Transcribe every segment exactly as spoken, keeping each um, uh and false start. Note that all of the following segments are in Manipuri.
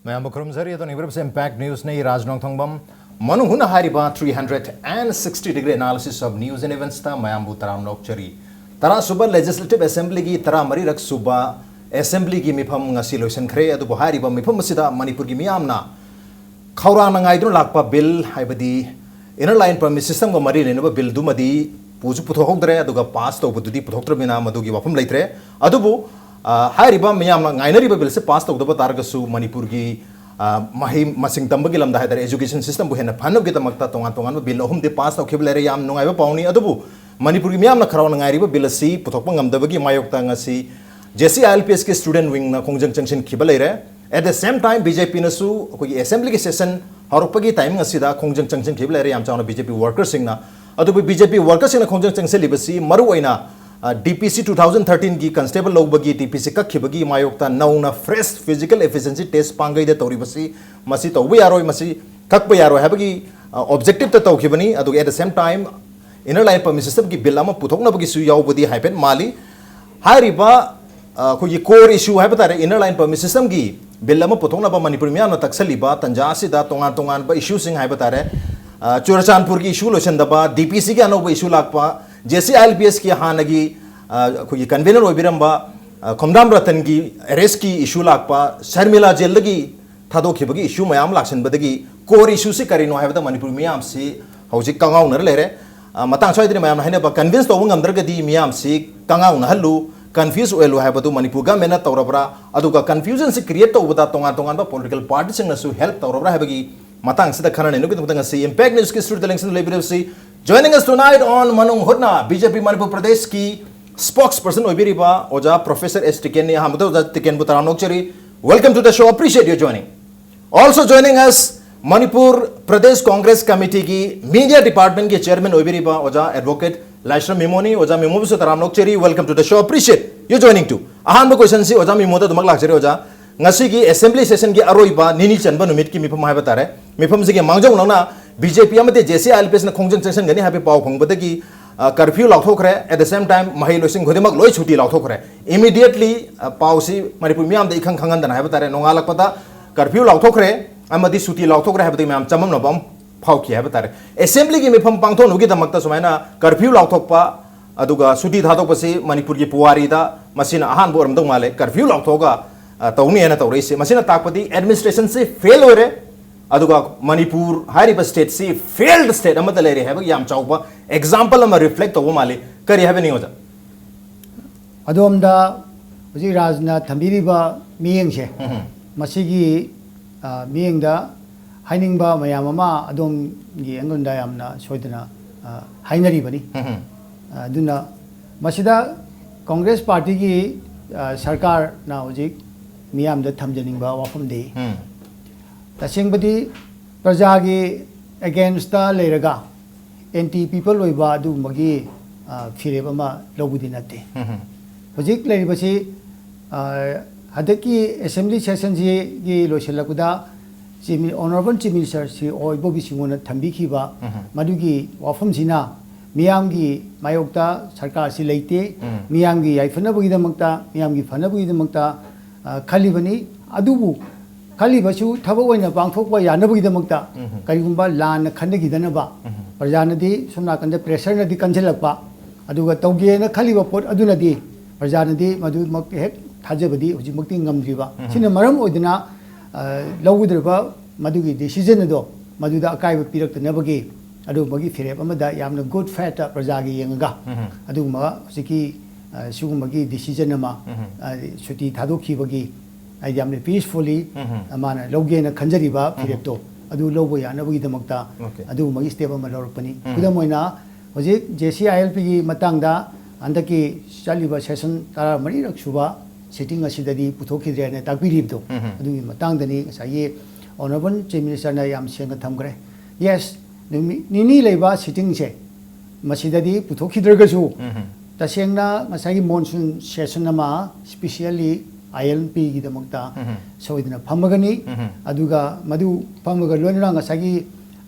ꯃꯌꯥꯝꯕꯨ ꯈꯨꯔꯨꯝꯖꯔꯤ꯫ ꯑꯗꯣ ꯅꯤꯡꯕꯤꯔꯕꯁꯦ Impact Newsꯅꯤ, ꯔꯥꯖ ꯅꯣꯡꯊꯣꯡꯕꯝ꯫ ꯃꯅꯨꯡ ꯍꯨꯠꯅ ꯍꯥꯏꯔꯤꯕ three hundred and sixty degree analysis of news and eventsꯇ ꯃꯌꯥꯝꯕꯨ ꯇꯔꯥꯝꯅ ꯑꯣꯛꯆꯔꯤ꯫ ꯇꯔꯥꯁꯨꯕ Legislative Assemblyꯒꯤ ꯇꯔꯥꯃꯔꯤꯔꯛ ꯁꯨꯕ Assemblyꯒꯤ ꯃꯤꯐꯝ ꯉꯁꯤ ꯂꯣꯏꯁꯤꯟꯈ꯭ꯔꯦ꯫ ꯑꯗꯨꯕꯨ ꯍꯥꯏꯔꯤꯕ ꯃꯤꯐꯝ ꯑꯁꯤꯗ ꯃꯅꯤꯄꯨꯔꯒꯤ ꯃꯤꯌꯥꯝꯅ ꯈꯧꯔꯥꯡꯅ ꯉꯥꯏꯗꯨꯅ ꯂꯥꯛꯄ bill, ꯍꯥꯏꯕꯗꯤ Inner Line Permit Systemꯒ ꯃꯔꯤ ꯂꯩꯅꯕ billꯗꯨꯃꯗꯤ ꯄꯨꯁꯨ ꯄꯨꯊꯣꯛꯍꯧꯗ꯭ꯔꯦ, ꯑꯗꯨꯒ pass ꯇꯧꯕꯗꯨꯗꯤ ꯄꯨꯊꯣꯛꯇ꯭ꯔꯕꯅꯤꯅ ꯃꯗꯨꯒꯤ ꯋꯥꯐꯝ ꯂꯩꯇ꯭ꯔꯦ꯫ ꯑꯗꯨꯕꯨ, ꯑ, ꯍꯥꯏꯔꯤꯕ ꯃꯤꯌꯥꯝꯅ ꯉꯥꯏꯅꯔꯤꯕ billꯁꯦ pass ꯇꯧꯗꯕ ꯇꯥꯔꯒꯁꯨ ꯃꯅꯤꯄꯨꯔꯒꯤ, ꯑ, ꯃꯍꯩ ꯃꯁꯤꯡ ꯇꯝꯕꯒꯤ ꯂꯝꯗ ꯍꯥꯏꯇꯥꯔꯦ, education systemꯕꯨ ꯍꯦꯟꯅ ꯐꯅꯕꯒꯤꯗꯃꯛꯇ ꯇꯣꯉꯥꯟ ꯇꯣꯉꯥꯟꯕ bill ꯑꯍꯨꯝꯗꯤ pass ꯇꯧꯈꯤꯕ ꯂꯩꯔꯦ꯫ ꯌꯥꯝ ꯅꯨꯡꯉꯥꯏꯕ ꯄꯥꯎꯅꯤ꯫ ꯑꯗꯨꯕꯨ ꯃꯅꯤꯄꯨꯔꯒꯤ ꯃꯤꯌꯥꯝꯅ ꯈꯧꯔꯥꯡꯅ ꯉꯥꯏꯔꯤꯕ bill ꯑꯁꯤ ꯄꯨꯊꯣꯛꯄ ꯉꯝꯗꯕꯒꯤ ꯃꯥꯌꯣꯛꯇ ꯉꯁꯤ JC ILPSꯀꯤ student wingꯅ ꯈꯣꯡꯖꯪ ꯆꯪꯁꯤꯟꯈꯤꯕ ꯂꯩꯔꯦ꯫ At the same time, BJPꯅꯁꯨ ꯑꯩꯈꯣꯏꯒꯤ Assemblyꯒꯤ session ꯍꯧꯔꯛꯄꯒꯤ timing ꯑꯁꯤꯗ ꯈꯣꯡꯖꯪ ꯆꯪꯁꯤꯟꯈꯤꯕ ꯂꯩꯔꯦ꯫ ꯌꯥꯝ ꯆꯥꯎꯅ BJP workerꯁꯤꯡꯅ, ꯑꯗꯨꯕꯨ BJP workerꯁꯤꯡꯅ ꯈꯣꯡꯖꯪ ꯆꯪꯁꯤꯜꯂꯤꯕꯁꯤ ꯃꯔꯨꯑꯣꯏꯅ, ꯑ, DPC two thousand thirteenꯒꯤ constable ꯂꯧꯕꯒꯤ DPC ꯀꯛꯈꯤꯕꯒꯤ ꯃꯥꯌꯣꯛꯇ ꯅꯧꯅ fresh physical efficiency test ꯄꯥꯡꯒꯩꯗ ꯇꯧꯔꯤꯕꯁꯤ, ꯃꯁꯤ ꯇꯧꯕ ꯌꯥꯔꯣꯏ, ꯃꯁꯤ ꯀꯛꯄ ꯌꯥꯔꯣꯏ ꯍꯥꯏꯕꯒꯤ, ꯑ, objectiveꯇ ꯇꯧꯈꯤꯕꯅꯤ꯫ ꯑꯗꯨꯒ at the same time, Inner Line Permit Systemꯒꯤ bill ꯑꯃ ꯄꯨꯊꯣꯛꯅꯕꯒꯤꯁꯨ ꯌꯥꯎꯕꯗꯤ ꯍꯥꯏꯐꯦꯠ ꯃꯥꯜꯂꯤ꯫ ꯍꯥꯏꯔꯤꯕ, ꯑ, ꯑꯩꯈꯣꯏꯒꯤ core issue ꯍꯥꯏꯕ ꯇꯥꯔꯦ, Inner Line Permit Systemꯒꯤ bill ꯑꯃ ꯄꯨꯊꯣꯛꯅꯕ ꯃꯅꯤꯄꯨꯔ ꯃꯤꯌꯥꯝꯅ ꯇꯛꯁꯜꯂꯤꯕ ꯇꯥꯟꯖꯥ ꯑꯁꯤꯗ ꯇꯣꯉꯥꯟ ꯇꯣꯉꯥꯟꯕ issueꯁꯤꯡ ꯍꯥꯏꯕ ꯇꯥꯔꯦ, ꯑ, ꯆꯨꯔꯆꯥꯟꯄꯨꯔꯒꯤ issue ꯂꯣꯏꯁꯤꯟꯗꯕ, DPCꯒꯤ ꯑꯅꯧꯕ issue ꯂꯥꯛꯄ, JC ILPSꯀꯤ ꯍꯥꯟꯅꯒꯤ, ꯑ, ꯑꯩꯈꯣꯏꯒꯤ convener ꯑꯣꯏꯕꯤꯔꯝꯕ, ꯑ, ꯈꯣꯝꯗꯥꯝ ꯔꯇꯟꯒꯤ arrestꯀꯤ issue ꯂꯥꯛꯄ, ꯁꯔꯃꯤꯂꯥ ꯖꯦꯜꯗꯒꯤ ꯊꯥꯗꯣꯛꯈꯤꯕꯒꯤ issue ꯃꯌꯥꯝ ꯂꯥꯛꯁꯤꯟꯕꯗꯒꯤ core issueꯁꯤ ꯀꯔꯤꯅꯣ ꯍꯥꯏꯕꯗ ꯃꯅꯤꯄꯨꯔ ꯃꯤꯌꯥꯝꯁꯤ ꯍꯧꯖꯤꯛ ꯀꯉꯥꯎꯅꯔ ꯂꯩꯔꯦ꯫ ꯑ, ꯃꯇꯥꯡ ꯁ꯭ꯋꯥꯏꯗꯅꯤ ꯃꯌꯥꯝꯅ ꯍꯥꯏꯅꯕ, convince ꯇꯧꯕ ꯉꯝꯗ꯭ꯔꯒꯗꯤ ꯃꯤꯌꯥꯝꯁꯤ ꯀꯉꯥꯎꯅꯍꯜꯂꯨ, confuse ꯑꯣꯏꯍꯜꯂꯨ ꯍꯥꯏꯕꯗꯨ ꯃꯅꯤꯄꯨꯔ governmentꯅ ꯇꯧꯔꯕ꯭ꯔꯥ? ꯑꯗꯨꯒ confusionꯁꯤ create ꯇꯧꯕꯗ ꯇꯣꯉꯥꯟ ꯇꯣꯉꯥꯟꯕ political partyꯁꯤꯡꯅꯁꯨ help ꯇꯧꯔꯕ꯭ꯔꯥ ꯍꯥꯏꯕꯒꯤ ꯃꯇꯥꯡꯁꯤꯗ ꯈꯟꯅ ꯅꯩꯅꯕꯒꯤꯗꯃꯛꯇ ꯉꯁꯤ Impact Newsꯀꯤ studioꯗ ꯂꯦꯡꯁꯤꯟꯗꯨꯅ ꯂꯩꯕꯤꯔꯤꯕꯁꯤ, joining us tonight on ꯃꯅꯨꯡ ꯍꯨꯠꯅ, BJP ꯃꯅꯤꯄꯨꯔ ꯄ꯭ꯔꯗꯦꯁꯀꯤ spokesperson ꯑꯣꯏꯕꯤꯔꯤꯕ ꯑꯣꯖꯥ Professor S ꯇꯤꯀꯦꯟꯅꯤ꯫ ꯑꯍꯥꯟꯕꯗ ꯑꯣꯖꯥ ꯇꯤꯀꯦꯟꯕꯨ ꯇꯔꯥꯝꯅ ꯑꯣꯛꯆꯔꯤ꯫ Welcome to the show, appreciate your joining. Also joining us, Manipur Pradesh Congress ꯀꯃꯤꯇꯤꯒꯤ media departmentꯀꯤ chairman ꯑꯣꯏꯕꯤꯔꯤꯕ ꯑꯣꯖꯥ advocate ꯂꯥꯏꯁ꯭ꯔꯝ ꯃꯤꯃꯣꯅꯤ꯫ ꯑꯣꯖꯥ ꯃꯤꯃꯣꯕꯨꯁꯨ ꯇꯔꯥꯝꯅ ꯑꯣꯛꯆꯔꯤ, welcome to the show, appreciate your joining too. ꯑꯍꯥꯟꯕ questionꯁꯤ ꯑꯣꯖꯥ ꯃꯤꯃꯣꯗ ꯑꯗꯨꯃꯛ ꯂꯥꯛꯆꯔꯤ꯫ ꯑꯣꯖꯥ, ꯉꯁꯤꯒꯤ assembly sessionꯒꯤ ꯑꯔꯣꯏꯕ ꯅꯤꯅꯤ ꯆꯟꯕ ꯅꯨꯃꯤꯠꯀꯤ ꯃꯤꯐꯝ ꯍꯥꯏꯕ ꯇꯥꯔꯦ, ꯃꯤꯐꯝꯁꯤꯒꯤ ꯃꯥꯡꯖꯧꯅꯅ BJP ꯑꯃꯗꯤ JCILPSꯅ ꯈꯣꯡꯖꯪ ꯆꯪꯁꯤꯟꯒꯅꯤ ꯍꯥꯏꯕꯒꯤ ꯄꯥꯎ ꯐꯪꯕꯗꯒꯤ, ꯑ, curfew ꯂꯥꯎꯊꯣꯛꯈ꯭ꯔꯦ꯫ At the same time, ꯃꯍꯩ ꯂꯣꯏꯁꯪ ꯈꯨꯗꯤꯡꯃꯛ ꯂꯣꯏ ꯁꯨꯇꯤ ꯂꯥꯎꯊꯣꯛꯈ꯭ꯔꯦ꯫ Immediately, ꯑ, ꯄꯥꯎꯁꯤ ꯃꯅꯤꯄꯨꯔ ꯃꯤꯌꯥꯝꯗ ꯏꯈꯪ ꯈꯪꯍꯟꯗꯅ ꯍꯥꯏꯕ ꯇꯥꯔꯦ, ꯅꯣꯡꯉꯥꯜꯂꯛꯄꯗ ꯀꯔꯐ꯭ꯌꯨ ꯂꯥꯎꯊꯣꯛꯈ꯭ꯔꯦ ꯑꯃꯗꯤ ꯁꯨꯇꯤ ꯂꯥꯎꯊꯣꯛꯈ꯭ꯔꯦ ꯍꯥꯏꯕꯗꯒꯤ ꯃꯌꯥꯝ ꯆꯃꯝꯅꯕ ꯑꯃ ꯐꯥꯎꯈꯤ ꯍꯥꯏꯕ ꯇꯥꯔꯦ꯫ ꯑꯦꯁꯦꯝꯕ꯭ꯂꯤꯒꯤ ꯃꯤꯐꯝ ꯄꯥꯡꯊꯣꯛꯅꯕꯒꯤꯗꯃꯛꯇ ꯁꯨꯃꯥꯏꯅ ꯀꯔꯐ꯭ꯌꯨ ꯂꯥꯎꯊꯣꯛꯄ ꯑꯗꯨꯒ ꯁꯨꯇꯤ ꯊꯥꯗꯣꯛꯄꯁꯤ ꯃꯅꯤꯄꯨꯔꯒꯤ ꯄꯨꯋꯥꯔꯤꯗ ꯃꯁꯤꯅ ꯑꯍꯥꯟꯕ ꯑꯣꯏꯔꯝꯗꯧ ꯃꯥꯜꯂꯦ꯫ ꯀꯔꯐ꯭ꯌꯨ ꯂꯥꯎꯊꯣꯛꯑꯒ, ꯑ, ꯇꯧꯅꯤ ꯍꯥꯏꯅ ꯇꯧꯔꯛꯏꯁꯦ꯫ ꯃꯁꯤꯅ ꯇꯥꯛꯄꯗꯤ ꯑꯦꯗꯃꯤꯅꯤꯁꯇ꯭ꯔꯦꯁꯟꯁꯤ ꯐꯦꯜ ꯑꯣꯏꯔꯦ꯫ ꯑꯗꯨꯒ ꯃꯅꯤꯄꯨꯔ ꯍꯥꯏꯔꯤꯕ ꯁ꯭ꯇꯦꯠꯁꯤ ꯐꯦꯜꯗ ꯁ꯭ꯇꯦꯠ ꯑꯃꯗ ꯂꯩꯔꯦ ꯍꯥꯏꯕꯒꯤ ꯌꯥꯝ ꯆꯥꯎꯕ ꯑꯦꯛꯖꯥꯝꯄꯜ ꯑꯃ ꯔꯤꯐ꯭ꯂꯦꯛ ꯇꯧꯕ ꯃꯥꯜꯂꯤ꯫ ꯀꯔꯤ ꯍꯥꯏꯕꯤꯅꯤꯡꯉꯤ, ꯑꯣꯖꯥ? ꯑꯗꯣꯝꯗ ꯍꯧꯖꯤꯛ ꯔꯥꯖꯅ ꯊꯝꯕꯤꯔꯤꯕ ꯃꯤꯠꯌꯦꯡꯁꯦ, ꯎꯝ꯫ ꯃꯁꯤꯒꯤ, ꯑ, ꯃꯤꯠꯌꯦꯡꯗ ꯍꯥꯏꯅꯤꯡꯕ ꯃꯌꯥꯝ ꯑꯃ ꯑꯗꯣꯝꯒꯤ ꯑꯩꯉꯣꯟꯗ ꯌꯥꯝꯅ ꯁꯣꯏꯗꯅ, ꯑ, ꯍꯥꯏꯅꯔꯤꯕꯅꯤ꯫ ꯎꯝ꯫ ꯑ, ꯑꯗꯨꯅ ꯃꯁꯤꯗ ꯀꯣꯡꯒ꯭ꯔꯦꯁ ꯄꯥꯔꯇꯤꯒꯤ, ꯑ, ꯁꯔꯀꯥꯔꯅ ꯍꯧꯖꯤꯛ ꯃꯤꯌꯥꯝꯗ ꯊꯝꯖꯅꯤꯡꯕ ꯋꯥꯐꯝꯗꯤ, ꯎꯝ꯫ ꯇꯁꯦꯡꯕꯗꯤ ꯄ꯭ꯔꯖꯥꯒꯤ ꯑꯦꯒꯦꯟꯁꯇ ꯂꯩꯔꯒ ꯑꯦꯟꯇꯤ ꯄꯤꯄꯜ ꯑꯣꯏꯕ ꯑꯗꯨꯒꯨꯝꯕꯒꯤ, ꯑ, ꯐꯤꯔꯦꯞ ꯑꯃ ꯂꯧꯕꯗꯤ ꯅꯠꯇꯦ꯫ ꯎꯝ꯫ ꯍꯧꯖꯤꯛ ꯂꯩꯔꯤꯕꯁꯤ, ꯑ, ꯍꯟꯗꯛꯀꯤ ꯑꯦꯁꯦꯝꯕ꯭ꯂꯤ ꯁꯦꯁꯟꯁꯤꯒꯤ ꯂꯣꯏꯁꯤꯜꯂꯛꯄꯗ ꯆꯤꯞ ꯃꯤ-, ꯑꯣꯅꯔꯦꯕꯜ ꯆꯤꯞ ꯃꯤꯅꯤꯁꯇꯔ ꯁ꯭ꯔꯤ ꯑꯣ ꯏꯕꯣꯕꯤ ꯁꯤꯡꯍꯅ ꯊꯝꯕꯤꯈꯤꯕ ꯎꯝ꯫ ꯃꯗꯨꯒꯤ ꯋꯥꯐꯝꯁꯤꯅ ꯃꯤꯌꯥꯝꯒꯤ ꯃꯥꯌꯣꯛꯇ ꯁꯔꯀꯥꯔꯁꯤ ꯂꯩꯇꯦ, ꯎꯝ꯫ ꯃꯤꯌꯥꯝꯒꯤ ꯌꯥꯏꯐꯅꯕꯒꯤꯗꯃꯛꯇ, ꯃꯤꯌꯥꯝꯒꯤ ꯐꯅꯕꯒꯤꯗꯃꯛꯇ, ꯑ, ꯈꯜꯂꯤꯕꯅꯤ꯫ ꯑꯗꯨꯕꯨ ꯈꯜꯂꯤꯕꯁꯨ ꯊꯕꯛ ꯑꯣꯏꯅ ꯄꯥꯡꯊꯣꯛꯄ ꯌꯥꯅꯕꯒꯤꯗꯃꯛꯇ ꯎꯝ꯫ ꯀꯔꯤꯒꯨꯝꯕ ꯂꯥꯟꯅ ꯈꯟꯅꯈꯤꯗꯅꯕ, ꯎꯝ꯫ ꯄ꯭ꯔꯖꯥꯅꯗꯤ ꯁꯣꯝ ꯅꯥꯀꯟꯗ ꯄ꯭ꯔꯦꯁꯔꯅꯗꯤ ꯀꯟꯁꯤꯜꯂꯛꯄ, ꯑꯗꯨꯒ ꯇꯧꯒꯦꯅ ꯈꯜꯂꯤꯕ ꯄꯣꯠ ꯑꯗꯨꯅꯗꯤ ꯄ꯭ꯔꯖꯥꯅꯗꯤ ꯃꯗꯨꯃꯛ ꯍꯦꯛ ꯊꯥꯖꯕꯗꯤ ꯍꯧꯖꯤꯛꯃꯛꯇꯤ ꯉꯝꯗ꯭ꯔꯤꯕ꯫ ꯎꯝ꯫ ꯁꯤꯅ ꯃꯔꯝ ꯑꯣꯏꯗꯨꯅ, ꯑ, ꯂꯧꯒꯗꯧꯔꯤꯕ ꯃꯗꯨꯒꯤ ꯗꯤꯁꯤꯖꯟ ꯑꯗꯣ ꯃꯗꯨꯗ ꯑꯀꯥꯏꯕ ꯄꯤꯔꯛꯇꯅꯕꯒꯤ ꯑꯗꯨꯒꯨꯝꯕꯒꯤ ꯐꯤꯔꯦꯞ ꯑꯃꯗ ꯌꯥꯝꯅ ꯒꯨꯗ ꯐꯦꯠꯇ ꯄ꯭ꯔꯖꯥꯒꯤ ꯌꯦꯡꯉꯒ ꯎꯝ꯫ ꯑꯗꯨꯒꯨꯝꯕ ꯍꯧꯖꯤꯛꯀꯤ, ꯑ, ꯁꯤꯒꯨꯝꯕꯒꯤ ꯗꯤꯁꯤꯖꯟ ꯑꯃ, ꯎꯝ꯫ ꯑ, ꯁꯨꯇꯤ ꯊꯥꯗꯣꯛꯈꯤꯕꯒꯤ, ꯍꯥꯏꯗꯤ ꯌꯥꯝꯅ ꯄꯤꯁꯐꯨꯜꯂꯤ, ꯎꯝ꯫ ꯃꯥꯅ ꯂꯧꯒꯦꯅ ꯈꯟꯖꯔꯤꯕ ꯎꯝ꯫ ꯐꯤꯔꯦꯞꯇꯣ ꯑꯗꯨ ꯂꯧꯕ ꯌꯥꯅꯕꯒꯤꯗꯃꯛꯇ ꯑꯣꯀꯦ꯫ ꯑꯗꯨꯒꯨꯝꯕꯒꯤ ꯁ꯭ꯇꯦꯞ ꯑꯃ ꯂꯧꯔꯛꯄꯅꯤ꯫ ꯎꯝ꯫ ꯈꯨꯗꯝ ꯑꯣꯏꯅ ꯍꯧꯖꯤꯛ ꯖꯦ ꯁꯤ ꯑꯥꯏ ꯑꯦꯜ ꯄꯤꯒꯤ ꯃꯇꯥꯡꯗ ꯍꯟꯗꯛꯀꯤ ꯆꯠꯂꯤꯕ ꯁꯦꯁꯟ ꯇꯔꯥꯃꯔꯤꯔꯛ ꯁꯨꯕ ꯁꯤꯇꯤꯡ ꯑꯁꯤꯗꯗꯤ ꯄꯨꯊꯣꯛꯈꯤꯗ꯭ꯔꯦꯅ ꯇꯥꯛꯄꯤꯔꯤꯕꯗꯣ, ꯎꯝ꯫ ꯑꯗꯨꯒꯤ ꯃꯇꯥꯡꯗꯅꯤ ꯉꯁꯥꯏꯒꯤ ꯑꯣꯅꯔꯦꯕꯜ ꯆꯤꯐ ꯃꯤꯅꯤꯁꯇꯔꯅ ꯌꯥꯝ ꯁꯦꯡꯅ ꯊꯝꯈ꯭ꯔꯦ꯫ ꯌꯦꯁ, ꯅꯨꯃꯤꯠ ꯅꯤꯅꯤ ꯂꯩꯕ ꯁꯤꯇꯤꯡꯁꯦ ꯃꯁꯤꯗꯗꯤ ꯄꯨꯊꯣꯛꯈꯤꯗ꯭ꯔꯒꯁꯨ, ꯎꯝ꯫ ꯇꯁꯦꯡꯅ ꯉꯁꯥꯏꯒꯤ ꯃꯣꯟꯁꯨꯟ ꯁꯦꯁꯟ ꯑꯃ ꯁ꯭ꯄꯤꯁꯤꯌꯦꯜꯂꯤ ꯑꯥꯏ ꯑꯦꯜ ꯄꯤꯒꯤꯗꯃꯛꯇ ꯎꯝ꯫ ꯁꯣꯏꯗꯅ ꯐꯝꯃꯒꯅꯤ꯫ ꯎꯝ꯫ ꯑꯗꯨꯒ ꯃꯗꯨ ꯐꯝꯃꯒ ꯂꯣꯏꯅꯅ ꯉꯁꯥꯏꯒꯤ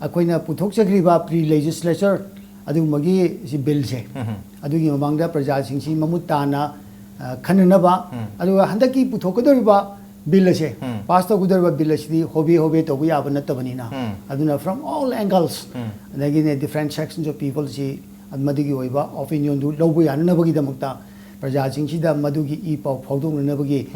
ꯑꯩꯈꯣꯏꯅ ꯄꯨꯊꯣꯛꯆꯈ꯭ꯔꯤꯕ ꯄ꯭ꯔꯤ ꯂꯦꯖꯤꯁꯂꯦꯆꯔ ꯑꯗꯨꯒꯨꯝꯕꯒꯤ ꯁꯤ ꯕꯤꯜꯁꯦ, ꯎꯝ꯫ ꯑꯗꯨꯒꯤ ꯃꯃꯥꯡꯗ ꯄ꯭ꯔꯖꯥꯁꯤꯡꯁꯤ ꯃꯃꯨꯠ ꯇꯥꯅ, ꯑ, ꯈꯟꯅꯅꯕ, ꯎꯝ꯫ ꯑꯗꯨꯒ ꯍꯟꯗꯛꯀꯤ ꯄꯨꯊꯣꯛꯀꯗꯧꯔꯤꯕ ꯕꯤꯜ ꯑꯁꯦ ꯄꯥꯁ ꯇꯧꯒꯗꯧꯔꯤꯕ ꯕꯤꯜ ꯑꯁꯤꯗꯤ ꯍꯣꯕꯦ ꯍꯣꯕꯦ ꯇꯧꯕ ꯌꯥꯕ ꯅꯠꯇꯕꯅꯤꯅ, ꯑꯗꯨꯅ from all angles, ꯑꯗꯒꯤꯅꯦ different sections of people ꯁꯤ ꯃꯗꯨꯒꯤ ꯑꯣꯏꯕ ꯑꯣꯄꯤꯅꯤꯌꯟꯗꯨ ꯂꯧꯕ ꯌꯥꯅꯅꯕꯒꯤꯗꯃꯛꯇ ꯄ꯭ꯔꯖꯥꯁꯤꯡꯁꯤꯗ ꯃꯗꯨꯒꯤ ꯏ ꯄꯥꯎ ꯐꯥꯎꯗꯣꯛꯅꯅꯕꯒꯤ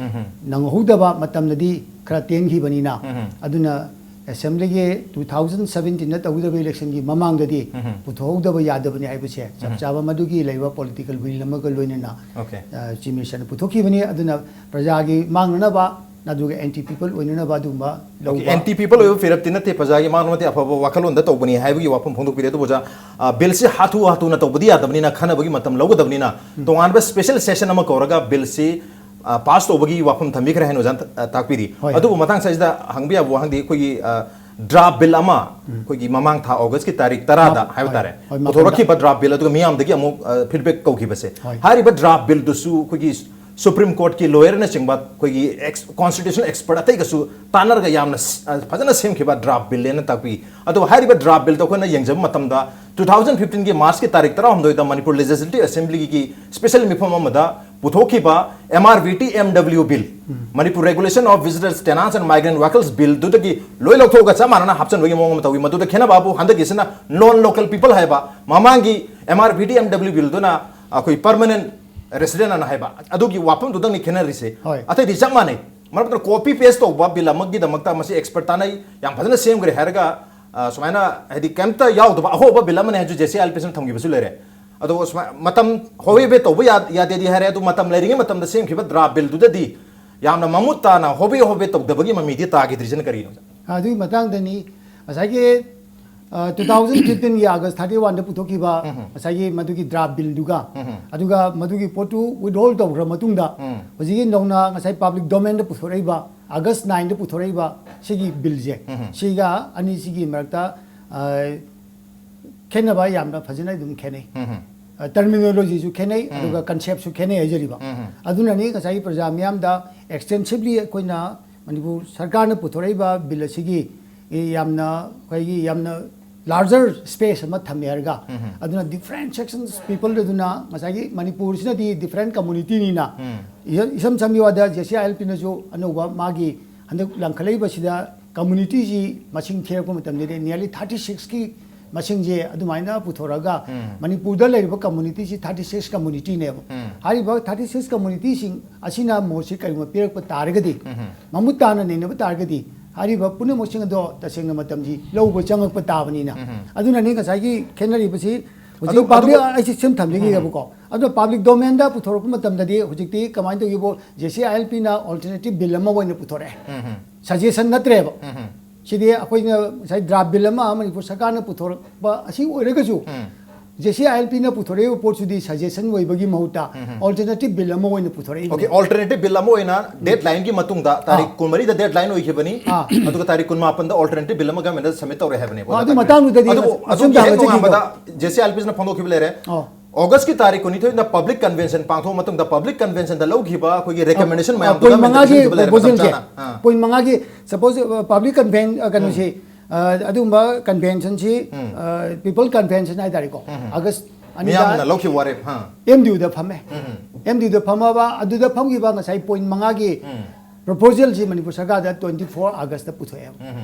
ꯅꯪꯍꯧꯗꯕ ꯃꯇꯝꯗꯗꯤ ꯈꯔ ꯇꯦꯟꯈꯤꯕꯅꯤꯅ, ꯑꯗꯨꯅ ꯑꯦꯁꯦꯝꯕ꯭ꯂꯤꯒꯤ two thousand seventeenꯗ ꯇꯧꯒꯗꯕ ꯏꯂꯦꯛꯁꯟꯒꯤ ꯃꯃꯥꯡꯗꯗꯤ ꯄꯨꯊꯣꯛꯍꯧꯗꯕ ꯌꯥꯗꯕꯅꯤ ꯍꯥꯏꯕꯁꯦ ꯆꯞ ꯆꯥꯕ ꯃꯗꯨꯒꯤ ꯂꯩꯕ ꯄꯣꯂꯤꯇꯤꯀꯦꯜ ꯋꯤꯜ ꯑꯃꯒ ꯂꯣꯏꯅꯅ, Okay. ꯑ, ꯆꯤꯐ ꯃꯤꯅꯤꯁꯇꯔꯅ ꯄꯨꯊꯣꯛꯈꯤꯕꯅꯤ꯫ ꯑꯗꯨꯅ ꯄ꯭ꯔꯖꯥꯒꯤ ꯃꯥꯡꯅꯅꯕ, ꯑꯗꯨꯒ ꯑꯦꯟꯇꯤ ꯄꯤꯄꯜ ꯑꯣꯏꯅꯅꯕ ꯑꯗꯨꯒꯨꯝꯕ ꯂꯧꯕ꯫ ꯑꯦꯟꯇꯤ ꯄꯤꯄꯜ ꯑꯣꯏꯕ ꯐꯤꯔꯞꯇꯤ ꯅꯠꯇꯦ, ꯄ꯭ꯔꯖꯥꯒꯤ ꯃꯥꯡꯅꯕ ꯅꯠꯇꯦ, ꯑꯐꯕ ꯋꯥꯈꯜꯂꯣꯟꯗ ꯇꯧꯕꯅꯤ ꯍꯥꯏꯕꯒꯤ ꯋꯥꯐꯝ ꯐꯣꯡꯗꯣꯛꯄꯤꯔꯦ꯫ ꯑꯗꯨꯕꯨ ꯑꯣꯖꯥ, ꯑ, ꯕꯤꯜꯁꯤ ꯍꯥꯊꯨ ꯍꯥꯊꯨꯅ ꯇꯧꯕꯗꯤ ꯌꯥꯗꯕꯅꯤꯅ, ꯈꯟꯅꯕꯒꯤ ꯃꯇꯝ ꯂꯧꯒꯗꯕꯅꯤꯅ, ꯇꯣꯉꯥꯟꯕ ꯁ꯭ꯄꯦꯁꯦꯜ ꯁꯦꯁꯟ ꯑꯃ ꯀꯧꯔꯒ ꯕꯤꯜꯁꯤ, ꯑ, ꯄꯥꯁ ꯇꯧꯕꯒꯤ ꯋꯥꯐꯝ ꯊꯝꯕꯤꯈ꯭ꯔꯦ ꯍꯥꯏꯅ ꯑꯣꯖꯥꯅ ꯇ-, ꯑ, ꯇꯥꯛꯄꯤꯔꯤ꯫ ꯍꯣꯏ꯫ ꯑꯗꯨꯕꯨ ꯃꯇꯥꯡ ꯑꯁꯤꯗ ꯍꯪꯕ ꯌꯥꯕ ꯋꯥꯍꯪꯗꯤ, ꯑꯩꯈꯣꯏꯒꯤ, ꯑ, ꯗ꯭ꯔꯥꯐ ꯕꯤꯜ ꯑꯃ ꯑꯩꯈꯣꯏꯒꯤ ꯃꯃꯥꯡ ꯊꯥ ꯑꯣꯒꯁꯀꯤ ꯇꯥꯔꯤꯛ ꯇꯔꯥꯗ ꯃꯥ-, ꯍꯥꯏꯕ ꯍꯣꯏ, ꯇꯥꯔꯦ, ꯍꯣꯏ, ꯃꯥꯄꯟꯗ꯫ ꯄꯨꯊꯣꯔꯛꯈꯤꯕ ꯗ꯭ꯔꯥꯐ ꯕꯤꯜ, ꯑꯗꯨꯒ ꯃꯤꯌꯥꯝꯗꯒꯤ ꯑꯃꯨꯛ, ꯑ, ꯐꯤꯗꯕꯦꯛ ꯀꯧꯈꯤꯕꯁꯦ, ꯍꯣꯏ꯫ ꯍꯥꯏꯔꯤꯕ ꯗ꯭ꯔꯥꯐ ꯕꯤꯜꯗꯨꯁꯨ ꯑꯩꯈꯣꯏꯒꯤ ꯁꯨꯄ꯭ꯔꯤꯝ ꯀꯣꯔꯠꯀꯤ ꯂꯣꯌꯔꯅꯆꯤꯡꯕ ꯑꯩꯈꯣꯏꯒꯤ ꯑꯦꯛꯁ-, ꯀꯣꯟꯁꯇꯤꯇ꯭ꯌꯨꯁꯅꯦꯜ ꯑꯦꯛꯁꯄꯔꯠ ꯑꯇꯩꯒꯁꯨ ꯇꯥꯟꯅꯔꯒ ꯌꯥꯝꯅ ꯁ-, ꯑ, ꯐꯖꯅ ꯁꯦꯝꯈꯤꯕ ꯗ꯭ꯔꯥꯐ ꯕꯤꯜꯅꯦꯅ ꯇꯥꯛꯄꯤ꯫ ꯑꯗꯨꯕꯨ ꯍꯥꯏꯔꯤꯕ ꯗ꯭ꯔꯥꯐ ꯕꯤꯜꯗꯣ ꯑꯩꯈꯣꯏꯅ ꯌꯦꯡꯖꯕ ꯃꯇꯝꯗ, two thousand fifteenꯒꯤ ꯃꯥꯔꯆꯀꯤ ꯇꯥꯔꯤꯛ ꯇꯔꯥꯍꯨꯝꯗꯣꯏꯗ ꯃꯅꯤꯄꯨꯔ ꯂꯦꯖꯤꯁꯂꯦꯇꯤꯚ ꯑꯦꯁꯦꯝꯕ꯭ꯂꯤꯒꯤ ꯁ꯭ꯄꯦꯁꯦꯜ ꯃꯤꯐꯝ ꯑꯃꯗ ꯄꯨꯊꯣꯛꯈꯤꯕ M R V T M W Bill, Manipur Regulation of Visitors, Tenants and Migrant Vehicles Billꯗꯨꯗꯒꯤ ꯂꯣꯏ ꯂꯧꯊꯣꯛꯑꯒ ꯆꯞ ꯃꯥꯟꯅꯅ ꯍꯥꯞꯆꯤꯟꯕꯒꯤ ꯃꯑꯣꯡ ꯑꯃ ꯇꯧꯏ꯫ ꯃꯗꯨꯗ ꯈꯦꯠꯅꯕꯕꯨ ꯍꯟꯗꯛꯀꯤꯁꯤꯅ non local people ꯍꯥꯏꯕ, ꯃꯃꯥꯡꯒꯤ M R V T M W Billꯗꯨꯅ ꯑꯩꯈꯣꯏ permanent resident ꯑꯅ ꯍꯥꯏꯕ, ꯑꯗꯨꯒꯤ ꯋꯥꯐꯝꯗꯨꯗꯪꯅꯤ ꯈꯦꯠꯅꯔꯤꯁꯦ꯫ ꯍꯣꯏ꯫ ꯑꯇꯩꯗꯤ ꯆꯞ ꯃꯥꯟꯅꯩ꯫ ꯃꯔꯛꯇ copy paste ꯇꯧꯕ ꯕꯤꯜ ꯑꯃꯒꯤꯗꯃꯛꯇ ꯃꯁꯤ ꯑꯦꯛꯁꯄꯔꯠ ꯇꯥꯟꯅꯩ, ꯌꯥꯝ ꯐꯖꯅ ꯁꯦꯝꯈ꯭ꯔꯦ ꯍꯥꯏꯔꯒ, ꯑ, ꯁꯨꯃꯥꯏꯅ ꯍꯥꯏꯗꯤ ꯀꯩꯝꯇ ꯌꯥꯎꯗꯕ ꯑꯍꯧꯕ ꯕꯤꯜ ꯑꯃꯅꯦ ꯍꯥꯏꯁꯨ J C I L P Sꯅ ꯊꯝꯈꯤꯕꯁꯨ ꯂꯩꯔꯦ꯫ ꯑꯗꯣ ꯁꯨꯃꯥꯏ-, ꯃꯇꯝ ꯍꯣꯕꯦ ꯍꯣꯕꯦ ꯇꯧꯕ ꯌꯥ-, ꯌꯥꯗꯦꯗꯤ ꯍꯥꯏꯔꯦ, ꯑꯗꯨ ꯃꯇꯝ ꯂꯩꯔꯤꯉꯩ ꯃꯇꯝꯗ ꯁꯦꯝꯈꯤꯕ ꯗ꯭ꯔꯥꯐ ꯕꯤꯜꯗꯨꯗꯗꯤ ꯌꯥꯝꯅ ꯃꯃꯨꯠ ꯇꯥꯅ ꯍꯣꯕꯦ ꯍꯣꯕꯦ ꯇꯧꯗꯕꯒꯤ ꯃꯃꯤꯗꯤ ꯇꯥꯈꯤꯗ꯭ꯔꯤꯁꯤꯅ ꯀꯔꯤꯅꯣ? ꯑꯗꯨꯒꯤ ꯃꯇꯥꯡꯗꯅꯤ ꯉꯁꯥꯏꯒꯤ, ꯑ, two thousand fifteenꯒꯤ August thirty oneꯗ ꯄꯨꯊꯣꯛꯈꯤꯕ ꯉꯁꯥꯏꯒꯤ ꯃꯗꯨꯒꯤ ꯗ꯭ꯔꯥꯐ ꯕꯤꯜꯗꯨꯒ, ꯑꯗꯨꯒ ꯃꯗꯨꯒꯤ ꯄꯣꯠꯇꯨ withhold ꯇꯧꯈ꯭ꯔ ꯃꯇꯨꯡꯗ, ꯍꯧꯖꯤꯛꯀꯤ ꯅꯧꯅ ꯉꯁꯥꯏ ꯄꯕ꯭ꯂꯤꯛ ꯗꯣꯃꯦꯟꯗ ꯄꯨꯊꯣꯔꯛꯏꯕ, August nineꯗ ꯄꯨꯊꯣꯔꯛꯏꯕ ꯁꯤꯒꯤ ꯕꯤꯜꯁꯦ, ꯁꯤꯒ ꯑꯅꯤꯁꯤꯒꯤ ꯃꯔꯛꯇ, ꯑ, ꯈꯦꯠꯅꯕ ꯌꯥꯝꯅ ꯐꯖꯅ ꯑꯗꯨꯝ ꯈꯦꯠꯅꯩ꯫ ꯇꯔꯃꯤꯅꯣꯂꯣꯖꯤꯁꯨ ꯈꯦꯠꯅꯩ, ꯑꯗꯨꯒ ꯀꯟꯁꯦꯞꯁꯨ ꯈꯦꯠꯅꯩ ꯍꯥꯏꯖꯔꯤꯕ꯫ ꯑꯗꯨꯅꯅꯤ ꯉꯁꯥꯏꯒꯤ ꯄ꯭ꯔꯖꯥ ꯃꯤꯌꯥꯝꯗ ꯑꯦꯛꯁꯇꯦꯟꯁꯤꯚꯂꯤ ꯑꯩꯈꯣꯏꯅ ꯃꯅꯤꯄꯨꯔ ꯁꯔꯀꯥꯔꯅ ꯄꯨꯊꯣꯔꯛꯏꯕ ꯕꯤꯜ ꯑꯁꯤꯒꯤ ꯌꯥꯝꯅ, ꯑꯩꯈꯣꯏꯒꯤ ꯌꯥꯝꯅ larger space ꯑꯃ ꯊꯝꯃꯦ ꯍꯥꯏꯔꯒ, ꯑꯗꯨꯅ different sections people ꯑꯗꯨꯅ ꯉꯁꯥꯏꯒꯤ ꯃꯅꯤꯄꯨꯔꯁꯤꯅꯗꯤ different communityꯅꯤꯅ, ꯏꯁꯝ ꯁꯝꯕ ꯋꯥꯗ ꯖꯦ ꯁꯤ ꯑꯥꯏ ꯑꯦꯜ ꯄꯤꯅꯁꯨ ꯑꯅꯧꯕ ꯃꯥꯒꯤ ꯍꯟꯗꯛ ꯂꯥꯡꯈꯠꯂꯛꯏꯕꯁꯤꯗ communityꯁꯤ ꯃꯁꯤꯡ ꯊꯤꯔꯛꯄ ꯃꯇꯝꯗꯗꯤ nearly thirty sixꯀꯤ ꯃꯁꯤꯡꯁꯦ ꯑꯗꯨꯃꯥꯏꯅ ꯄꯨꯊꯣꯔꯛꯑꯒ, ꯃꯅꯤꯄꯨꯔꯗ ꯂꯩꯔꯤꯕ communityꯁꯤ thirty six communityꯅꯦꯕ꯫ ꯍꯥꯏꯔꯤꯕ thirty six communityꯁꯤꯡ ꯑꯁꯤꯅ ꯃꯣꯠꯁꯤ ꯀꯔꯤꯒꯨꯝꯕ ꯄꯤꯔꯛꯄ ꯇꯥꯔꯒꯗꯤ, ꯃꯃꯨꯠ ꯇꯥꯅ ꯅꯩꯅꯕ ꯇꯥꯔꯒꯗꯤ, ꯍꯥꯏꯔꯤꯕ ꯄꯨꯝꯅꯃꯛꯁꯤꯡ ꯑꯗꯣ ꯇꯁꯦꯡꯅ ꯃꯇꯝꯁꯤ ꯂꯧꯕ ꯆꯪꯉꯛꯄ ꯇꯥꯕꯅꯤꯅ꯫ ꯑꯗꯨꯅꯅꯤ ꯉꯁꯥꯏꯒꯤ ꯈꯦꯠꯅꯔꯤꯕꯁꯤ꯫ ꯍꯧꯖꯤꯛ ꯑꯗꯨ- public ꯑꯗꯨꯕꯨ- ꯑꯩꯁꯦ ꯁꯦꯝ ꯊꯝꯖꯒꯦꯕꯀꯣ꯫ ꯑꯗꯣ public domainꯗ ꯄꯨꯊꯣꯔꯛꯄ ꯃꯇꯝꯗꯗꯤ ꯍꯧꯖꯤꯛꯇꯤ ꯀꯃꯥꯏꯅ ꯇꯧꯒꯦꯕꯨ, ꯖꯦ ꯁꯤ ꯑꯥꯏ ꯑꯦꯜ ꯄꯤꯅ alternative bill ꯑꯃ ꯑꯣꯏꯅ ꯄꯨꯊꯣꯔꯛꯑꯦ꯫ Suggestion ꯅꯠꯇ꯭ꯔꯦꯕ꯫ ꯁꯤꯗꯤ ꯑꯩꯈꯣꯏꯅ ꯉꯁꯥꯏ draft bill ꯑꯃ ꯃꯅꯤꯄꯨꯔ ꯁꯔꯀꯥꯔꯅ ꯄꯨꯊꯣꯔꯛꯄ ꯑꯁꯤ ꯑꯣꯏꯔꯒꯁꯨ, ꯖꯦ ꯁꯤ ꯑꯥꯏ ꯑꯦꯜ ꯄꯤꯅ ꯄꯨꯊꯣꯔꯛꯏꯕ ꯄꯣꯠꯁꯤꯗꯤ suggestion ꯑꯣꯏꯕꯒꯤ ꯃꯍꯨꯠꯇ alternative bill ꯑꯃ ꯑꯣꯏꯅ ꯄꯨꯊꯣꯔꯛꯏꯕꯅꯤ꯫ Okay, alternative bill ꯑꯃ ꯑꯣꯏꯅ deadlineꯒꯤ ꯃꯇꯨꯡꯗ ꯇꯥꯔꯤꯛ ꯀꯨꯟꯃꯔꯤꯗ deadline ꯑꯣꯏꯈꯤꯕꯅꯤ꯫ ꯑꯗꯨꯒ ꯇꯥꯔꯤꯛ ꯀꯨꯟꯃꯥꯄꯟꯗ alternative bill ꯑꯃ governmentꯗ submit ꯇꯧꯔꯦ ꯍꯥꯏꯕꯅꯦ꯫ ꯑꯗꯨ ꯃꯇꯥꯡꯗꯨꯗꯗꯤ ꯑꯗꯨꯕꯨ ꯑꯁꯨꯝ ꯑꯗꯨꯒꯤ ꯍꯦꯛ ꯊꯥꯡꯒꯠꯆꯈꯤꯀꯣ꯫ ꯅꯣꯡꯉꯥꯟꯕꯗ ꯖꯦ ꯁꯤ ꯑꯥꯏ ꯑꯦꯜ ꯄꯤꯁꯤꯅ ꯐꯣꯡꯗꯣꯛꯈꯤꯕ ꯂꯩꯔꯦ꯫ ꯑꯣ꯫ Augustꯀꯤ ꯇꯥꯔꯤꯛ ꯀꯨꯟꯅꯤꯊꯣꯏꯗ public convention ꯄꯥꯡꯊꯣꯛꯑ ꯃꯇꯨꯡꯗ public conventionꯗ ꯂꯧꯈꯤꯕ ꯑꯩꯈꯣꯏꯒꯤ recommendationꯃꯌꯥꯝꯗꯣ point ꯃꯉꯥꯒꯤ governmentꯅ ꯁꯤꯟꯈꯤꯕ ꯂꯩꯔꯦ ꯃꯇꯝ proposal ꯁꯦ, ꯆꯥꯅ꯫ ꯑꯥ꯫ point ꯃꯉꯥꯒꯤ suppose, uh, public conven- uh, ꯀꯩꯅꯣꯁꯤ, uh, ꯑꯗꯨꯒꯨꯝꯕ conventionꯁꯤ, uh, people convention ꯍꯥꯏꯇꯥꯔꯦꯀꯣ꯫ August ꯑꯅꯤꯗ ꯃꯤꯌꯥꯝꯅ ꯂꯧꯈꯤꯕ ꯋꯥꯔꯦꯞ꯫ ꯑꯥ꯫ ꯑꯦꯝ ꯗꯤ ꯌꯨꯗ ꯐꯝꯃꯦ꯫ ꯑꯦꯝ ꯗꯤ ꯌꯨꯗ ꯐꯝꯃꯕ ꯑꯗꯨꯗ ꯐꯝꯈꯤꯕ ꯉꯁꯥꯏ point ꯃꯉꯥꯒꯤ proposalꯁꯤ ꯃꯅꯤꯄꯨꯔ ꯁꯔꯀꯥꯔꯗ twenty four Augustꯇ ꯄꯨꯊꯣꯛꯑꯦꯕ꯫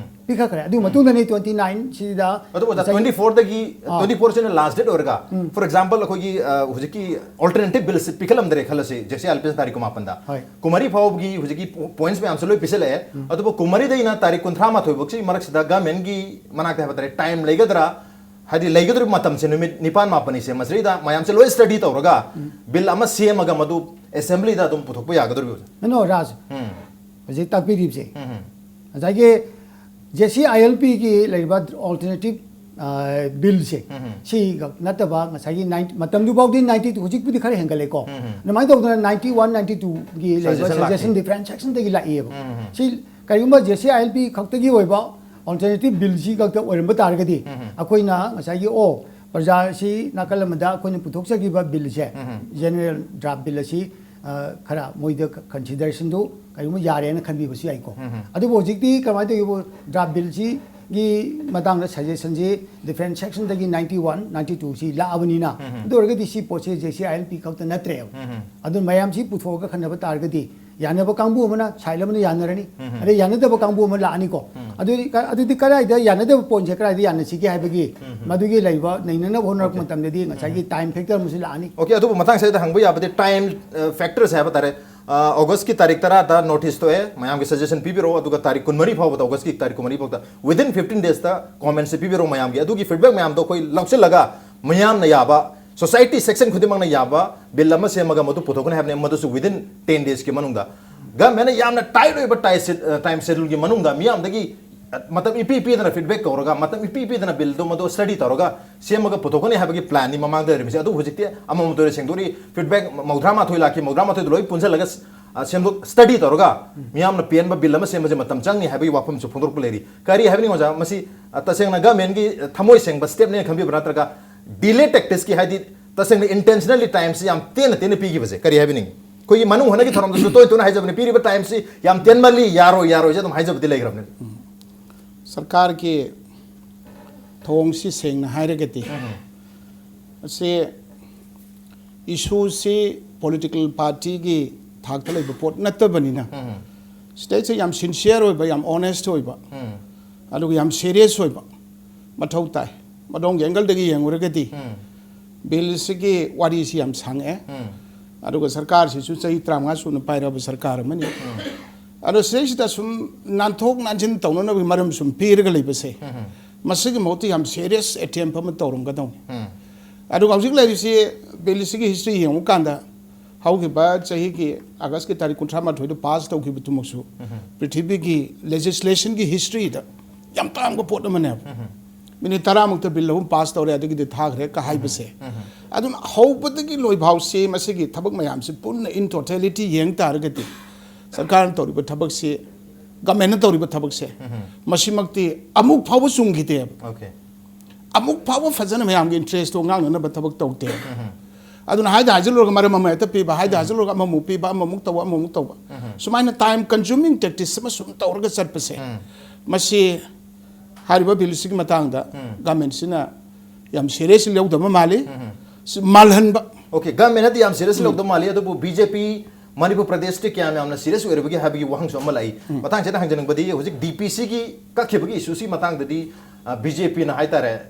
ꯄꯤꯈꯠꯈ꯭ꯔꯦ꯫ ꯑꯗꯨ ꯃꯇꯨꯡꯗꯅꯤ twenty nineꯁꯤꯗ ꯑꯗꯨꯕꯨ ꯑꯣꯖꯥ, twenty fourꯗꯒꯤ, twenty fourꯁꯤꯅ last date ꯑꯣꯏꯔꯒ, for example, ꯑꯩꯈꯣꯏꯒꯤ, ꯑ, ꯍꯧꯖꯤꯛꯀꯤ alternative billꯁꯤ ꯄꯤꯈꯠꯂꯝꯗ꯭ꯔꯦ ꯈꯜꯂꯁꯤ, J C I L ꯄꯤꯁꯤꯅ ꯇꯥꯔꯤꯛ ꯀꯨꯟꯃꯥꯄꯟꯗ꯫ ꯍꯣꯏ꯫ ꯀꯨꯝꯃꯔꯤ ꯐꯥꯎꯕꯒꯤ ꯍꯧꯖꯤꯛꯀꯤ points ꯃꯌꯥꯝꯁꯦ ꯂꯣꯏ ꯄꯤꯁꯤꯜꯂꯛꯑꯦ꯫ ꯑꯗꯨꯕꯨ ꯀꯨꯝꯃꯔꯤꯗꯩꯅ ꯇꯥꯔꯤꯛ ꯀꯨꯟꯊ꯭ꯔꯥ ꯃꯥꯊꯣꯏ ꯐꯥꯎꯁꯤ ꯃꯔꯛꯁꯤꯗ governmentꯒꯤ ꯃꯅꯥꯛꯇ ꯍꯥꯏꯕ ꯇꯥꯔꯦ, time ꯂꯩꯒꯗ꯭ꯔꯥ? ꯍꯥꯏꯗꯤ ꯂꯩꯒꯗꯧꯔꯤꯕ ꯃꯇꯝꯁꯦ ꯅꯨꯃꯤꯠ ꯅꯤꯄꯥꯟ ꯃꯥꯄꯟꯅꯤꯁꯦ, ꯃꯁꯤꯗꯩꯗ ꯃꯌꯥꯝꯁꯦ ꯂꯣꯏ study ꯇꯧꯔꯒ bill ꯑꯃ ꯁꯦꯝꯃꯒ ꯃꯗꯨ assemblyꯗ ꯑꯗꯨꯝ ꯄꯨꯊꯣꯛꯄ ꯌꯥꯒꯗꯧꯔꯤꯕ꯭ꯔꯥ? ꯅꯣ, ꯔꯥꯖ꯫ ꯍꯧꯖꯤꯛ ꯇꯥꯛꯄꯤꯔꯤꯕꯁꯦ, ꯉꯁꯥꯏꯒꯤ ꯖꯦ ꯁꯤ ꯑꯥꯏ ꯑꯦꯜ ꯄꯤꯒꯤ ꯂꯩꯔꯤꯕ alternative, ꯑ, billꯁꯦ, ꯁꯤꯈꯛ ꯅꯠꯇꯕ ꯉꯁꯥꯏꯒꯤ ninety, ꯃꯇꯝꯗꯨꯐꯥꯎꯗꯤ ninety two, ꯍꯧꯖꯤꯛꯄꯨꯗꯤ ꯈꯔ ꯍꯦꯟꯒꯠꯂꯦꯀꯣ꯫ ꯑꯗꯨꯃꯥꯏꯅ ꯇꯧꯗꯅ ninety one, ninety twoꯒꯤ ꯂꯩꯔꯤꯕ Suggestion ꯂꯥꯛꯈꯤ꯫ Suggestion different sectionꯗꯒꯤ ꯂꯥꯛꯏꯑꯕ꯫ ꯁꯤ ꯀꯔꯤꯒꯨꯝꯕ ꯖꯦ ꯁꯤ ꯑꯥꯏ ꯑꯦꯜ ꯄꯤ ꯈꯛꯇꯒꯤ ꯑꯣꯏꯕ alternative billꯁꯤ ꯈꯛꯇ ꯑꯣꯏꯔꯝꯕ ꯇꯥꯔꯒꯗꯤ, ꯑꯩꯈꯣꯏꯅ ꯉꯁꯥꯏꯒꯤ, ꯑꯣ, ꯄ꯭ꯔꯖꯥꯁꯤ ꯅꯥꯀꯜ ꯑꯃꯗ ꯑꯩꯈꯣꯏꯅ ꯄꯨꯊꯣꯛꯆꯈꯤꯕ billꯁꯦ, general draft bill ꯑꯁꯤ, ꯑ, ꯈꯔ ꯃꯣꯏꯗ considerationꯗꯨ ꯀꯔꯤꯒꯨꯝꯕ ꯌꯥꯔꯦꯅ ꯈꯟꯕꯤꯕꯁꯨ ꯌꯥꯏꯀꯣ꯫ ꯑꯗꯨꯕꯨ ꯍꯧꯖꯤꯛꯇꯤ ꯀꯃꯥꯏꯅ ꯇꯧꯒꯦꯕꯨ, draft billꯁꯤ ꯒꯤ ꯃꯇꯥꯡꯗ ꯁꯖꯦꯁꯟꯁꯤ ꯗꯤꯐ꯭ꯔꯦꯟ ꯁꯦꯛꯁꯟꯗꯒꯤ ꯅꯥꯏꯟꯇꯤ ꯋꯥꯟ ꯅꯥꯏꯟꯇꯤ ꯇꯨ ꯁꯤ ꯂꯥꯛꯑꯕꯅꯤꯅ, ꯑꯗꯨ ꯑꯣꯏꯔꯒꯗꯤ ꯁꯤ ꯄꯣꯠꯁꯦ ꯖꯦ ꯁꯤ ꯑꯥꯏ ꯑꯦꯜ ꯄꯤ ꯈꯛꯇ ꯅꯠꯇ꯭ꯔꯦꯕ꯫ ꯑꯗꯨꯅ ꯃꯌꯥꯝꯁꯤ ꯄꯨꯊꯣꯛꯑꯒ ꯈꯟꯅꯕ ꯇꯥꯔꯒꯗꯤ, ꯌꯥꯅꯕ ꯀꯥꯡꯕꯨ ꯑꯃꯅ, ꯁꯥꯏꯠ ꯑꯃꯅ ꯌꯥꯅꯔꯅꯤ, ꯑꯗꯩ ꯌꯥꯅꯗꯕ ꯀꯥꯡꯕꯨ ꯑꯃ ꯂꯥꯛꯑꯅꯤꯀꯣ꯫ ꯑꯗꯨꯗꯤ ꯀ-, ꯑꯗꯨꯗꯤ ꯀꯗꯥꯏꯗ ꯌꯥꯅꯗꯕ ꯄꯣꯏꯟꯁꯦ ꯀꯗꯥꯏꯗ ꯌꯥꯅꯁꯤꯒꯦ ꯍꯥꯏꯕꯒꯤ ꯃꯗꯨꯒꯤ ꯂꯩꯕ ꯅꯩꯅꯅꯕ ꯍꯣꯠꯅꯔꯛꯄ ꯃꯇꯝꯗꯗꯤ ꯉꯁꯥꯏꯒꯤ ꯇꯥꯏꯝ ꯐꯦꯛꯇꯔ ꯑꯃꯁꯨ ꯂꯥꯛꯑꯅꯤ꯫ ꯑꯣꯀꯦ, ꯑꯗꯨꯕꯨ ꯃꯊꯪ ꯁꯤꯗ ꯍꯪꯕ ꯌꯥꯕꯗꯤ ꯇꯥꯏꯝ ꯐꯦꯛꯇꯔꯁꯦ ꯍꯥꯏꯕ ꯇꯥꯔꯦ꯫ ꯑ, ꯑꯣꯒꯁꯀꯤ ꯇꯥꯔꯤꯛ ꯇꯔꯥꯗ ꯅꯣꯇꯤꯁ ꯊꯣꯛꯑꯦ, ꯃꯌꯥꯝꯒꯤ ꯁꯖꯦꯁꯟ ꯄꯤꯕꯤꯔꯛꯑꯣ, ꯑꯗꯨꯒ ꯇꯥꯔꯤꯛ ꯀꯨꯟꯃꯔꯤ ꯐꯥꯎꯕꯗ, ꯑꯣꯒꯁꯀꯤ ꯇꯥꯔꯤꯛ ꯀꯨꯟꯃꯔꯤ ꯐꯥꯎꯗ, within fifteen daysꯇ ꯀꯣꯃꯦꯟꯁꯦ ꯄꯤꯕꯤꯔꯛꯑꯣ ꯃꯌꯥꯝꯒꯤ꯫ ꯑꯗꯨꯒꯤ ꯐꯤꯗꯕꯦꯛ ꯃꯌꯥꯝꯗꯣ ꯑꯩꯈꯣꯏ ꯂꯧꯁꯤꯜꯂꯒ ꯃꯌꯥꯝꯅ ꯌꯥꯕ, ꯁꯣꯁꯥꯏꯇꯤ ꯁꯦꯛꯁꯟ ꯈꯨꯗꯤꯡꯃꯛꯅ ꯌꯥꯕ ꯕꯤꯜ ꯑꯃ ꯁꯦꯝꯃꯒ ꯃꯗꯨ ꯄꯨꯊꯣꯛꯀꯅꯤ ꯍꯥꯏꯕꯅꯤ, ꯃꯗꯨꯁꯨ within ten daysꯀꯤ ꯃꯅꯨꯡꯗ꯫ ꯒꯚꯔꯟꯃꯦꯟꯅ ꯌꯥꯝꯅ ꯇꯥꯏꯠ ꯑꯣꯏꯕ ꯇꯥꯏꯝ ꯁꯦꯗꯨꯜꯒꯤ ꯃꯅꯨꯡꯗ ꯃꯤꯌꯥꯝꯗꯒꯤ ꯃꯇꯝ ꯏꯄꯤ ꯄꯤꯗꯅ ꯐꯤꯗꯕꯦꯛ ꯀꯧꯔꯒ, ꯃꯇꯝ ꯏꯄꯤ ꯄꯤꯗꯅ ꯕꯤꯜꯗꯣ ꯃꯗꯨ ꯁ꯭ꯇꯗꯤ ꯇꯧꯔꯒ ꯁꯦꯝꯃꯒ ꯄꯨꯊꯣꯛꯀꯅꯤ ꯍꯥꯏꯕꯒꯤ ꯄ꯭ꯂꯥꯟꯅꯤ ꯃꯃꯥꯡꯗ ꯂꯩꯔꯝꯃꯤꯁꯦ꯫ ꯑꯗꯨꯕꯨ ꯍꯧꯖꯤꯛꯇꯤ ꯑꯃꯃꯝꯇ ꯑꯣꯏꯅ ꯁꯦꯡꯗꯣꯛꯏ꯫ ꯐꯤꯗꯕꯦꯛ ꯃꯧꯗ꯭ꯔꯥ ꯃꯥꯊꯣꯏ ꯂꯥꯛꯈꯤ, ꯃꯧꯗ꯭ꯔꯥ ꯃꯥꯊꯣꯏꯗꯣ ꯂꯣꯏ ꯄꯨꯟꯁꯤꯜꯂꯒ, ꯑ, ꯁꯦꯝꯗꯣꯛ, ꯁ꯭ꯇꯗꯤ ꯇꯧꯔꯒ ꯃꯤꯌꯥꯝꯅ ꯄꯦꯟꯕ ꯕꯤꯜ ꯑꯃ ꯁꯦꯝꯕꯁꯦ ꯃꯇꯝ ꯆꯪꯅꯤ ꯍꯥꯏꯕꯒꯤ ꯋꯥꯐꯝꯁꯨ ꯐꯣꯡꯗꯣꯔꯛꯄ ꯂꯩꯔꯤ꯫ ꯀꯔꯤ ꯍꯥꯏꯕꯅꯤ ꯑꯣꯖꯥ? ꯃꯁꯤ, ꯑ, ꯇꯁꯦꯡꯅ ꯒꯚꯔꯟꯃꯦꯟꯒꯤ ꯊꯃꯣꯏ ꯁꯦꯡꯕ ꯁ꯭ꯇꯦꯞꯅꯦꯅ ꯈꯟꯕꯤꯕ꯭ꯔꯥ, ꯅꯠꯇ꯭ꯔꯒ ꯗꯤꯂꯦ ꯇꯦꯛꯇꯤꯛꯁꯀꯤ, ꯍꯥꯏꯗꯤ ꯇꯁꯦꯡꯅ ꯏꯟꯇꯦꯟꯁꯅꯦꯜꯂꯤ ꯇꯥꯏꯝꯁꯤ ꯌꯥꯝ ꯇꯦꯟꯅ ꯇꯦꯟꯅ ꯄꯤꯈꯤꯕꯁꯦ ꯀꯔꯤ ꯍꯥꯏꯕꯤꯅꯤꯡꯉꯤ? ꯑꯩꯈꯣꯏꯒꯤ ꯃꯅꯨꯡ ꯍꯨꯠꯅꯒꯤ ꯊꯧꯔꯝꯗꯁꯨ ꯇꯣꯏ ꯇꯣꯏꯅ ꯍꯥꯏꯖꯕꯅꯤ, ꯄꯤꯔꯤꯕ ꯇꯥꯏꯝꯁꯤ ꯌꯥꯝ ꯇꯦꯟꯃꯜꯂꯤ, ꯌꯥꯔꯣꯏ, ꯌꯥꯔꯣꯏꯁꯦ ꯑꯗꯨꯝ ꯍꯥꯏꯖꯕꯗꯤ ꯂꯩꯈ꯭ꯔꯕꯅꯤ꯫ ꯁꯔꯀꯥꯔꯒꯤ ꯊꯧꯑꯣꯡꯁꯤ ꯁꯦꯡꯅ ꯍꯥꯏꯔꯒꯗꯤ, ꯑꯁꯤ ꯏꯁꯨꯁꯤ ꯄꯣꯂꯤꯇꯤꯀꯦꯜ ꯄꯥꯔꯇꯤꯒꯤ ꯊꯥꯛꯇ ꯂꯩꯕ ꯄꯣꯠ ꯅꯠꯇꯕꯅꯤꯅ, ꯁꯤꯗꯩꯁꯤꯗ ꯌꯥꯝ ꯁꯤꯟꯁꯤꯌꯔ ꯑꯣꯏꯕ, ꯌꯥꯝ ꯑꯣꯅꯦꯁ ꯑꯣꯏꯕ, ꯑꯗꯨꯒ ꯌꯥꯝ ꯁꯦꯔꯤꯌꯁ ꯑꯣꯏꯕ ꯃꯊꯧ ꯇꯥꯏ꯫ ꯃꯗꯣꯝꯒꯤ ꯑꯦꯡꯒꯜꯗꯒꯤ ꯌꯦꯡꯉꯨꯔꯒꯗꯤ, ꯕꯤꯜꯁꯤꯒꯤ ꯋꯥꯔꯤꯁꯤ ꯌꯥꯝ ꯁꯥꯡꯉꯛꯑꯦ꯫ ꯑꯗꯨꯒ ꯁꯔꯀꯥꯔꯁꯤꯁꯨ ꯆꯍꯤ ꯇꯔꯥꯃꯉꯥ ꯁꯨꯅ ꯄꯥꯏꯔꯕ ꯁꯔꯀꯥꯔ ꯑꯃꯅꯤ꯫ ꯑꯗꯣ ꯁꯤꯗꯩꯁꯤꯗ ꯁꯨꯝ ꯅꯥꯟꯊꯣꯛ ꯅꯥꯟꯁꯤꯟ ꯇꯧꯅꯅꯕꯒꯤ ꯃꯔꯝ ꯁꯨꯝ ꯄꯤꯔꯒ ꯂꯩꯕꯁꯦ, ꯃꯁꯤꯒꯤ ꯃꯍꯨꯠꯇ ꯌꯥꯝ ꯁꯦꯔꯤꯌꯁ ꯑꯦꯇꯦꯝꯞ ꯑꯃ ꯇꯧꯔꯝꯒꯗꯧꯅꯤ꯫ ꯑꯗꯨꯒ ꯍꯧꯖꯤꯛ ꯂꯩꯔꯤꯁꯤ, ꯕꯤꯜꯁꯤꯒꯤ ꯍꯤꯁꯇ꯭ꯔꯤ ꯌꯦꯡꯉꯨꯀꯥꯟꯗ, ꯍꯧꯈꯤꯕ ꯆꯍꯤꯒꯤ ꯑꯥꯒꯁꯀꯤ ꯇꯥꯔꯤꯛ ꯀꯨꯟꯊ꯭ꯔꯥ ꯃꯥꯊꯣꯏꯗ ꯄꯥꯁ ꯇꯧꯈꯤꯕꯗꯨꯃꯛꯁꯨ ꯄ꯭ꯔꯤꯊꯤꯕꯤꯒꯤ ꯂꯦꯖꯤꯁꯂꯦꯁꯟꯒꯤ ꯍꯤꯁꯇ꯭ꯔꯤꯗ ꯌꯥꯝ ꯇꯥꯡꯕ ꯄꯣꯠ ꯑꯃꯅꯦꯕ꯫ ꯃꯤꯅꯤꯠ ꯇꯔꯥꯃꯨꯛꯇ ꯕꯤꯜ ꯑꯍꯨꯝ ꯄꯥꯁ ꯇꯧꯔꯦ, ꯑꯗꯨꯒꯤꯗꯤ ꯊꯥꯈ꯭ꯔꯦ ꯀ ꯍꯥꯏꯕꯁꯦ꯫ ꯑꯗꯨꯅ ꯍꯧꯕꯗꯒꯤ ꯂꯣꯏꯐꯥꯎꯁꯤ ꯃꯁꯤꯒꯤ ꯊꯕꯛ ꯃꯌꯥꯝꯁꯤ ꯄꯨꯟꯅ in totality ꯌꯦꯡ ꯇꯥꯔꯒꯗꯤ, ꯁꯔꯀꯥꯔꯅ ꯇꯧꯔꯤꯕ ꯊꯕꯛꯁꯤ, ꯒꯃꯦꯟꯅ ꯇꯧꯔꯤꯕ ꯊꯕꯛꯁꯦ, ꯃꯁꯤꯃꯛꯇꯤ ꯑꯃꯨꯛ ꯐꯥꯎꯕ ꯆꯨꯝꯈꯤꯗꯦꯕ꯫ ꯑꯣꯀꯦ꯫ ꯑꯃꯨꯛ ꯐꯥꯎꯕ ꯐꯖꯅ ꯃꯌꯥꯝꯒꯤ ꯏꯟꯇꯔꯦꯁꯇꯣ ꯉꯥꯛꯅꯅꯕ ꯊꯕꯛ ꯇꯧꯗꯦ꯫ ꯑꯗꯨꯅ ꯍꯥꯏꯗ ꯍꯥꯏꯖꯤꯜꯂꯨꯔꯒ ꯃꯔꯝ ꯑꯃ ꯍꯦꯛꯇ ꯄꯤꯕ, ꯍꯥꯏꯗ ꯍꯥꯏꯖꯤꯜꯂꯨꯔꯒ ꯑꯃꯃꯨꯛ ꯄꯤꯕ, ꯑꯃꯃꯨꯛ ꯇꯧꯕ, ꯑꯃꯃꯨꯛ ꯇꯧꯕ꯫ ꯁꯨꯃꯥꯏꯅ ꯇꯥꯏꯝ ꯀꯟꯖꯨꯃꯤꯡ ꯇꯦꯛꯇꯤꯛꯁ ꯑꯃ ꯁꯨꯝ ꯇꯧꯔꯒ ꯆꯠꯄꯁꯦ, ꯃꯁꯤ ꯍꯥꯏꯔꯤꯕ ꯕꯤꯜꯁꯤꯒꯤ ꯃꯇꯥꯡꯗ ꯒꯃꯦꯟꯁꯤꯅ ꯌꯥꯝ ꯁꯤꯔꯤꯌꯁ ꯂꯧꯗꯕ ꯃꯥꯜꯂꯤ꯫ ꯁꯤ ꯃꯥꯜꯍꯟꯕ꯫ ꯑꯣꯀꯦ, ꯒꯃꯦꯟꯅꯗꯤ ꯌꯥꯝ ꯁꯤꯔꯤꯌꯁ ꯂꯧꯗꯕ ꯃꯥꯜꯂꯤ, ꯑꯗꯨꯕꯨ ꯕꯤ ꯖꯦ ꯄꯤ ꯃꯅꯤꯄꯨꯔ ꯄ꯭ꯔꯗꯦꯁꯇꯤ ꯀꯌꯥꯝ ꯌꯥꯝꯅ ꯁꯤꯔꯤꯌꯁ ꯑꯣꯏꯔꯕꯒꯦ ꯍꯥꯏꯕꯒꯤ ꯋꯥꯍꯪꯁꯨ ꯑꯃ ꯂꯥꯛꯏ꯫ ꯃꯇꯥꯡꯁꯤꯗ ꯍꯪꯖꯅꯤꯡꯕꯗꯤ, ꯍꯧꯖꯤꯛ ꯗꯤ ꯄꯤ ꯁꯤꯒꯤ ꯀꯛꯈꯤꯕꯒꯤ ꯏꯁꯨꯁꯤ ꯃꯇꯥꯡꯗꯗꯤ ꯕꯤ ꯖꯦ ꯄꯤꯅ ꯍꯥꯏꯇꯥꯔꯦ,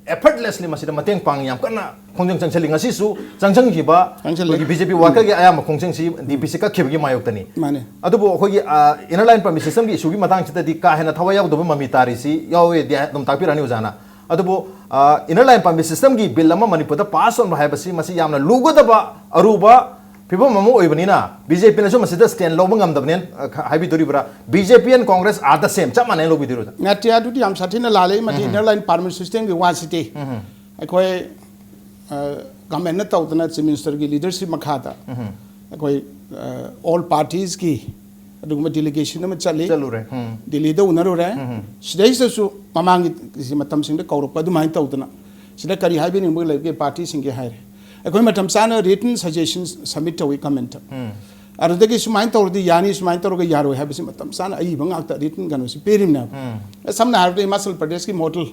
ꯑꯦꯐꯔꯠꯂꯦꯁꯂꯤ ꯃꯁꯤꯗ ꯃꯇꯦꯡ ꯄꯥꯡ ꯌꯥꯝ ꯀꯟꯅ ꯈꯣꯡꯖꯪ ꯆꯪꯁꯤꯜꯂꯤ꯫ ꯉꯁꯤꯁꯨ ꯆꯪꯁꯤꯟꯈꯤꯕ ꯆꯪꯁꯤꯜꯂꯤ꯫ ꯑꯩꯈꯣꯏꯒꯤ ꯕꯤ ꯖꯦ ꯄꯤ ꯋꯥꯀꯔꯒꯤ ꯑꯌꯥꯝꯕ ꯈꯣꯡꯖꯪꯁꯤ ꯗꯤ ꯄꯤ ꯁꯤ ꯀꯛꯈꯤꯕꯒꯤ ꯃꯥꯌꯣꯛꯇꯅꯤ꯫ ꯃꯥꯅꯦ꯫ ꯑꯗꯨꯕꯨ ꯑꯩꯈꯣꯏꯒꯤ ꯏꯟꯅꯔ ꯂꯥꯏꯟ ꯄꯔꯃꯤꯠ ꯁꯤꯁꯇꯝꯒꯤ ꯏꯁꯨꯒꯤ ꯃꯇꯥꯡꯁꯤꯗꯗꯤ ꯀꯥ ꯍꯦꯟꯅ ꯊꯋꯥꯏ ꯌꯥꯎꯗꯕ ꯃꯃꯤ ꯇꯥꯔꯤꯁꯤ ꯌꯥꯎꯋꯦꯗꯤ ꯑꯗꯨꯝ ꯇꯥꯛꯄꯤꯔꯛꯑꯅꯤ ꯑꯣꯖꯥꯅ꯫ ꯑꯗꯨꯕꯨ ꯏꯟꯅꯔ ꯂꯥꯏꯟ ꯄꯔꯃꯤꯠ ꯁꯤꯁꯇꯝꯒꯤ ꯕꯤꯜ ꯑꯃ ꯃꯅꯤꯄꯨꯔꯗ ꯄꯥꯁ ꯇꯧꯍꯟꯕ ꯍꯥꯏꯕꯁꯤ ꯃꯁꯤ ꯌꯥꯝꯅ ꯂꯨꯒꯗꯕ ꯑꯔꯨꯕ ꯐꯤꯕꯝ ꯑꯃ ꯑꯣꯏꯕꯅꯤꯅ ꯕꯤ ꯖꯦ ꯄꯤꯅꯁꯨ ꯃꯁꯤꯗ ꯁ꯭ꯇꯦꯟ ꯂꯧꯕ ꯉꯝꯗꯕꯅꯦꯅ ꯍꯥꯏꯕꯤꯗꯣꯔꯤꯕ꯭ꯔꯥ? B J P and Congress are the same, ꯆꯞ ꯃꯥꯟꯅꯩ ꯂꯧꯕꯤꯗꯣꯏꯔꯣ ꯑꯣꯖꯥ? ꯅꯠꯇꯦ, ꯑꯗꯨꯗꯤ ꯌꯥꯝ ꯁꯥꯊꯤꯅ ꯂꯥꯜꯂꯦ꯫ ꯃꯁꯤ ꯏꯟꯅꯔ ꯂꯥꯏꯟ ꯄꯔꯃꯤꯠ ꯁꯤꯁꯇꯦꯝꯒꯤ ꯋꯥꯁꯤꯗꯤ ꯑꯩꯈꯣꯏ ꯒꯃꯦꯟꯅ ꯇꯧꯗꯅ ꯆꯤꯐ ꯃꯤꯅꯤꯁꯇꯔꯒꯤ ꯂꯤꯗꯔꯁꯤꯞ ꯃꯈꯥꯗ ꯑꯩꯈꯣꯏ ꯑꯣꯜ ꯄꯥꯔꯇꯤꯁꯀꯤ ꯑꯗꯨꯒꯨꯝꯕ ꯗꯤꯂꯤꯒꯦꯁꯟ ꯑꯃ ꯆꯠꯂꯤ꯫ ꯆꯠꯂꯨꯔꯦ꯫ ꯎꯝ꯫ ꯗꯤꯜꯂꯤꯗ ꯎꯅꯔꯨꯔꯦ꯫ ꯁꯤꯗꯩꯁꯤꯗꯁꯨ ꯃꯃꯥꯡꯒꯤ ꯃꯇꯝꯁꯤꯡꯗ ꯀꯧꯔꯛꯄ ꯑꯗꯨꯃꯥꯏꯅ ꯇꯧꯗꯅ ꯁꯤꯗ ꯀꯔꯤ ꯍꯥꯏꯕꯤꯅꯤꯡꯕ ꯂꯩꯒꯦ ꯄꯥꯔꯇꯤꯁꯤꯡꯒꯤ ꯍꯥꯏꯔꯦ꯫ ꯑꯩꯈꯣꯏ ꯃꯇꯝ ꯆꯥꯅ ꯔꯤꯇꯟ ꯁꯖꯦꯁꯟ ꯁꯕꯃꯤꯠ ꯇꯧꯏ ꯒꯃꯦꯟꯇ꯫ ꯑꯗꯨꯗꯒꯤ ꯁꯨꯃꯥꯏꯅ ꯇꯧꯔꯗꯤ ꯌꯥꯅꯤ, ꯁꯨꯃꯥꯏꯅ ꯇꯧꯔꯒ ꯌꯥꯔꯣꯏ ꯍꯥꯏꯕꯁꯤ ꯃꯇꯝ ꯆꯥꯅ ꯑꯏꯕ ꯉꯥꯛꯇ ꯔꯤꯇꯟ ꯀꯩꯅꯣꯁꯤ ꯄꯤꯔꯤꯕꯅꯦꯕ꯫ ꯁꯝꯅ ꯍꯥꯏꯔꯕꯗ ꯍꯤꯃꯥꯆꯜ ꯄ꯭ꯔꯗꯦꯁꯀꯤ ꯃꯣꯗꯦꯜ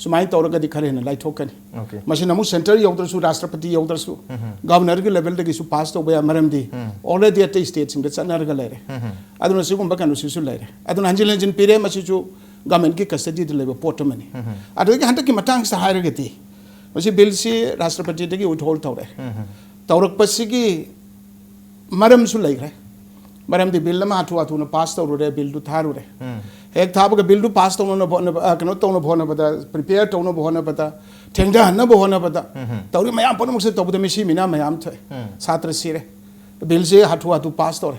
ꯁꯨꯃꯥꯏꯅ ꯇꯧꯔꯒꯗꯤ ꯈꯔ ꯍꯦꯟꯅ ꯂꯥꯏꯊꯣꯛꯀꯅꯤ꯫ ꯑꯣꯀꯦ꯫ ꯃꯁꯤꯅ ꯑꯃꯨꯛ ꯁꯦꯟꯇꯔ ꯌꯧꯗ꯭ꯔꯁꯨ, ꯔꯥꯁꯇ꯭ꯔꯄꯇꯤ ꯌꯧꯗ꯭ꯔꯁꯨ, ꯒꯚꯔꯅꯔꯒꯤ ꯂꯦꯚꯦꯜꯗꯒꯤꯁꯨ ꯄꯥꯁ ꯇꯧꯕ ꯌꯥꯏ, ꯃꯔꯝꯗꯤ ꯑꯣꯜꯔꯦꯗꯤ ꯑꯇꯩ ꯁ꯭ꯇꯦꯠꯁꯤꯡꯗ ꯆꯠꯅꯔꯒ ꯂꯩꯔꯦ꯫ ꯑꯗꯨꯅ ꯁꯤꯒꯨꯝꯕ ꯀꯩꯅꯣꯁꯤꯁꯨ ꯂꯩꯔꯦ꯫ ꯑꯗꯨꯅ ꯍꯟꯖꯤꯟ ꯍꯟꯖꯤꯟ ꯄꯤꯔꯦ, ꯃꯁꯤꯁꯨ ꯒꯚꯔꯟꯃꯦꯟꯠꯀꯤ ꯀꯁꯇꯗꯤꯗ ꯂꯩꯕ ꯄꯣꯠ ꯑꯃꯅꯤ꯫ ꯑꯗꯨꯗꯒꯤ ꯍꯟꯗꯛꯀꯤ ꯃꯇꯥꯡꯁꯤꯗ ꯍꯥꯏꯔꯒꯗꯤ ꯃꯁꯤ ꯕꯤꯜꯁꯤ ꯔꯥꯁꯇ꯭ꯔꯄꯇꯤꯗꯒꯤ ꯋꯤꯠꯍꯣꯜ ꯇꯧꯔꯦ꯫ ꯇꯧꯔꯛꯄꯁꯤꯒꯤ ꯃꯔꯝꯁꯨ ꯂꯩꯈ꯭ꯔꯦ꯫ ꯃꯔꯝꯗꯤ ꯕꯤꯜ ꯑꯃ ꯍꯥꯊꯨ ꯍꯥꯊꯨꯅ ꯄꯥꯁ ꯇꯧꯔꯨꯔꯦ, ꯕꯤꯜꯗꯨ ꯊꯥꯔꯨꯔꯦ꯫ ꯍꯦꯛ ꯊꯥꯕꯒ ꯕꯤꯜꯗꯨ ꯄꯥꯁ ꯇꯧꯅꯅꯕ ꯍꯣꯠꯅꯕ, ꯑ, ꯀꯩꯅꯣ ꯇꯧꯅꯕ ꯍꯣꯠꯅꯕꯗ, ꯄ꯭ꯔꯤꯄꯦꯌꯔ ꯇꯧꯅꯕ ꯍꯣꯠꯅꯕꯗ, ꯊꯦꯡꯊꯍꯟꯅꯕ ꯍꯣꯠꯅꯕꯗ ꯇꯧꯔꯤ ꯃꯌꯥꯝ ꯄꯨꯝꯅꯃꯛꯁꯦ ꯇꯧꯕꯗ ꯃꯤꯁꯤ ꯃꯤꯅꯥ ꯃꯌꯥꯝ ꯊꯣꯛꯑꯦ꯫ ꯁꯥꯇ꯭ꯔ ꯁꯤꯔꯦ꯫ ꯕꯤꯜꯁꯦ ꯍꯥꯊꯨ ꯍꯥꯊꯨ ꯄꯥꯁ ꯇꯧꯔꯦ꯫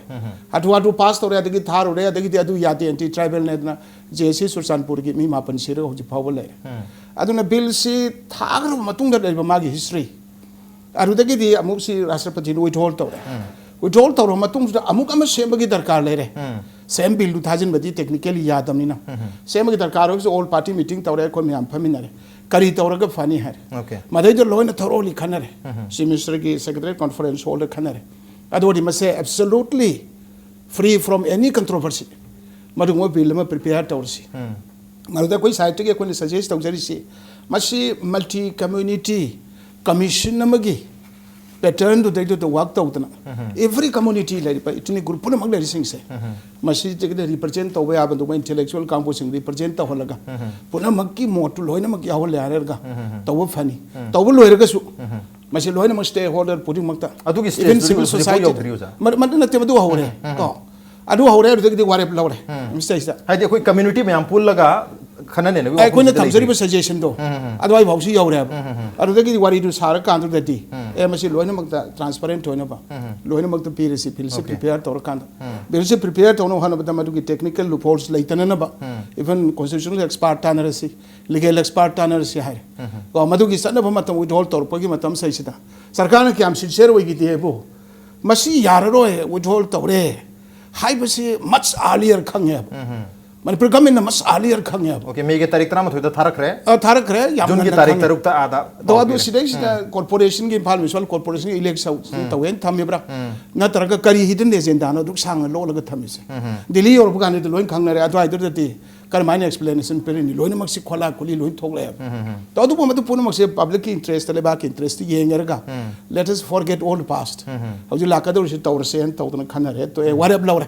ꯍꯥꯊꯨ ꯍꯥꯊꯨ ꯄꯥꯁ ꯇꯧꯔꯦ, ꯑꯗꯒꯤ ꯊꯥꯔꯨꯔꯦ, ꯑꯗꯒꯤꯗꯤ ꯑꯗꯨ ꯌꯥꯗꯦ, ꯑꯦꯟꯇꯤ ꯇ꯭ꯔꯥꯏꯕꯦꯜꯅꯦꯗꯅ ꯖꯦ ꯑꯦꯁ ꯁꯤ ꯆꯨꯔꯆꯥꯟꯄꯨꯔꯒꯤ ꯃꯤ ꯃꯥꯄꯟ ꯁꯤꯔꯒ ꯍꯧꯖꯤꯛ ꯐꯥꯎꯕ ꯂꯩꯔꯦ꯫ ꯑꯗꯨꯅ ꯕꯤꯜꯁꯤ ꯊꯥꯈ꯭ꯔꯕ ꯃꯇꯨꯡꯗ ꯂꯩꯕ ꯃꯥꯒꯤ ꯍꯤꯁꯇ꯭ꯔꯤ, ꯑꯗꯨꯗꯒꯤꯗꯤ ꯑꯃꯨꯛ ꯁꯤ ꯔꯥꯁꯇ꯭ꯔꯄꯇꯤꯅ ꯋꯤꯠꯍꯣꯜ ꯇꯧꯔꯦ꯫ ꯋꯤꯠꯍꯣꯜ ꯇꯧꯔꯕ ꯃꯇꯨꯡꯁꯤꯗ ꯑꯃꯨꯛ ꯑꯃ ꯁꯦꯝꯕꯒꯤ ꯗꯔꯀꯥꯔ ꯂꯩꯔꯦ꯫ ꯁꯦꯝ ꯕꯤꯜꯗꯨ ꯊꯥꯖꯤꯟꯕꯗꯤ ꯇꯦꯛꯅꯤꯀꯦꯂꯤ ꯌꯥꯗꯕꯅꯤꯅ꯫ ꯁꯦꯝꯕꯒꯤ ꯗꯔꯀꯥꯔ ꯑꯣꯏꯔꯒꯁꯨ ꯑꯣꯜ ꯄꯥꯔꯇꯤ ꯃꯤꯇꯤꯡ ꯇꯧꯔꯦ, ꯑꯩꯈꯣꯏ ꯃꯌꯥꯝ ꯐꯝꯃꯤꯟꯅꯔꯦ꯫ ꯀꯔꯤ ꯇꯧꯔꯒ ꯐꯅꯤ ꯍꯥꯏꯔꯦ꯫ ꯑꯣꯀꯦ꯫ ꯃꯗꯩꯗ ꯂꯣꯏꯅ ꯊꯣꯔꯣꯂꯤ ꯈꯟꯅꯔꯦ꯫ ꯆꯤꯐ ꯃꯤꯅꯤꯁꯇꯔꯒꯤ ꯁꯦꯀ꯭ꯔꯦꯇꯔꯤ ꯀꯣꯟꯐꯔꯦꯟꯁ ꯍꯣꯜꯗ ꯈꯟꯅꯔꯦ꯫ ꯑꯗꯨ ꯑꯣꯏꯔꯗꯤ ꯃꯁꯦ absolutely free from any controversy. ꯃꯗꯨꯒꯨꯝꯕ ꯕꯤꯜ ꯑꯃ ꯄ꯭ꯔꯤꯄꯦꯌꯔ ꯇꯧꯔꯁꯤ꯫ ꯃꯗꯨꯗ ꯑꯩꯈꯣꯏ ꯁꯥꯏꯠꯇꯒꯤ ꯑꯩꯈꯣꯏꯅ ꯁꯖꯦꯁ ꯇꯧꯖꯔꯤꯁꯤ, ꯃꯁꯤ ꯃꯜꯇꯤ ꯀꯝꯃ꯭ꯌꯨꯅꯤꯇꯤ ꯀꯃꯤꯁꯟ ꯑꯃꯒꯤ ꯄꯦꯇꯔꯟꯗꯨꯗꯩꯗꯨꯗ ꯋꯥꯛ ꯇꯧꯗꯅ, ꯑꯦꯚ꯭ꯔꯤ ꯀꯝꯃ꯭ꯌꯨꯅꯤꯇꯤ ꯂꯩꯔꯤꯕ ꯏꯊꯅꯤꯛ ꯒ꯭ꯔꯨꯞ ꯄꯨꯝꯅꯃꯛ ꯂꯩꯔꯤꯁꯤꯡꯁꯦ, ꯃꯁꯤꯗꯒꯤꯗ ꯔꯤꯄ꯭ꯔꯖꯦꯟ ꯇꯧꯕ ꯌꯥꯕ ꯑꯗꯨꯒꯨꯝꯕ ꯏꯟꯇꯦꯂꯦꯛꯆꯨꯋꯦꯜ ꯀꯥꯡꯕꯨꯁꯤꯡ ꯔꯤꯄ꯭ꯔꯖꯦꯟ ꯇꯧꯍꯜꯂꯒ, ꯄꯨꯝꯅꯃꯛꯀꯤ ꯃꯣꯠꯇꯨ ꯂꯣꯏꯅꯃꯛ ꯌꯥꯎꯍꯜꯂꯦ ꯍꯥꯏꯔꯒ ꯇꯧꯕ ꯐꯅꯤ꯫ ꯇꯧꯕ ꯂꯣꯏꯔꯒꯁꯨ ꯃꯁꯤ ꯂꯣꯏꯅꯃꯛ ꯁ꯭ꯇꯦꯛ ꯍꯣꯜꯗꯔ ꯈꯨꯗꯤꯡꯃꯛꯇ, ꯑꯗꯨꯒꯤ ꯏꯚꯟ ꯁ꯭ꯇꯦꯖꯇꯨꯗꯤ ꯁꯤꯚꯤꯜ ꯍꯧꯖꯤꯛꯐꯥꯎ ꯁꯣꯁꯥꯏꯇꯤ ꯌꯧꯗ꯭ꯔꯤ, ꯑꯣꯖꯥ꯫ ꯃꯗꯨ ꯅꯠꯇꯦ, ꯃꯗꯨ ꯍꯧꯔꯦ꯫ ꯀꯣ, ꯑꯗꯨ ꯍꯧꯔꯦ, ꯑꯗꯨꯗꯒꯤꯗꯤ ꯋꯥꯔꯦꯞ ꯂꯧꯔꯦ꯫ ꯃꯤꯁꯇꯔ ꯏꯁꯇ ꯍꯥꯏꯗꯤ ꯑꯩꯈꯣꯏ ꯀꯝꯃ꯭ꯌꯨꯅꯤꯇꯤ ꯃꯌꯥꯝ ꯄꯨꯜꯂꯒ ꯈꯟꯅ ꯅꯩꯅꯕꯒꯤ ꯑꯩꯈꯣꯏꯅ ꯋꯥꯐꯝꯁꯤꯗ ꯊꯝꯖꯔꯤꯕ ꯂꯩꯇ꯭ꯔꯤ꯫ ꯁꯖꯦꯁꯟꯗꯣ ꯑꯗꯨꯋꯥꯏꯐꯥꯎꯁꯤ ꯌꯧꯔꯦꯕ꯫ ꯑꯗꯨꯗꯒꯤꯗꯤ ꯋꯥꯔꯤꯗꯨ ꯁꯥꯔꯀꯥꯟꯗꯨꯗꯗꯤ, ꯑꯦ, ꯃꯁꯤ ꯂꯣꯏꯅꯃꯛꯇ ꯇ꯭ꯔꯥꯟꯁꯄꯔꯦꯟꯠ ꯑꯣꯏꯅꯕ, ꯂꯣꯏꯅꯃꯛꯇ ꯄꯤꯔꯁꯤ, ꯕꯤꯜꯁꯤ ꯑꯣꯀꯦ꯫ ꯄ꯭ꯔꯤꯄꯦꯌꯔ ꯇꯧꯔꯀꯥꯟꯗ꯫ ꯕꯤꯜꯁꯤ ꯄ꯭ꯔꯤꯄꯦꯌꯔ ꯇꯧꯅꯕ ꯍꯣꯠꯅꯕꯗ ꯃꯗꯨꯒꯤ ꯇꯦꯛꯅꯤꯀꯦꯜ ꯂꯨꯞꯍꯣꯜꯁ ꯂꯩꯇꯅꯅꯕ, ꯏꯚꯟ ꯀꯣꯟꯁꯇꯤꯇ꯭ꯌꯨꯁꯅꯦꯜ ꯑꯦꯛꯁꯄꯥꯔꯠ ꯇꯥꯟꯅꯔꯁꯤ, ꯂꯤꯒꯦꯜ ꯑꯦꯛꯁꯄꯥꯔꯠ ꯇꯥꯟꯅꯔꯁꯤ ꯍꯥꯏꯔꯦ꯫ ꯀꯣ, ꯃꯗꯨꯒꯤ ꯆꯠꯅꯕ ꯃꯇꯝ ꯋꯤꯠꯍꯣꯜ ꯇꯧꯔꯛꯄꯒꯤ ꯃꯇꯝ ꯁꯤꯗꯩꯁꯤꯗ ꯁꯔꯀꯥꯔꯅ ꯀꯌꯥꯝ ꯁꯤꯟꯁꯤꯌꯔ ꯑꯣꯏꯈꯤꯗꯦꯕꯨ, ꯃꯁꯤ ꯌꯥꯔꯔꯣꯏ, ꯋꯤꯠꯍꯣꯜ ꯇꯧꯔꯦ ꯍꯥꯏꯕꯁꯤ ꯃꯆ ꯑꯥꯔꯂꯤꯌꯔ ꯈꯪꯉꯦꯕ꯫ ꯃꯅꯤꯄꯨꯔ ꯒꯃꯦꯟꯅ ꯃꯆ ꯑꯥꯔꯂꯤꯌꯔ ꯈꯪꯉꯦꯕ꯫ ꯑꯣꯀꯦ, ꯃꯦꯒꯤ ꯇꯥꯔꯤꯛ ꯇꯔꯥꯃꯥꯊꯣꯏꯗ ꯊꯥꯔꯛꯈ꯭ꯔꯦ꯫ ꯑ, ꯊꯥꯔꯛꯈ꯭ꯔꯦ, ꯌꯥꯝ ꯖꯨꯟꯒꯤ ꯉꯟꯅ ꯇꯥꯔꯤꯛ ꯈꯪꯉꯦ꯫ ꯇꯔꯨꯛꯇ ꯑꯥꯗ ꯑꯗꯣ ꯑꯗꯨ ꯄꯥꯎ ꯄꯤꯔꯦ꯫ ꯁꯤꯗꯩꯁꯤꯗ ꯀꯣꯔꯄꯣꯔꯦꯁꯟꯒꯤ, ꯏꯝꯐꯥꯜ ꯃ꯭ꯌꯨꯅꯤꯁꯤꯄꯥꯜ ꯀꯣꯔꯄꯣꯔꯦꯁꯟꯒꯤ ꯏꯂꯦꯛꯁꯟ ꯇꯧꯋꯦꯅ ꯊꯝꯃꯤꯕ꯭ꯔꯥ? ꯅꯠꯇ꯭ꯔꯒ ꯀꯔꯤ ꯍꯤꯗꯟ ꯑꯦꯖꯦꯟꯗꯥꯅꯣ ꯑꯗꯨꯛ ꯁꯥꯡꯅ ꯂꯣꯠꯂꯒ ꯊꯝꯃꯤꯁꯦ? ꯗꯤꯜꯂꯤ ꯌꯧꯔꯛꯄ ꯀꯥꯟꯗꯗꯤ ꯂꯣꯏ ꯈꯪꯅꯔꯦ꯫ ꯑꯗꯨꯋꯥꯏꯗꯨꯗꯗꯤ ꯀꯔꯝꯍꯥꯏꯅ ꯑꯦꯛꯁꯄ꯭ꯂꯦꯅꯦꯁꯟ ꯄꯤꯔꯅꯤ? ꯂꯣꯏꯅꯃꯛꯁꯤ ꯈꯣꯂꯥ ꯈꯨꯂꯤ ꯂꯣꯏ ꯊꯣꯛꯂꯛꯑꯦꯕ꯫ ꯇꯣ ꯑꯗꯨꯕꯨ ꯃꯗꯨ ꯄꯨꯝꯅꯃꯛꯁꯦ ꯄꯕ꯭ꯂꯤꯛꯀꯤ ꯏꯟꯇꯔꯦꯁꯇ, ꯂꯩꯕꯥꯛꯀꯤ interest ꯌꯦꯡꯉꯔꯒ, let us forget all the past, ꯍꯧꯖꯤꯛ ꯂꯥꯛꯀꯗꯧꯔꯤꯁꯤ ꯇꯧꯔꯁꯦꯅ ꯇꯧꯗꯅ ꯈꯟꯅꯔꯦ, ꯇꯣꯛꯑꯦ, ꯋꯥꯔꯦꯞ ꯂꯧꯔꯦ꯫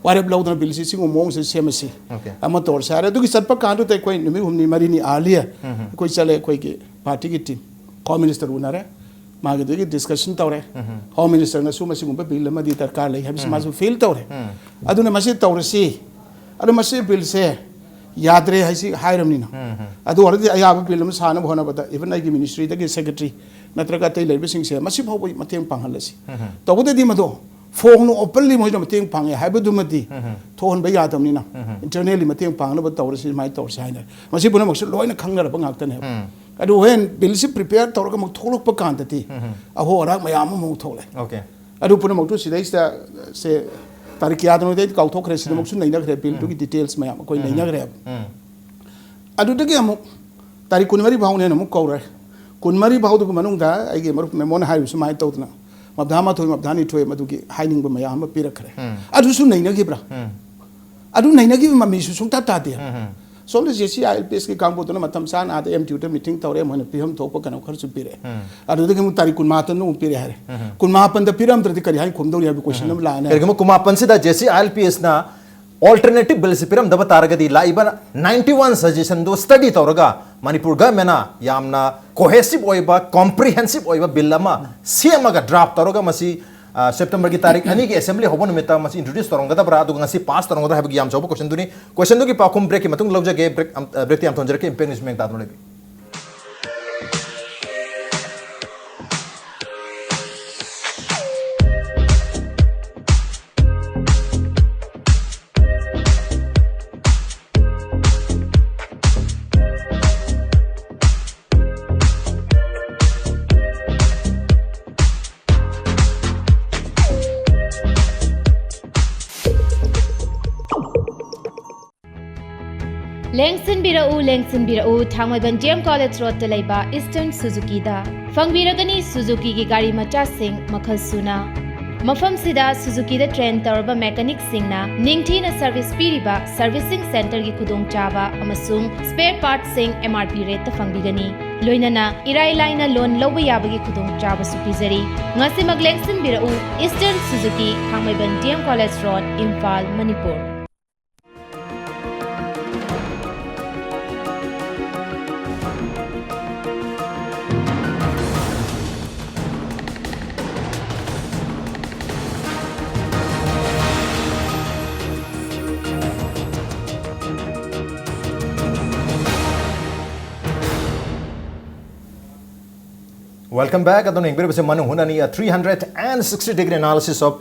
ꯋꯥꯔꯦꯞ ꯂꯧꯗꯅ ꯕꯤꯜꯁꯤ ꯁꯤꯒꯨꯝꯕ ꯃꯑꯣꯡꯁꯤꯗ ꯁꯦꯝꯃꯁꯤ, ꯑꯣꯀꯦ꯫ ꯑꯃ ꯇꯧꯔꯁꯤ ꯍꯥꯏꯔꯦ꯫ ꯑꯗꯨꯒꯤ ꯆꯠꯄ ꯀꯥꯟꯗꯨꯗ ꯑꯩꯈꯣꯏ ꯅꯨꯃꯤꯠ ꯍꯨꯝꯅꯤ ꯃꯔꯤꯅꯤ ꯑꯥꯔꯂꯤꯌꯔ ꯑꯩꯈꯣꯏ ꯆꯠꯂꯦ, ꯑꯩꯈꯣꯏꯒꯤ ꯄꯥꯔꯇꯤꯒꯤ ꯇꯤꯝ, ꯍꯣꯝ ꯃꯤꯅꯤꯁꯇꯔ ꯎꯅꯔꯦ, ꯃꯥꯒꯤꯗꯒꯤ ꯗꯤꯁꯀꯁꯟ ꯇꯧꯔꯦ꯫ ꯍꯣꯝ ꯃꯤꯅꯤꯁꯇꯔꯅꯁꯨ ꯃꯁꯤꯒꯨꯝꯕ ꯕꯤꯜ ꯑꯃꯗꯤ ꯗꯔꯀꯥꯔ ꯂꯩ ꯍꯥꯏꯕꯁꯤ ꯃꯥꯁꯨ ꯐꯤꯜ ꯇꯧꯔꯦ꯫ ꯑꯗꯨꯅ ꯃꯁꯤ ꯇꯧꯔꯁꯤ, ꯑꯗꯨ ꯃꯁꯤ ꯕꯤꯜꯁꯦ ꯌꯥꯗ꯭ꯔꯦ ꯍꯥꯏꯁꯤ ꯍꯥꯏꯔꯕꯅꯤꯅ, ꯑꯗꯨ ꯑꯣꯏꯔꯗꯤ ꯑꯌꯥꯕ ꯕꯤꯜ ꯑꯃ ꯁꯥꯅꯕ ꯍꯣꯠꯅꯕꯗ ꯏꯚꯟ ꯑꯩꯒꯤ ꯃꯤꯅꯤꯁꯇ꯭ꯔꯤꯗꯒꯤ ꯁꯦꯀ꯭ꯔꯦꯇꯔꯤ ꯅꯠꯇ꯭ꯔꯒ ꯑꯇꯩ ꯂꯩꯔꯤꯕꯁꯤꯡꯁꯦ ꯃꯁꯤ ꯐꯥꯎꯕ ꯃꯇꯦꯡ ꯄꯥꯡꯍꯜꯂꯁꯤ꯫ ꯇꯧꯕꯗꯗꯤ ꯃꯗꯣ ꯐꯣꯡꯅ ꯑꯣꯄꯟꯂꯤ ꯃꯣꯏꯅ ꯃꯇꯦꯡ ꯄꯥꯡꯉꯦ ꯍꯥꯏꯕꯗꯨꯃꯗꯤ ꯊꯣꯛꯍꯟꯕ ꯌꯥꯗꯕꯅꯤꯅ, ꯏꯟꯇꯔꯅꯦꯜꯂꯤ ꯃꯇꯦꯡ ꯄꯥꯡꯅꯕ ꯇꯧꯔꯁꯤ, ꯁꯨꯃꯥꯏꯅ ꯇꯧꯔꯁꯤ ꯍꯥꯏꯅ ꯃꯁꯤ ꯄꯨꯝꯅꯃꯛꯁꯨ ꯂꯣꯏꯅ ꯈꯪꯅꯔꯕ ꯉꯥꯛꯇꯅꯦꯕ꯫ ꯑꯗꯨ ꯍꯣꯔꯦꯟ ꯕꯤꯜꯁꯤ ꯄ꯭ꯔꯤꯄꯦꯌꯔ ꯇꯧꯔꯒ ꯑꯃꯨꯛ ꯊꯣꯛꯂꯛꯄ ꯀꯥꯟꯗꯗꯤ ꯑꯍꯣ ꯑꯔꯥꯛ ꯃꯌꯥꯝ ꯑꯃ ꯑꯃꯨꯛ ꯊꯣꯛꯂꯛꯑꯦ꯫ ꯑꯣꯀꯦ꯫ ꯑꯗꯨ ꯄꯨꯝꯅꯃꯛꯇꯨ ꯁꯤꯗꯩꯁꯤꯗ ꯁꯦ ꯇꯥꯔꯤꯛ ꯀꯌꯥꯗꯅꯣꯗꯤ ꯑꯩ ꯀꯥꯎꯊꯣꯛꯈ꯭ꯔꯦ, ꯁꯤꯗꯃꯛꯁꯨ ꯅꯩꯅꯈ꯭ꯔꯦ, ꯕꯤꯜꯗꯨꯒꯤ ꯗꯤꯇꯦꯜꯁ ꯃꯌꯥꯝ ꯑꯩꯈꯣꯏ ꯅꯩꯅꯈ꯭ꯔꯦꯕ꯫ ꯑꯗꯨꯗꯒꯤ ꯑꯃꯨꯛ ꯇꯥꯔꯤꯛ ꯀꯨꯟꯃꯔꯤ ꯐꯥꯎꯅꯦꯅ ꯑꯃꯨꯛ ꯀꯧꯔꯦ꯫ ꯀꯨꯟꯃꯔꯤ ꯐꯥꯎꯗꯨꯒꯤ ꯃꯅꯨꯡꯗ ꯑꯩꯒꯤ ꯃꯔꯨꯞ ꯃꯦꯃꯣꯅ ꯍꯥꯏꯔꯤꯕ ꯁꯨꯃꯥꯏꯅ ꯇꯧꯗꯅ ꯃꯥꯄꯟ ꯃꯥꯊꯣꯏ, ꯃꯥꯄꯟ ꯅꯤꯊꯣꯏ ꯃꯗꯨꯒꯤ ꯍꯥꯏꯅꯤꯡꯕ ꯃꯌꯥꯝ ꯑꯃ ꯄꯤꯔꯛꯈ꯭ꯔꯦ꯫ ꯑꯗꯨꯁꯨ ꯅꯩꯅꯈꯤꯕ꯭ꯔꯥ? ꯑꯗꯨ ꯅꯩꯅꯈꯤꯕ ꯃꯃꯤꯁꯨ ꯁꯨꯡꯇꯥ ꯇꯥꯗꯦ꯫ ꯁꯣꯝꯗ ꯖꯦ ꯁꯤ ꯑꯥꯏ ꯑꯦꯜ ꯄꯤ ꯑꯦꯁꯀꯤ ꯀꯥꯡꯕꯨꯗꯨꯅ ꯃꯇꯝ ꯆꯥꯅ ꯑꯥꯗ ꯑꯦꯝ ꯇꯤ ꯌꯨꯗ ꯃꯤꯇꯤꯡ ꯇꯧꯔꯦ, ꯃꯣꯏꯅ ꯄꯤꯐꯝ ꯊꯣꯛꯄ ꯀꯩꯅꯣ ꯈꯔꯁꯨ ꯄꯤꯔꯛꯑꯦ꯫ ꯑꯗꯨꯗꯒꯤ ꯑꯃꯨꯛ ꯇꯥꯔꯤꯛ ꯀꯨꯟꯃꯥꯄꯟꯗ ꯑꯃꯨꯛ ꯄꯤꯔꯛꯑꯦ ꯍꯥꯏꯔꯦ꯫ ꯀꯨꯟꯃꯥꯄꯟꯗ ꯄꯤꯔꯝꯗ꯭ꯔꯗꯤ ꯀꯔꯤ ꯍꯥꯏꯅ ꯈꯨꯝꯗꯧꯔꯤ ꯍꯥꯏꯕ ꯀꯣꯏꯁꯟ ꯑꯃ ꯂꯥꯛꯑꯅꯤ꯫ ꯀꯔꯤꯒꯨꯝꯕ ꯀꯨꯟꯃꯥꯄꯟꯁꯤꯗ J C I L P ꯑꯦꯁꯅ alternative billꯁꯤ ꯄꯤꯔꯝꯗꯕ ꯇꯥꯔꯒꯗꯤ, ꯂꯥꯛꯏꯕ ninety one suggestionꯗꯨ study ꯇꯧꯔꯒ ꯃꯅꯤꯄꯨꯔ governmentꯅ ꯌꯥꯝꯅ cohesive ꯑꯣꯏꯕ, comprehensive ꯑꯣꯏꯕ bill ꯑꯃ ꯁꯦꯝꯃꯒ draft ꯇꯧꯔꯒ ꯃꯁꯤ, ꯑ, Septemberꯒꯤ ꯇꯥꯔꯤꯛ ꯑꯅꯤꯒꯤ assembly ꯍꯧꯕ ꯅꯨꯃꯤꯠꯇ ꯃꯁꯤ introduce ꯇꯧꯔꯝꯒꯗꯕ꯭ꯔꯥ, ꯑꯗꯨꯒ ꯉꯁꯤ pass ꯇꯧꯔꯝꯒꯗꯕ꯭ꯔꯥ ꯍꯥꯏꯕꯒꯤ ꯌꯥꯝ ꯆꯥꯎꯕ questionꯗꯨꯅꯤ꯫ Questionꯗꯨꯒꯤ ꯄꯥꯎꯈꯨꯝ breakꯀꯤ ꯃꯇꯨꯡ ꯂꯧꯖꯒꯦ꯫ Break, ꯑꯝ, ꯑ, breakꯇꯤ ꯌꯥꯝ ꯊꯣꯟꯖꯔꯛꯀꯦ꯫ Impact News ꯃꯤꯌꯥꯝ ꯇꯥꯗꯨꯅ ꯂꯩꯕꯤꯌꯨ꯫ ꯂꯦꯡꯁꯤꯟꯕꯤꯔꯛꯎ, ꯂꯦꯡꯁꯤꯟꯕꯤꯔꯛꯎ, ꯊꯥꯡꯃꯩꯕꯟ ꯗꯤ ꯑꯦꯝ ꯀꯣꯂꯦꯖ ꯔꯣꯗꯇ ꯂꯩꯕ ꯏꯁꯇꯔꯟ ꯁꯨꯖꯨꯀꯤꯗ ꯐꯪꯕꯤꯔꯒꯅꯤ ꯁꯨꯖꯨꯀꯤꯒꯤ ꯒꯥꯔꯤ ꯃꯆꯥꯁꯤꯡ ꯃꯈꯜ ꯁꯨꯅ꯫ ꯃꯐꯝꯁꯤꯗ ꯁꯨꯖꯨꯀꯤꯗ train ꯇꯧꯔꯕ ꯃꯦꯀꯥꯅꯤꯛꯁꯤꯡꯅ ꯅꯤꯡꯊꯤꯅ service ꯄꯤꯔꯤꯕ servicing centreꯒꯤ ꯈꯨꯗꯣꯡꯆꯥꯕ ꯑꯃꯁꯨꯡ spare partꯁꯤꯡ M R P rateꯇ ꯐꯪꯕꯤꯒꯅꯤ꯫ ꯂꯣꯏꯅꯅ ꯏꯔꯥꯏ ꯂꯥꯏꯅ loan ꯂꯧꯕ ꯌꯥꯕꯒꯤ ꯈꯨꯗꯣꯡꯆꯥꯕꯁꯨ ꯄꯤꯖꯔꯤ꯫ ꯉꯁꯤꯃꯛ ꯂꯦꯡꯁꯤꯟꯕꯤꯔꯛꯎ, ꯏꯁꯇꯔꯟ ꯁꯨꯖꯨꯀꯤ, Thangmeiband D M college road, Imphal, Manipur. Welcome back. ꯑꯗꯨꯅ ꯌꯦꯡꯕꯤꯔꯤꯕꯁꯤ ꯃꯅꯨꯡ ꯍꯨꯠꯅꯅꯤ, a three hundred and sixty degree analysis of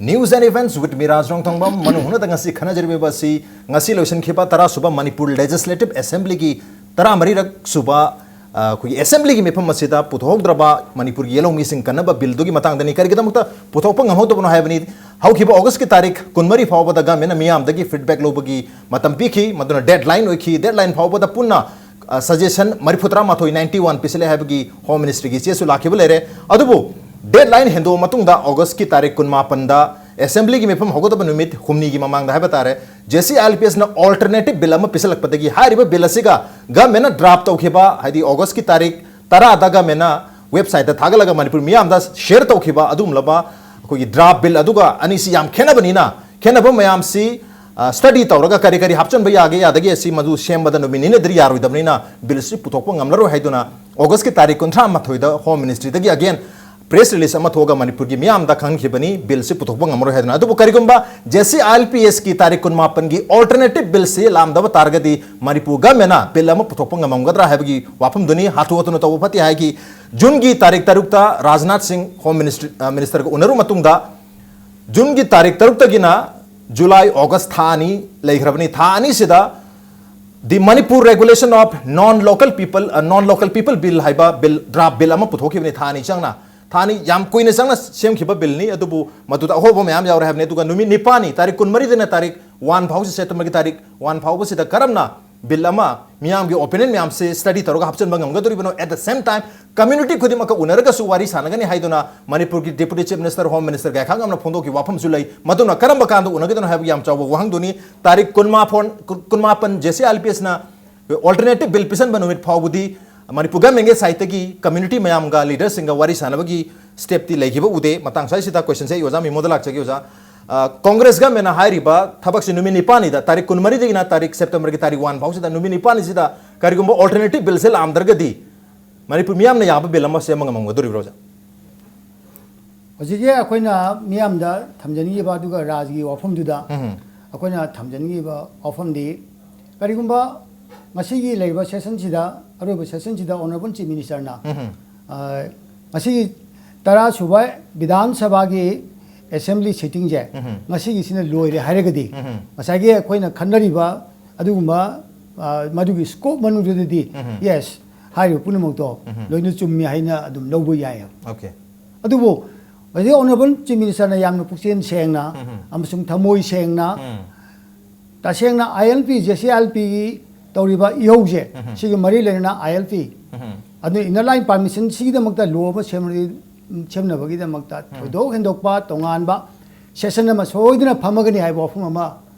news and events with me, ꯔꯥꯖ ꯔꯣꯡꯊꯣꯡꯕꯝ꯫ ꯃꯅꯨꯡ ꯍꯨꯠꯅꯗ ꯉꯁꯤ ꯈꯟꯅꯖꯔꯤꯕ ꯑꯁꯤ ꯉꯁꯤ ꯂꯣꯏꯁꯤꯟꯈꯤꯕ ꯇꯔꯥ ꯁꯨꯕ ꯃꯅꯤꯄꯨꯔ Legislative Assemblyꯒꯤ ꯇꯔꯥꯃꯔꯤꯔꯛ ꯁꯨꯕ, ꯑ, ꯑꯩꯈꯣꯏꯒꯤ assemblyꯒꯤ ꯃꯤꯐꯝ ꯑꯁꯤꯗ ꯄꯨꯊꯣꯛꯍꯧꯗ꯭ꯔꯕ ꯃꯅꯤꯄꯨꯔꯒꯤ ꯌꯦꯜꯍꯧꯃꯤꯁꯤꯡ ꯀꯟꯅꯕ billꯗꯨꯒꯤ ꯃꯇꯥꯡꯗꯅꯤ꯫ ꯀꯔꯤꯒꯤꯗꯃꯛꯇ ꯄꯨꯊꯣꯛꯄ ꯉꯝꯍꯧꯗꯕꯅꯣ ꯍꯥꯏꯕꯅꯤ꯫ ꯍꯧꯈꯤꯕ Augustꯀꯤ ꯇꯥꯔꯤꯛ ꯀꯨꯟꯃꯔꯤ ꯐꯥꯎꯕꯗ governmentꯅ ꯃꯤꯌꯥꯝꯗꯒꯤ feedback ꯂꯧꯕꯒꯤ ꯃꯇꯝ ꯄꯤꯈꯤ꯫ ꯃꯗꯨꯅ deadline ꯑꯣꯏꯈꯤ꯫ Deadline ꯐꯥꯎꯕꯗ ꯄꯨꯟꯅ, ꯑ, suggestion ꯃꯔꯤꯐꯨꯇꯔꯥ ꯃꯥꯊꯣꯏ, ninety one, ꯄꯤꯁꯤꯜꯂꯦ ꯍꯥꯏꯕꯒꯤ Home Ministryꯒꯤ ꯆꯦꯁꯨ ꯂꯥꯛꯈꯤꯕ ꯂꯩꯔꯦ꯫ ꯑꯗꯨꯕꯨ deadline ꯍꯦꯟꯗꯣꯛꯑ ꯃꯇꯨꯡꯗ Augustꯀꯤ ꯇꯥꯔꯤꯛ ꯀꯨꯟꯃꯥꯄꯟꯗ ꯑꯦꯁꯦꯝꯕ꯭ꯂꯤꯒꯤ ꯃꯤꯐꯝ ꯍꯧꯒꯗꯕ ꯅꯨꯃꯤꯠ ꯍꯨꯝꯅꯤꯒꯤ ꯃꯃꯥꯡꯗ ꯍꯥꯏꯕ ꯇꯥꯔꯦ, J C I L P ꯑꯦꯁꯅ alternative bill ꯑꯃ ꯄꯤꯁꯜꯂꯛꯄꯗꯒꯤ ꯍꯥꯏꯔꯤꯕ bill ꯑꯁꯤꯒ governmentꯅ draft ꯇꯧꯈꯤꯕ, ꯍꯥꯏꯗꯤ Augustꯀꯤ ꯇꯥꯔꯤꯛ ꯇꯔꯥꯗ governmentꯅ websiteꯇ ꯊꯥꯒꯠꯂꯒ ꯃꯅꯤꯄꯨꯔ ꯃꯤꯌꯥꯝꯗ share ꯇꯧꯈꯤꯕ ꯑꯗꯨꯒꯨꯝꯂꯕ ꯑꯩꯈꯣꯏꯒꯤ draft bill ꯑꯗꯨꯒ ꯑꯅꯤꯁꯤ ꯌꯥꯝ ꯈꯦꯠꯅꯕꯅꯤꯅ, ꯈꯦꯠꯅꯕ ꯃꯌꯥꯝꯁꯤ ꯑ, study ꯇꯧꯔꯒ ꯀꯔꯤ ꯀꯔꯤ ꯍꯥꯞꯆꯤꯟꯕ ꯌꯥꯒꯦ ꯌꯥꯗꯒꯦ ꯑꯁꯤ ꯃꯗꯨ ꯁꯦꯝꯕꯗ ꯅꯨꯃꯤꯠ ꯅꯤꯅꯤꯗꯗꯤ ꯌꯥꯔꯣꯏꯗꯕꯅꯤꯅ billꯁꯤ ꯄꯨꯊꯣꯛꯄ ꯉꯝꯂꯔꯣꯏ ꯍꯥꯏꯗꯨꯅ Augustꯀꯤ ꯇꯥꯔꯤꯛ ꯀꯨꯟꯊ꯭ꯔꯥ ꯃꯥꯊꯣꯏꯗ Home Ministryꯗꯒꯤ again press release ꯑꯃ ꯊꯣꯛꯑꯒ ꯃꯅꯤꯄꯨꯔꯒꯤ ꯃꯤꯌꯥꯝꯗ ꯈꯪꯍꯟꯈꯤꯕꯅꯤ꯫ Billꯁꯤ ꯄꯨꯊꯣꯛꯄ ꯉꯝꯃꯔꯣꯏ ꯍꯥꯏꯗꯨꯅ꯫ ꯑꯗꯨꯕꯨ ꯀꯔꯤꯒꯨꯝꯕ ꯖꯦ ꯁꯤ ꯑꯥꯏ ꯑꯦꯜ ꯄꯤ ꯑꯦꯁꯀꯤ ꯇꯥꯔꯤꯛ ꯀꯨꯟꯃꯥꯄꯟꯒꯤ alternative billꯁꯤ ꯂꯥꯛꯂꯝꯗꯕ ꯇꯥꯔꯒꯗꯤ ꯃꯅꯤꯄꯨꯔ governmentꯅ bill ꯑꯃ ꯄꯨꯊꯣꯛꯄ ꯉꯝꯃꯝꯒꯗ꯭ꯔꯥ ꯍꯥꯏꯕꯒꯤ ꯋꯥꯐꯝꯗꯨꯅꯤ꯫ ꯍꯥꯊꯨ ꯍꯥꯊꯨꯅ ꯇꯧꯕ ꯐꯠꯇꯦ ꯍꯥꯏꯈꯤ꯫ Juneꯒꯤ ꯇꯥꯔꯤꯛ ꯇꯔꯨꯛꯇ ꯔꯥꯖꯅꯥꯊ ꯁꯤꯡ Home Ministry, ꯑ, Ministerꯒ ꯎꯅꯔꯨ ꯃꯇꯨꯡꯗ Juneꯒꯤ ꯇꯥꯔꯤꯛ ꯇꯔꯨꯛꯇꯒꯤꯅ July, August ꯊꯥ ꯑꯅꯤ ꯂꯩꯈ꯭ꯔꯕꯅꯤ꯫ ꯊꯥ ꯑꯅꯤꯁꯤꯗ the Manipur Regulation of Non-Local People, ꯑ, Non-Local People Bill ꯍꯥꯏꯕ bill, draft bill ꯑꯃ ꯄꯨꯊꯣꯛꯈꯤꯕꯅꯤ꯫ ꯊꯥ ꯑꯅꯤ ꯆꯪꯅ, ꯊꯥ ꯑꯅꯤ ꯌꯥꯝ ꯀꯨꯏꯅ ꯆꯪꯅ ꯁꯦꯝꯈꯤꯕ billꯅꯤ, ꯑꯗꯨꯕꯨ ꯃꯗꯨꯗ ꯑꯍꯣꯕ ꯃꯌꯥꯝ ꯌꯥꯎꯔꯦ ꯍꯥꯏꯕꯅꯤ꯫ ꯑꯗꯨꯒ ꯅꯨꯃꯤꯠ ꯅꯤꯄꯥꯜꯅꯤ, ꯇꯥꯔꯤꯛ ꯀꯨꯟꯃꯔꯤꯗꯅ ꯇꯥꯔꯤꯛ one ꯐꯥꯎꯁꯤ, Septemberꯒꯤ ꯇꯥꯔꯤꯛ one ꯐꯥꯎꯕꯁꯤꯗ ꯀꯔꯝꯅ bill ꯑꯃ ꯃꯤꯌꯥꯝꯒꯤ opinion ꯃꯌꯥꯝꯁꯦ study ꯇꯧꯔꯒ ꯍꯥꯞꯆꯤꯟꯕ ꯉꯝꯒꯗꯧꯔꯤꯕꯅꯣ? At the same time, community ꯈꯨꯗꯤꯡꯃꯛꯀ ꯎꯅꯔꯒꯁꯨ ꯋꯥꯔꯤ ꯁꯥꯟꯅꯒꯅꯤ ꯍꯥꯏꯗꯨꯅ ꯃꯅꯤꯄꯨꯔꯒꯤ Deputy Chief Minister, Home Minister ꯒꯥꯏꯈꯥꯡꯉꯝꯅ ꯐꯣꯡꯗꯣꯛꯈꯤꯕ ꯋꯥꯐꯝꯁꯨ ꯂꯩ꯫ ꯃꯗꯨꯅ ꯀꯔꯝꯕ ꯀꯥꯟꯗ ꯎꯅꯒꯗꯣꯏꯅꯣ ꯍꯥꯏꯕꯒꯤ ꯌꯥꯝ ꯆꯥꯎꯕ ꯋꯥꯍꯪꯗꯨꯅꯤ꯫ ꯇꯥꯔꯤꯛ ꯀꯨꯟꯃꯥꯄꯟ, ꯀꯨꯟꯃꯥꯄꯟ J C I L P ꯑꯦꯁꯅ alternative bill ꯄꯤꯁꯟꯕ ꯅꯨꯃꯤꯠ ꯐꯥꯎꯕꯗꯤ ꯃꯅꯤꯄꯨꯔ governmentꯒꯤ sideꯇꯒꯤ community ꯃꯌꯥꯝꯒ leaderꯁꯤꯡꯒ ꯋꯥꯔꯤ ꯁꯥꯟꯅꯕꯒꯤ stepꯇꯤ ꯂꯩꯈꯤꯕ ꯎꯗꯦ꯫ ꯃꯇꯥꯡ ꯁ꯭ꯋꯥꯏꯁꯤꯗ questionꯁꯦ ꯑꯩ ꯑꯣꯖꯥ ꯃꯤꯃꯣꯟꯗ ꯂꯥꯛꯆꯒꯦ ꯑꯣꯖꯥ꯫ ꯑ, Congress governmentꯅ ꯍꯥꯏꯔꯤꯕ ꯊꯕꯛꯁꯤ ꯅꯨꯃꯤꯠ ꯅꯤꯄꯥꯜꯅꯤꯗ, ꯇꯥꯔꯤꯛ ꯀꯨꯟꯃꯔꯤꯗꯒꯤꯅ ꯇꯥꯔꯤꯛ Septemberꯒꯤ ꯇꯥꯔꯤꯛ one ꯐꯥꯎꯁꯤꯗ ꯅꯨꯃꯤꯠ ꯅꯤꯄꯥꯜꯅꯤꯁꯤꯗ ꯀꯔꯤꯒꯨꯝꯕ alternative billꯁꯦ ꯂꯥꯛꯂꯝꯗ꯭ꯔꯒꯗꯤ ꯃꯅꯤꯄꯨꯔ ꯃꯤꯌꯥꯝꯅ ꯌꯥꯕ bill ꯑꯃ ꯁꯦꯝꯕ ꯉꯝꯃꯝꯒꯗꯧꯔꯤꯕ꯭ꯔꯣ ꯑꯣꯖꯥ? ꯍꯧꯖꯤꯛꯁꯦ ꯑꯩꯈꯣꯏꯅ ꯃꯤꯌꯥꯝꯗ ꯊꯝꯖꯅꯤꯡꯉꯤꯕ ꯑꯗꯨꯒ ꯔꯥꯖꯒꯤ ꯋꯥꯐꯝꯗꯨꯗ ꯎꯝ꯫ ꯑꯩꯈꯣꯏꯅ ꯊꯝꯖꯅꯤꯡꯉꯤꯕ ꯋꯥꯐꯝꯗꯤ, ꯀꯔꯤꯒꯨꯝꯕ ꯉꯁꯤꯒꯤ ꯂꯩꯔꯤꯕ sessionꯁꯤꯗ, ꯑꯔꯣꯏꯕ sessionꯁꯤꯗ Honourable Chief Ministerꯅ, ꯎꯝ꯫ ꯑ, ꯉꯁꯤꯒꯤ ꯇꯔꯥ ꯁꯨꯕ ꯕꯤꯙꯥꯟ ꯁꯚꯥꯒꯤ assembly sittingꯁꯦ ꯎꯝ꯫ ꯉꯁꯤꯒꯤꯁꯤꯅ ꯂꯣꯏꯔꯦ ꯍꯥꯏꯔꯒꯗꯤ, ꯎꯝ꯫ ꯉꯁꯥꯏꯒꯤ ꯑꯩꯈꯣꯏꯅ ꯈꯟꯅꯔꯤꯕ ꯑꯗꯨꯒꯨꯝꯕ, ꯑ, ꯃꯗꯨꯒꯤ scope ꯃꯅꯨꯡꯗꯨꯗꯗꯤ, ꯎꯝ꯫ Yes, ꯍꯥꯏꯔꯤꯕ ꯄꯨꯝꯅꯃꯛꯇꯣ ꯎꯝ꯫ ꯂꯣꯏꯅ ꯆꯨꯝꯃꯤ ꯍꯥꯏꯅ ꯑꯗꯨꯝ ꯂꯧꯕ ꯌꯥꯏ꯫ Okay꯫ ꯑꯗꯨꯕꯨ ꯍꯧꯖꯤꯛ Honourable Chief Ministerꯅ ꯌꯥꯝꯅ ꯄꯨꯛꯆꯦꯜ ꯁꯦꯡꯅ ꯎꯝ꯫ ꯑꯃꯁꯨꯡ ꯊꯃꯣꯏ ꯁꯦꯡꯅ, ꯎꯝ꯫ ꯇꯁꯦꯡꯅ ILP, JCILPꯒꯤ ꯇꯧꯔꯤꯕ ꯏꯍꯧꯁꯦ, ꯎꯝ꯫ ꯁꯤꯒ ꯃꯔꯤ ꯂꯩꯅꯅ ILP, ꯎꯝ꯫ ꯑꯗꯨ Inner Line Permission ꯁꯤꯒꯤꯗꯃꯛꯇ law ꯑꯃ ꯁꯦꯝꯅ-, ꯁꯦꯝꯅꯕꯒꯤꯗꯃꯛꯇ ꯎꯝ꯫ ꯊꯣꯏꯗꯣꯛ ꯍꯦꯟꯗꯣꯛꯄ ꯇꯣꯉꯥꯟꯕ ꯁꯦꯁꯟ ꯑꯃ ꯁꯣꯏꯗꯅ ꯐꯝꯃꯒꯅꯤ ꯍꯥꯏꯕ ꯋꯥꯐꯝ ꯑꯃ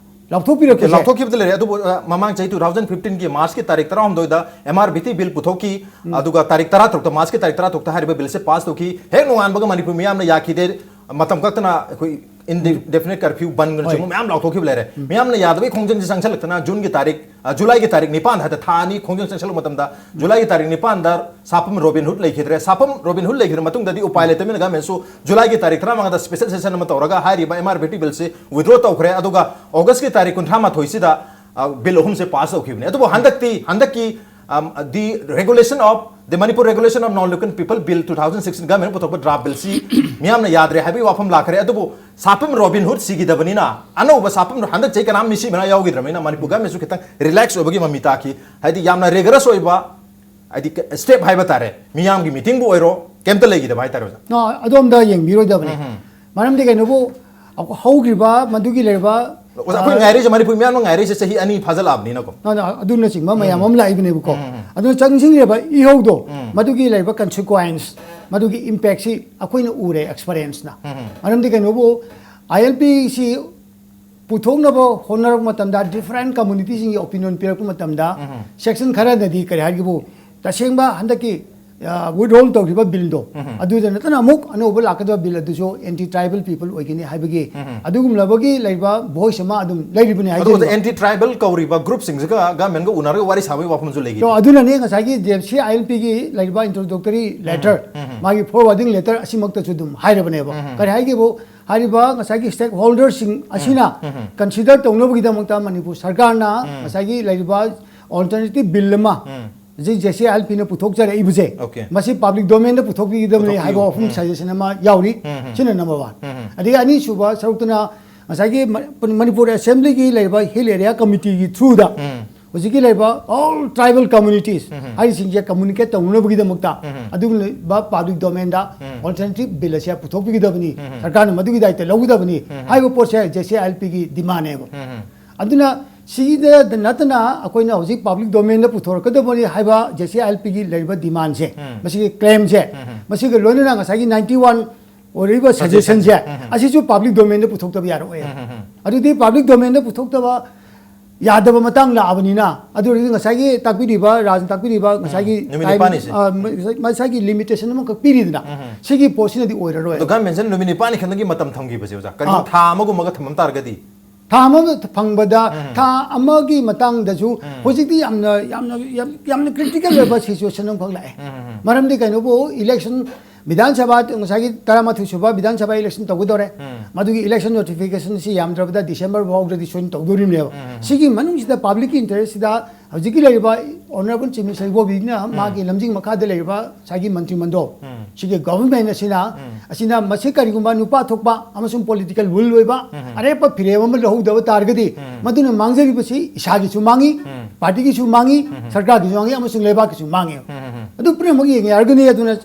ꯂꯥꯎꯊꯣꯛꯄꯤꯔꯛꯄꯁꯦ꯫ ꯂꯥꯎꯊꯣꯛꯈꯤꯕꯗ ꯂꯩꯔꯦ꯫ ꯑꯗꯨꯕꯨ ꯑ, ꯃꯃꯥꯡ ꯆꯍꯤ two thousand fifteen ꯒꯤ ꯃꯥꯔꯆꯀꯤ ꯇꯥꯔꯤꯛ ꯇꯔꯥꯍꯨꯝꯗꯣꯏꯗ M R B T bill ꯄꯨꯊꯣꯛꯈꯤ꯫ ꯑꯗꯨꯒ ꯇꯥꯔꯤꯛ ꯇꯔꯥꯇꯔꯨꯛꯇ, ꯃꯥꯔꯆꯀꯤ ꯇꯥꯔꯤꯛ ꯇꯔꯥꯇꯔꯨꯛꯇ ꯍꯥꯏꯔꯤꯕ ꯕꯤꯜꯁꯦ ꯄꯥꯁ ꯇꯧꯈꯤ꯫ ꯍꯦꯛ ꯅꯣꯡꯉꯥꯟꯕꯒ ꯃꯅꯤꯄꯨꯔ ꯃꯤꯌꯥꯝꯅ ꯌꯥꯈꯤꯗꯦ꯫ ꯃꯇꯝ ꯀꯛꯇꯅ ꯑꯩꯈꯣꯏ indefinite curfew, ꯕꯟ ꯅꯆꯤꯡꯕ ꯃꯌꯥꯝ ꯂꯥꯎꯊꯣꯛꯈꯤꯕ ꯂꯩꯔꯦ꯫ ꯃꯤꯌꯥꯝꯅ ꯌꯥꯗꯕꯒꯤ ꯈꯣꯡꯖꯪꯁꯦ ꯆꯪꯁꯤꯜꯂꯛꯇꯅ ꯖꯨꯟꯒꯤ ꯇꯥꯔꯤꯛ, ꯑ, ꯖꯨꯂꯥꯏꯒꯤ ꯇꯥꯔꯤꯛ ꯅꯤꯄꯥꯟꯗ, ꯍꯥꯏꯗꯤ ꯊꯥ ꯑꯅꯤ ꯈꯣꯡꯖꯪ ꯆꯪꯁꯤꯜꯂꯛꯄ ꯃꯇꯝꯗ, ꯖꯨꯂꯥꯏꯒꯤ ꯇꯥꯔꯤꯛ ꯅꯤꯄꯥꯟꯗ ꯁꯥꯐꯝ ꯔꯣꯕꯤꯟ ꯍꯨꯗ ꯂꯩꯈꯤꯗ꯭ꯔꯦ꯫ ꯁꯥꯐꯝ ꯔꯣꯕꯤꯟ ꯍꯨꯗ ꯂꯩꯈꯤꯗ꯭ꯔ ꯃꯇꯨꯡꯗꯗꯤ ꯎꯄꯥꯏ ꯂꯩꯇꯕꯅꯤꯅ ꯒꯃꯦꯟꯁꯨ ꯖꯨꯂꯥꯏꯒꯤ ꯇꯥꯔꯤꯛ ꯇꯔꯥꯃꯉꯥꯗ special session ꯑꯃ ꯇꯧꯔꯒ ꯍꯥꯏꯔꯤꯕ M R B T ꯕꯤꯜꯁꯦ withdraw ꯇꯧꯈ꯭ꯔꯦ꯫ ꯑꯗꯨꯒ ꯑꯣꯒꯁꯀꯤ ꯇꯥꯔꯤꯛ ꯀꯨꯟꯊ꯭ꯔꯥ ꯃꯥꯊꯣꯏꯁꯤꯗ, ꯑ, ꯕꯤꯜ ꯑꯍꯨꯝꯁꯦ ꯄꯥꯁ ꯇꯧꯈꯤꯕꯅꯦ꯫ ꯑꯗꯨꯕꯨ ꯍꯟꯗꯛꯇꯤ, ꯍꯟꯗꯛꯀꯤ, ꯑꯝ, the regulation of the Manipur regulation of non-local people bill two thousand sixteen, government ꯄꯨꯊꯣꯛꯄ ꯗ꯭ꯔꯥꯐ ꯕꯤꯜꯁꯤ ꯃꯤꯌꯥꯝꯅ ꯌꯥꯗ꯭ꯔꯦ ꯍꯥꯏꯕꯒꯤ ꯋꯥꯐꯝ ꯂꯥꯛꯈ꯭ꯔꯦ꯫ ꯑꯗꯨꯕꯨ ꯁꯥꯐꯝ ꯔꯣꯕꯤꯟ ꯍꯨꯗ ꯁꯤꯈꯤꯗꯕꯅꯤꯅ, ꯑꯅꯧꯕ ꯁꯥꯐꯝ, ꯍꯟꯗꯛ ꯆꯍꯤ ꯀꯅꯥꯝ ꯃꯤꯁꯤ ꯃꯤꯅꯥ ꯌꯥꯎꯈꯤꯗ꯭ꯔꯕꯅꯤꯅ ꯃꯅꯤꯄꯨꯔ ꯒꯃꯦꯟꯁꯨ ꯈꯤꯇꯪ ꯔꯤꯂꯦꯛꯁ ꯑꯣꯏꯕꯒꯤ ꯃꯃꯤ ꯇꯥꯈꯤ꯫ ꯍꯥꯏꯗꯤ ꯌꯥꯝꯅ ꯔꯤꯒꯔꯁ ꯑꯣꯏꯕ, ꯍꯥꯏꯗꯤ ꯁ꯭ꯇꯦꯞ ꯍꯥꯏꯕ ꯇꯥꯔꯦ, ꯃꯤꯌꯥꯝꯒꯤ ꯃꯤꯇꯤꯡꯕꯨ ꯑꯣꯏꯔꯣ, ꯀꯩꯝꯇ ꯂꯩꯈꯤꯗꯕ ꯍꯥꯏꯇꯥꯔꯦ ꯑꯣꯖꯥ꯫ ꯑ, ꯑꯗꯣꯝꯗ ꯌꯦꯡꯕꯤꯔꯣꯏꯗꯕꯅꯤ꯫ ꯃꯔꯝꯗꯤ ꯀꯩꯅꯣꯕꯨ, ꯑꯩꯈꯣꯏ ꯍꯧꯈ꯭ꯔꯤꯕ ꯃꯗꯨꯒꯤ ꯂꯩꯔꯤꯕ, ꯑꯣꯖꯥ, ꯑꯩꯈꯣꯏ ꯉꯥꯏꯔꯤꯁꯦ, ꯃꯅꯤꯄꯨꯔ ꯃꯤꯌꯥꯝꯅ ꯉꯥꯏꯔꯤꯁꯦ ꯆꯍꯤ ꯑꯅꯤ ꯐꯥꯖꯤꯜꯂꯛꯑꯕꯅꯤꯅꯀꯣ꯫ ꯑ, ꯑꯗꯨꯅꯆꯤꯡꯕ ꯃꯌꯥꯝ ꯑꯃ ꯂꯥꯛꯏꯕꯅꯦꯕꯀꯣ꯫ ꯑꯗꯨꯅ ꯆꯪꯁꯤꯟꯈ꯭ꯔꯤꯕ ꯏꯍꯧꯗꯣ, ꯃꯗꯨꯒꯤ ꯂꯩꯔꯤꯕ consequence, ꯃꯗꯨꯒꯤ impactꯁꯤ ꯑꯩꯈꯣꯏꯅ ꯎꯔꯦ, experienceꯅ꯫ ꯃꯔꯝꯗꯤ ꯀꯩꯅꯣꯕꯨ, I L P ꯁꯤ ꯄꯨꯊꯣꯛꯅꯕ ꯍꯣꯠꯅꯔꯛꯄ ꯃꯇꯝꯗ different communityꯁꯤꯡꯒꯤ opinion ꯄꯤꯔꯛꯄ ꯃꯇꯝꯗ, section ꯈꯔꯅꯗꯤ ꯀꯔꯤ ꯍꯥꯏꯒꯦꯕꯨ, ꯇꯁꯦꯡꯕ ꯍꯟꯗꯛꯀꯤ, ꯑ, withdraw ꯇꯧꯈꯤꯕ ꯕꯤꯜꯗꯣ, ꯑꯗꯨꯗ ꯅꯠꯇꯅ ꯑꯃꯨꯛ ꯑꯅꯧꯕ ꯂꯥꯛꯀꯗꯕ ꯕꯤꯜ ꯑꯗꯨꯁꯨ anti tribal people ꯑꯣꯏꯒꯅꯤ ꯍꯥꯏꯕꯒꯤ ꯑꯗꯨꯒꯨꯝꯂꯕꯒꯤ ꯂꯩꯕ voice ꯑꯃ ꯑꯗꯨꯝ ꯂꯩꯔꯤꯕꯅꯤ ꯑꯗꯨꯒ ꯍꯥꯏꯖꯔꯤꯕ꯫ Anti tribal ꯀꯧꯔꯤꯕ groupꯁꯤꯡꯁꯤꯒ ꯒꯃꯦꯟꯒ ꯎꯅꯔꯒ ꯋꯥꯔꯤ ꯁꯥꯕꯒꯤ ꯋꯥꯐꯝꯁꯨ ꯂꯩꯈꯤ꯫ ꯑꯗꯨꯅꯅꯦ ꯉꯁꯥꯏꯒꯤ J C I L Pꯒꯤ ꯂꯩꯔꯤꯕ introductory letter, ꯃꯥꯒꯤ forwarding letter ꯑꯁꯤꯃꯛꯇꯁꯨ ꯑꯗꯨꯝ ꯍꯥꯏꯔꯕꯅꯦꯕ꯫ ꯀꯔꯤ ꯍꯥꯏꯒꯦꯕꯨ, ꯍꯥꯏꯔꯤꯕ ꯉꯁꯥꯏꯒꯤ stakeholderꯁꯤꯡ ꯑꯁꯤꯅ consider ꯇꯧꯅꯕꯒꯤꯗꯃꯛꯇ ꯃꯅꯤꯄꯨꯔ ꯁꯔꯀꯥꯔꯅ ꯉꯁꯥꯏꯒꯤ ꯂꯩꯔꯤꯕ alternative bill ꯑꯃ ꯍꯧꯖꯤꯛ J C I L Pꯅ ꯄꯨꯊꯣꯛꯆꯔꯛꯏꯕꯁꯦ, Okay. ꯃꯁꯤ public domainꯗ ꯄꯨꯊꯣꯛꯄꯤꯒꯗꯕꯅꯤ ꯄꯨꯊꯣꯛꯄꯤꯌꯨ꯫ ꯍꯥꯏꯕ ꯋꯥꯐꯝ suggestion ꯑꯃ ꯌꯥꯎꯔꯤ꯫ ꯁꯤꯅ number one꯫ ꯑꯗꯒꯤ ꯑꯅꯤꯁꯨꯕ ꯁꯔꯨꯛꯇꯅ ꯉꯁꯥꯏꯒꯤ ꯃ-, ꯃꯅꯤꯄꯨꯔ Assemblyꯒꯤ ꯂꯩꯔꯤꯕ Hill Area Committeeꯒꯤ throughꯗ ꯍꯧꯖꯤꯛꯀꯤ ꯂꯩꯔꯤꯕ all tribal communities ꯍꯥꯏꯔꯤꯁꯤꯡꯁꯦ communicate ꯇꯧꯅꯅꯕꯒꯤꯗꯃꯛꯇ ꯑꯗꯨꯒꯨꯝꯂꯕ public domainꯗ alternative bill ꯑꯁꯦ ꯄꯨꯊꯣꯛꯄꯤꯒꯗꯕꯅꯤ, ꯁꯔꯀꯥꯔꯅ ꯃꯗꯨꯒꯤ ꯗꯥꯏꯇ ꯂꯧꯒꯗꯕꯅꯤ ꯍꯥꯏꯕ ꯄꯣꯠꯁꯦ J C I L Pꯒꯤ demandꯅꯦꯕ꯫ ꯑꯗꯨꯅ ꯁꯤꯗ ꯅꯠꯇꯅ ꯑꯩꯈꯣꯏꯅ ꯍꯧꯖꯤꯛ public domainꯗ ꯄꯨꯊꯣꯔꯛꯀꯗꯕꯅꯤ ꯍꯥꯏꯕ J C I L Pꯒꯤ ꯂꯩꯔꯤꯕ demandꯁꯦ, ꯃꯁꯤꯒꯤ claimꯁꯦ, ꯃꯁꯤꯒ ꯂꯣꯏꯅꯅ ꯉꯁꯥꯏꯒꯤ ninety one ꯑꯣꯏꯔꯤꯕ suggestion ꯁꯦ, ꯎꯝ, ꯎꯝ꯫ ꯑꯁꯤꯁꯨ public domain ꯗ ꯄꯨꯊꯣꯛꯇꯕ ꯌꯥꯔꯛꯑꯣꯏ꯫ ꯎꯝ, ꯎꯝ, ꯎꯝ꯫ ꯑꯗꯨꯗꯤ public domain ꯗ ꯄꯨꯊꯣꯛꯇꯕ ꯌꯥꯗꯕ ꯃꯇꯥꯡ ꯂꯥꯛꯑꯕꯅꯤꯅ, ꯑꯗꯨ ꯑꯣꯏꯔꯗꯤ ꯉꯁꯥꯏꯒꯤ ꯇꯥꯛꯄꯤꯔꯤꯕ, ꯔꯥꯖꯅ ꯇꯥꯛꯄꯤꯔꯤꯕ ꯎꯝ, ꯉꯁꯥꯏꯒꯤ ꯎꯝ꯫ ꯅꯨꯃꯤꯠ time, ꯅꯤꯄꯥꯟꯅꯤꯁꯦ꯫ ꯑ, ꯉꯁꯥꯏ-, ꯉꯁꯥꯏꯒꯤ limitation ꯑꯃꯈꯛ ꯄꯤꯔꯤꯗꯅ, ꯎꯝ, ꯎꯝ꯫ ꯁꯤꯒꯤ ꯄꯣꯠꯁꯤꯅꯗꯤ ꯑꯣꯏꯔꯔꯣꯏ꯫ ꯑꯗꯣ government ꯁꯤꯅ ꯅꯨꯃꯤꯠ ꯅꯤꯄꯥꯟꯅꯤ ꯈꯛꯇꯒꯤ ꯃꯇꯝ ꯊꯝꯈꯤꯕꯁꯦ, ꯑꯣꯖꯥ, ꯀꯔꯤꯒꯨꯝꯕ ꯑꯥ꯫ ꯊꯥ ꯑꯃꯒꯨꯝꯕꯒ ꯊꯝꯃꯝ ꯇꯥꯔꯒꯗꯤ? ꯊꯥ ꯑꯃ ꯐꯪꯕꯗ, ꯎꯝ꯫ ꯊꯥ ꯑꯃꯒꯤ ꯃꯇꯥꯡꯗꯁꯨ ꯎꯝ꯫ ꯍꯧꯖꯤꯛꯇꯤ ꯌꯥꯝꯅ, ꯌꯥꯝꯅ, ꯌꯥꯝ, ꯌꯥꯝꯅ critical ꯑꯣꯏꯕ situation ꯑꯃꯈꯛ ꯂꯥꯛꯑꯦ꯫ ꯎꯝ, ꯎꯝ, ꯎꯝ꯫ ꯃꯔꯝꯗꯤ ꯀꯩꯅꯣꯕꯨ, election, ꯕꯤꯙꯥꯟ ꯁꯚꯥ ꯉꯁꯥꯏꯒꯤ ꯇꯔꯥꯃꯥꯊꯣꯏ ꯁꯨꯕ ꯕꯤꯙꯥꯟ ꯁꯚꯥ election ꯇꯧꯒꯗꯧꯔꯦ꯫ ꯎꯝ꯫ ꯃꯗꯨꯒꯤ election notification ꯁꯤ ꯌꯥꯝꯗ꯭ꯔꯕꯗ December ꯐꯥꯎꯗꯗꯤ ꯁꯣꯏꯅ ꯇꯧꯗꯣꯔꯤꯕꯅꯦꯕ꯫ ꯎꯝ, ꯎꯝ, ꯎꯝ꯫ ꯁꯤꯒꯤ ꯃꯅꯨꯡꯁꯤꯗ public ꯀꯤ interest ꯁꯤꯗ ꯍꯧꯖꯤꯛꯀꯤ ꯂꯩꯔꯤꯕ Honourable Chief Minister ꯏꯕꯣꯕꯤꯅ ꯎꯝ꯫ ꯃꯥꯒꯤ ꯂꯝꯖꯤꯡ ꯃꯈꯥꯗ ꯂꯩꯔꯤꯕ ꯉꯁꯥꯏꯒꯤ ꯃꯟꯇ꯭ꯔꯤ ꯃꯟꯗꯣꯜ ꯎꯝ꯫ ꯁꯤꯒꯤ government ꯑꯁꯤꯅ, ꯎꯝ꯫ ꯑꯁꯤꯅ ꯃꯁꯤ ꯀꯔꯤꯒꯨꯝꯕ ꯅꯨꯄꯥ ꯊꯣꯛꯄ ꯑꯃꯁꯨꯡ political will ꯑꯣꯏꯕ ꯎꯝ꯫ ꯑꯔꯦꯞꯄ ꯐꯤꯔꯦꯞ ꯑꯃ ꯂꯧꯍꯧꯗꯕ ꯇꯥꯔꯒꯗꯤ, ꯎꯝ꯫ ꯃꯗꯨꯅ ꯃꯥꯡꯖꯔꯤꯕꯁꯤ ꯏꯁꯥꯒꯤꯁꯨ ꯃꯥꯡꯉꯤ, ꯎꯝ꯫ party ꯒꯤꯁꯨ ꯃꯥꯡꯉꯤ, ꯎꯝ꯫ ꯁꯔꯀꯥꯔꯒꯤꯁꯨ ꯃꯥꯡꯉꯤ, ꯑꯃꯁꯨꯡ ꯂꯩꯕꯥꯛꯀꯤꯁꯨ ꯃꯥꯡꯉꯤ꯫ ꯎꯝ, ꯎꯝ, ꯎꯝ꯫ ꯑꯗꯨ ꯄꯨꯝꯅꯃꯛ ꯌꯦꯡꯉꯦ ꯍꯥꯏꯔꯒꯅꯤ, ꯑꯗꯨꯅ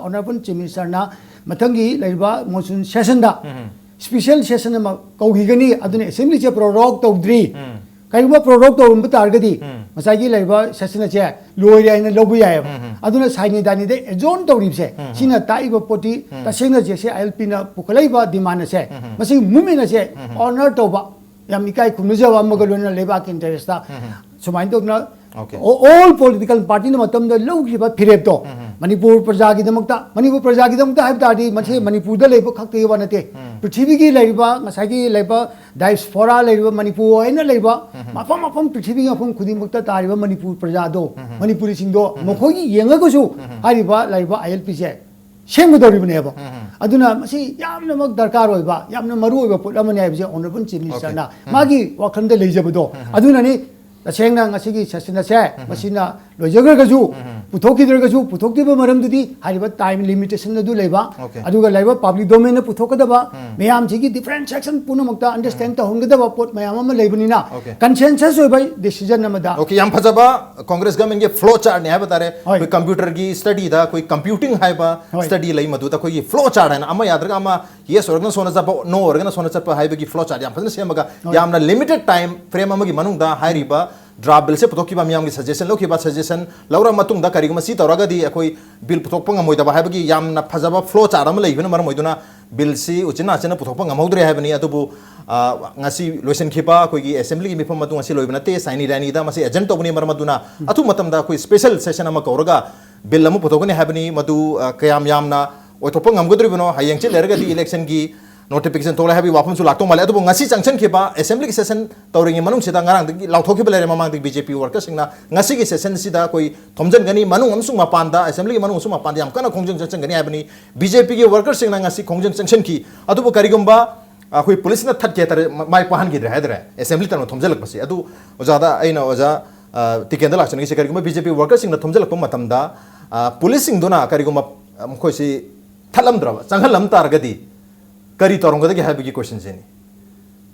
Honourable Chief Minister ꯅ ꯃꯊꯪꯒꯤ ꯂꯩꯔꯤꯕ monsoon session ꯗ ꯎꯝ꯫ special session ꯑꯃ ꯀꯧꯈꯤꯒꯅꯤ, ꯑꯗꯨꯅ assembly ꯁꯦ prorogue ꯇꯧꯗ꯭ꯔꯤ꯫ ꯎꯝ꯫ ꯀꯔꯤꯒꯨꯝꯕ prorogue ꯇꯧꯔꯝꯕ ꯇꯥꯔꯒꯗꯤ, ꯎꯝ꯫ ꯉꯁꯥꯏꯒꯤ ꯂꯩꯔꯤꯕ session ꯑꯁꯦ ꯂꯣꯏꯔꯦ ꯍꯥꯏꯅ ꯂꯧꯕ ꯌꯥꯏꯑꯕ꯫ ꯎꯝ, ꯎꯝ꯫ ꯑꯗꯨꯅ ꯁꯥꯏꯅꯤ ꯗꯥꯅꯤꯗ adjourn ꯇꯧꯔꯤꯕꯁꯦ, ꯎꯝ, ꯎꯝ꯫ ꯁꯤꯅ ꯇꯥꯛꯏꯕ ꯄꯣꯠꯇꯤ, ꯎꯝ꯫ ꯇꯁꯦꯡꯅ J C I L P ꯅ ꯄꯨꯈꯠꯂꯛꯏꯕ demand ꯑꯁꯦ, ꯎꯝ, ꯎꯝ꯫ ꯃꯁꯤꯒꯤ movement ꯑꯁꯦ ꯎꯝ, ꯎꯝ꯫ honour ꯇꯧꯕ, ꯌꯥꯝ ꯏꯀꯥꯏ ꯈꯨꯝꯅꯖꯕ ꯑꯃꯒ ꯂꯣꯏꯅꯅ ꯂꯩꯕꯥꯛꯀꯤ interest ꯇ ꯎꯝ, ꯎꯝ꯫ ꯁꯨꯃꯥꯏꯅ ꯇꯧꯗꯅ Okay. ꯑꯣ-, all political party ꯅ ꯃꯇꯝꯗ ꯂꯧꯈꯤꯕ ꯐꯤꯔꯦꯞꯇꯣ, ꯎꯝ, ꯎꯝ꯫ ꯃꯅꯤꯄꯨꯔ ꯄ꯭ꯔꯖꯥꯒꯤꯗꯃꯛꯇ, ꯃꯅꯤꯄꯨꯔ ꯄ꯭ꯔꯖꯥꯒꯤꯗꯃꯛꯇ ꯍꯥꯏꯕ ꯇꯥꯔꯗꯤ, ꯃꯁꯤ ꯎꯝ꯫ ꯃꯅꯤꯄꯨꯔꯗ ꯂꯩꯕ ꯈꯛꯇꯒꯤ ꯋꯥ ꯅꯠꯇꯦ꯫ ꯎꯝ꯫ ꯄ꯭ꯔꯤꯊꯤꯕꯤꯒꯤ ꯂꯩꯔꯤꯕ, ꯉꯁꯥꯏꯒꯤ ꯂꯩꯕ diaspora ꯂꯩꯔꯤꯕ, ꯃꯅꯤꯄꯨꯔ ꯑꯣꯏꯅ ꯂꯩꯕ, ꯎꯝ, ꯎꯝ꯫ ꯃꯐꯝ ꯃꯐꯝ ꯄ꯭ꯔꯤꯊꯤꯕꯤꯒꯤ ꯃꯐꯝ ꯈꯨꯗꯤꯡꯃꯛꯇ ꯇꯥꯔꯤꯕ ꯃꯅꯤꯄꯨꯔ ꯄ꯭ꯔꯖꯥꯗꯣ, ꯎꯝ, ꯎꯝ꯫ ꯃꯅꯤꯄꯨꯔꯤꯁꯤꯡꯗꯣ, ꯎꯝ, ꯎꯝ꯫ ꯃꯈꯣꯏꯒꯤ ꯌꯦꯡꯉꯒꯁꯨ ꯎꯝ, ꯎꯝ꯫ ꯍꯥꯏꯔꯤꯕ ꯂꯩꯔꯤꯕ I L P ꯁꯦ ꯁꯦꯝꯒꯗꯧꯔꯤꯕꯅꯦꯕ꯫ ꯎꯝ, ꯎꯝ꯫ ꯑꯗꯨꯅ ꯃꯁꯤ ꯌꯥꯝꯅꯃꯛ ꯗꯔꯀꯥꯔ ꯑꯣꯏꯕ, ꯌꯥꯝꯅ ꯃꯔꯨ ꯑꯣꯏꯕ ꯄꯣꯠ ꯑꯃꯅꯤ ꯍꯥꯏꯕꯁꯦ Honourable Chief Minister ꯅ Okay. ꯎꯝ꯫ ꯃꯥꯒꯤ ꯋꯥꯈꯜꯗ ꯂꯩꯖꯕꯗꯣ, ꯎꯝ, ꯎꯝ꯫ ꯑꯗꯨꯅꯅꯤ ꯇꯁꯦꯡꯅ ꯉꯁꯤꯒꯤ session ꯑꯁꯦ ꯎꯝ, ꯎꯝ꯫ ꯃꯁꯤꯅ ꯂꯣꯏꯖꯈ꯭ꯔꯒꯁꯨ, ꯎꯝ, ꯎꯝ꯫ ꯄꯨꯊꯣꯛꯈꯤꯗ꯭ꯔꯒꯁꯨ, ꯄꯨꯊꯣꯛꯇ꯭ꯔꯤꯕ ꯃꯔꯝꯗꯨꯗꯤ ꯍꯥꯏꯔꯤꯕ time limitation ꯑꯗꯨ ꯂꯩꯕ, Okay. ꯑꯗꯨꯒ ꯂꯩꯔꯤꯕ public domain ꯅ ꯄꯨꯊꯣꯛꯀꯗꯕ ꯎꯝ꯫ ꯃꯌꯥꯝꯁꯤꯒꯤ different section ꯄꯨꯝꯅꯃꯛꯇ understand ꯎꯝ꯫ ꯇꯧꯍꯟꯒꯗꯕ ꯄꯣꯠ ꯃꯌꯥꯝ ꯑꯃ ꯂꯩꯕꯅꯤꯅ, Okay. consensus ꯑꯣꯏꯕ decision ꯑꯃꯗ Okay, ꯌꯥꯝ ꯐꯖꯕ Congress government ꯀꯤ flow chart ꯅꯤ ꯍꯥꯏꯕ ꯇꯥꯔꯦ꯫ ꯍꯣꯏ꯫ ꯑꯩꯈꯣꯏ computer ꯒꯤ study ꯗ ꯑꯩꯈꯣꯏ computing ꯍꯥꯏꯕ ꯍꯣꯏ꯫ Study ꯂꯩ, ꯃꯗꯨꯗ ꯑꯩꯈꯣꯏꯒꯤ flow chart ꯍꯥꯏꯅ ꯑꯃ ꯌꯥꯗ꯭ꯔꯒ ꯑꯃ, yes ꯑꯣꯏꯔꯒꯅ ꯁꯣꯝꯗ ꯆꯠꯄ, no ꯑꯣꯏꯔꯒꯅ ꯁꯣꯝꯗ ꯆꯠꯄ ꯍꯥꯏꯕꯒꯤ flow chart ꯌꯥꯝ ꯐꯖꯅ ꯁꯦꯝꯃꯒ ꯍꯣꯏ꯫ ꯌꯥꯝꯅ limited time frame ꯑꯃꯒꯤ ꯃꯅꯨꯡꯗ ꯍꯥꯏꯔꯤꯕ ꯗ꯭ꯔꯥꯐ ꯕꯤꯜꯁꯦ ꯄꯨꯊꯣꯛꯈꯤꯕ, ꯃꯤꯌꯥꯝꯒꯤ ꯁꯖꯦꯁꯟ ꯂꯧꯈꯤꯕ, ꯁꯖꯦꯁꯟ ꯂꯧꯔ ꯃꯇꯨꯡꯗ ꯀꯔꯤꯒꯨꯝꯕ ꯁꯤ ꯇꯧꯔꯒꯗꯤ ꯑꯩꯈꯣꯏ ꯕꯤꯜ ꯄꯨꯊꯣꯛꯄ ꯉꯝꯃꯣꯏꯗꯕ ꯍꯥꯏꯕꯒꯤ ꯌꯥꯝꯅ ꯐꯖꯕ ꯐ꯭ꯂꯣ ꯆꯥꯔꯠ ꯑꯃ ꯂꯩꯕꯅ ꯃꯔꯝ ꯑꯣꯏꯗꯨꯅ ꯕꯤꯜꯁꯤ ꯎꯆꯤꯟ ꯅꯥꯆꯤꯟꯅ ꯄꯨꯊꯣꯛꯄ ꯉꯝꯍꯧꯗ꯭ꯔꯦ ꯍꯥꯏꯕꯅꯤ꯫ ꯑꯗꯨꯕꯨ ꯑ, ꯉꯁꯤ ꯂꯣꯏꯁꯤꯟꯈꯤꯕ ꯑꯩꯈꯣꯏꯒꯤ ꯑꯦꯁꯦꯝꯕ꯭ꯂꯤꯒꯤ ꯃꯤꯐꯝ ꯑꯗꯨ ꯉꯁꯤ ꯂꯣꯏꯕ ꯅꯠꯇꯦ, ꯁꯥꯏꯅꯤ ꯔꯥꯏꯅꯤꯗ ꯃꯁꯤ ꯑꯦꯖꯦꯟ ꯇꯧꯕꯅꯤ꯫ ꯃꯔꯝ ꯑꯗꯨꯅ ꯑꯊꯨꯕ ꯃꯇꯝꯗ ꯑꯩꯈꯣꯏ ꯁ꯭ꯄꯦꯁꯦꯜ ꯁꯦꯁꯟ ꯑꯃ ꯀꯧꯔꯒ ꯕꯤꯜ ꯑꯃ ꯄꯨꯊꯣꯛꯀꯅꯤ ꯍꯥꯏꯕꯅꯤ꯫ ꯃꯗꯨ ꯑ, ꯀꯌꯥꯝ ꯌꯥꯝꯅ ꯑꯣꯏꯊꯣꯛꯄ ꯉꯝꯒꯗꯧꯔꯤꯕꯅꯣ, ꯍꯌꯦꯡ ꯆꯤꯠ ꯂꯩꯔꯒꯗꯤ ꯏꯂꯦꯛꯁꯟꯒꯤ ꯅꯣꯇꯤꯐꯤꯀꯦꯁꯟ ꯊꯣꯛꯂꯛꯑꯦ ꯍꯥꯏꯕꯒꯤ ꯋꯥꯐꯝꯁꯨ ꯂꯥꯛꯇꯧ ꯃꯥꯜꯂꯦ꯫ ꯑꯗꯨꯕꯨ ꯉꯁꯤ ꯆꯪꯁꯤꯟꯈꯤꯕ ꯑꯦꯁꯦꯝꯕ꯭ꯂꯤꯒꯤ ꯁꯦꯁꯟ ꯇꯧꯔꯤꯉꯩ ꯃꯅꯨꯡꯁꯤꯗ ꯉꯔꯥꯡꯗꯒꯤ ꯂꯥꯎꯊꯣꯛꯈꯤꯕ ꯂꯩꯔꯦ꯫ ꯃꯃꯥꯡꯗꯒꯤ ꯕꯤ ꯖꯦ ꯄꯤ ꯋꯥꯔꯀꯔꯁꯤꯡꯅ ꯉꯁꯤꯒꯤ ꯁꯦꯁꯟꯁꯤꯗ ꯑꯩꯈꯣꯏ ꯊꯣꯝꯖꯤꯟꯒꯅꯤ, ꯃꯅꯨꯡ ꯑꯃꯁꯨꯡ ꯃꯄꯥꯟꯗ, ꯑꯦꯁꯦꯝꯕ꯭ꯂꯤꯒꯤ ꯃꯅꯨꯡ ꯑꯃꯁꯨꯡ ꯃꯄꯥꯟꯗ ꯌꯥꯝ ꯀꯟꯅ ꯈꯣꯡꯖꯪ ꯆꯪꯁꯤꯟꯒꯅꯤ ꯍꯥꯏꯕꯅꯤ꯫ ꯕꯤ ꯖꯦ ꯄꯤꯒꯤ ꯋꯥꯔꯀꯔꯁꯤꯡꯅ ꯉꯁꯤ ꯈꯣꯡꯖꯪ ꯆꯪꯁꯤꯟꯈꯤ꯫ ꯑꯗꯨꯕꯨ ꯀꯔꯤꯒꯨꯝꯕ ꯑꯩꯈꯣꯏ ꯄꯨꯂꯤꯁꯅ ꯊꯠꯀꯦ ꯍꯥꯏꯇꯥꯔꯦ, ꯃ-, ꯃꯥꯏ ꯄꯥꯛꯍꯟꯈꯤꯗ꯭ꯔꯦ ꯍꯥꯏꯇꯥꯔꯦ ꯑꯦꯁꯦꯝꯕ꯭ꯂꯤ ꯇꯧꯅ ꯊꯣꯝꯖꯤꯜꯂꯛꯄꯁꯦ꯫ ꯑꯗꯨ ꯑꯣꯖꯥꯗ ꯑꯩꯅ, ꯑꯣꯖꯥ, ꯑ, ꯇꯤꯀꯦꯟꯗ ꯂꯥꯛꯆꯅꯤꯡꯉꯤꯁꯦ, ꯀꯔꯤꯒꯨꯝꯕ ꯕꯤ ꯖꯦ ꯄꯤ ꯋꯥꯔꯀꯔꯁꯤꯡꯅ ꯊꯣꯝꯖꯤꯜꯂꯛꯄ ꯃꯇꯝꯗ, ꯑ, ꯄꯨꯂꯤꯁꯁꯤꯡꯗꯨꯅ ꯀꯔꯤꯒꯨꯝꯕ, ꯑ, ꯃꯈꯣꯏꯁꯤ ꯊꯠꯂꯝꯗ꯭ꯔꯕ, ꯆꯪꯍꯜꯂꯝ ꯇꯥꯔꯒꯗꯤ ꯀꯔꯤ ꯇꯧꯔꯝꯒꯗꯒꯦ ꯍꯥꯏꯕꯒꯤ ꯀꯣꯏꯁꯟꯁꯤꯅꯤ꯫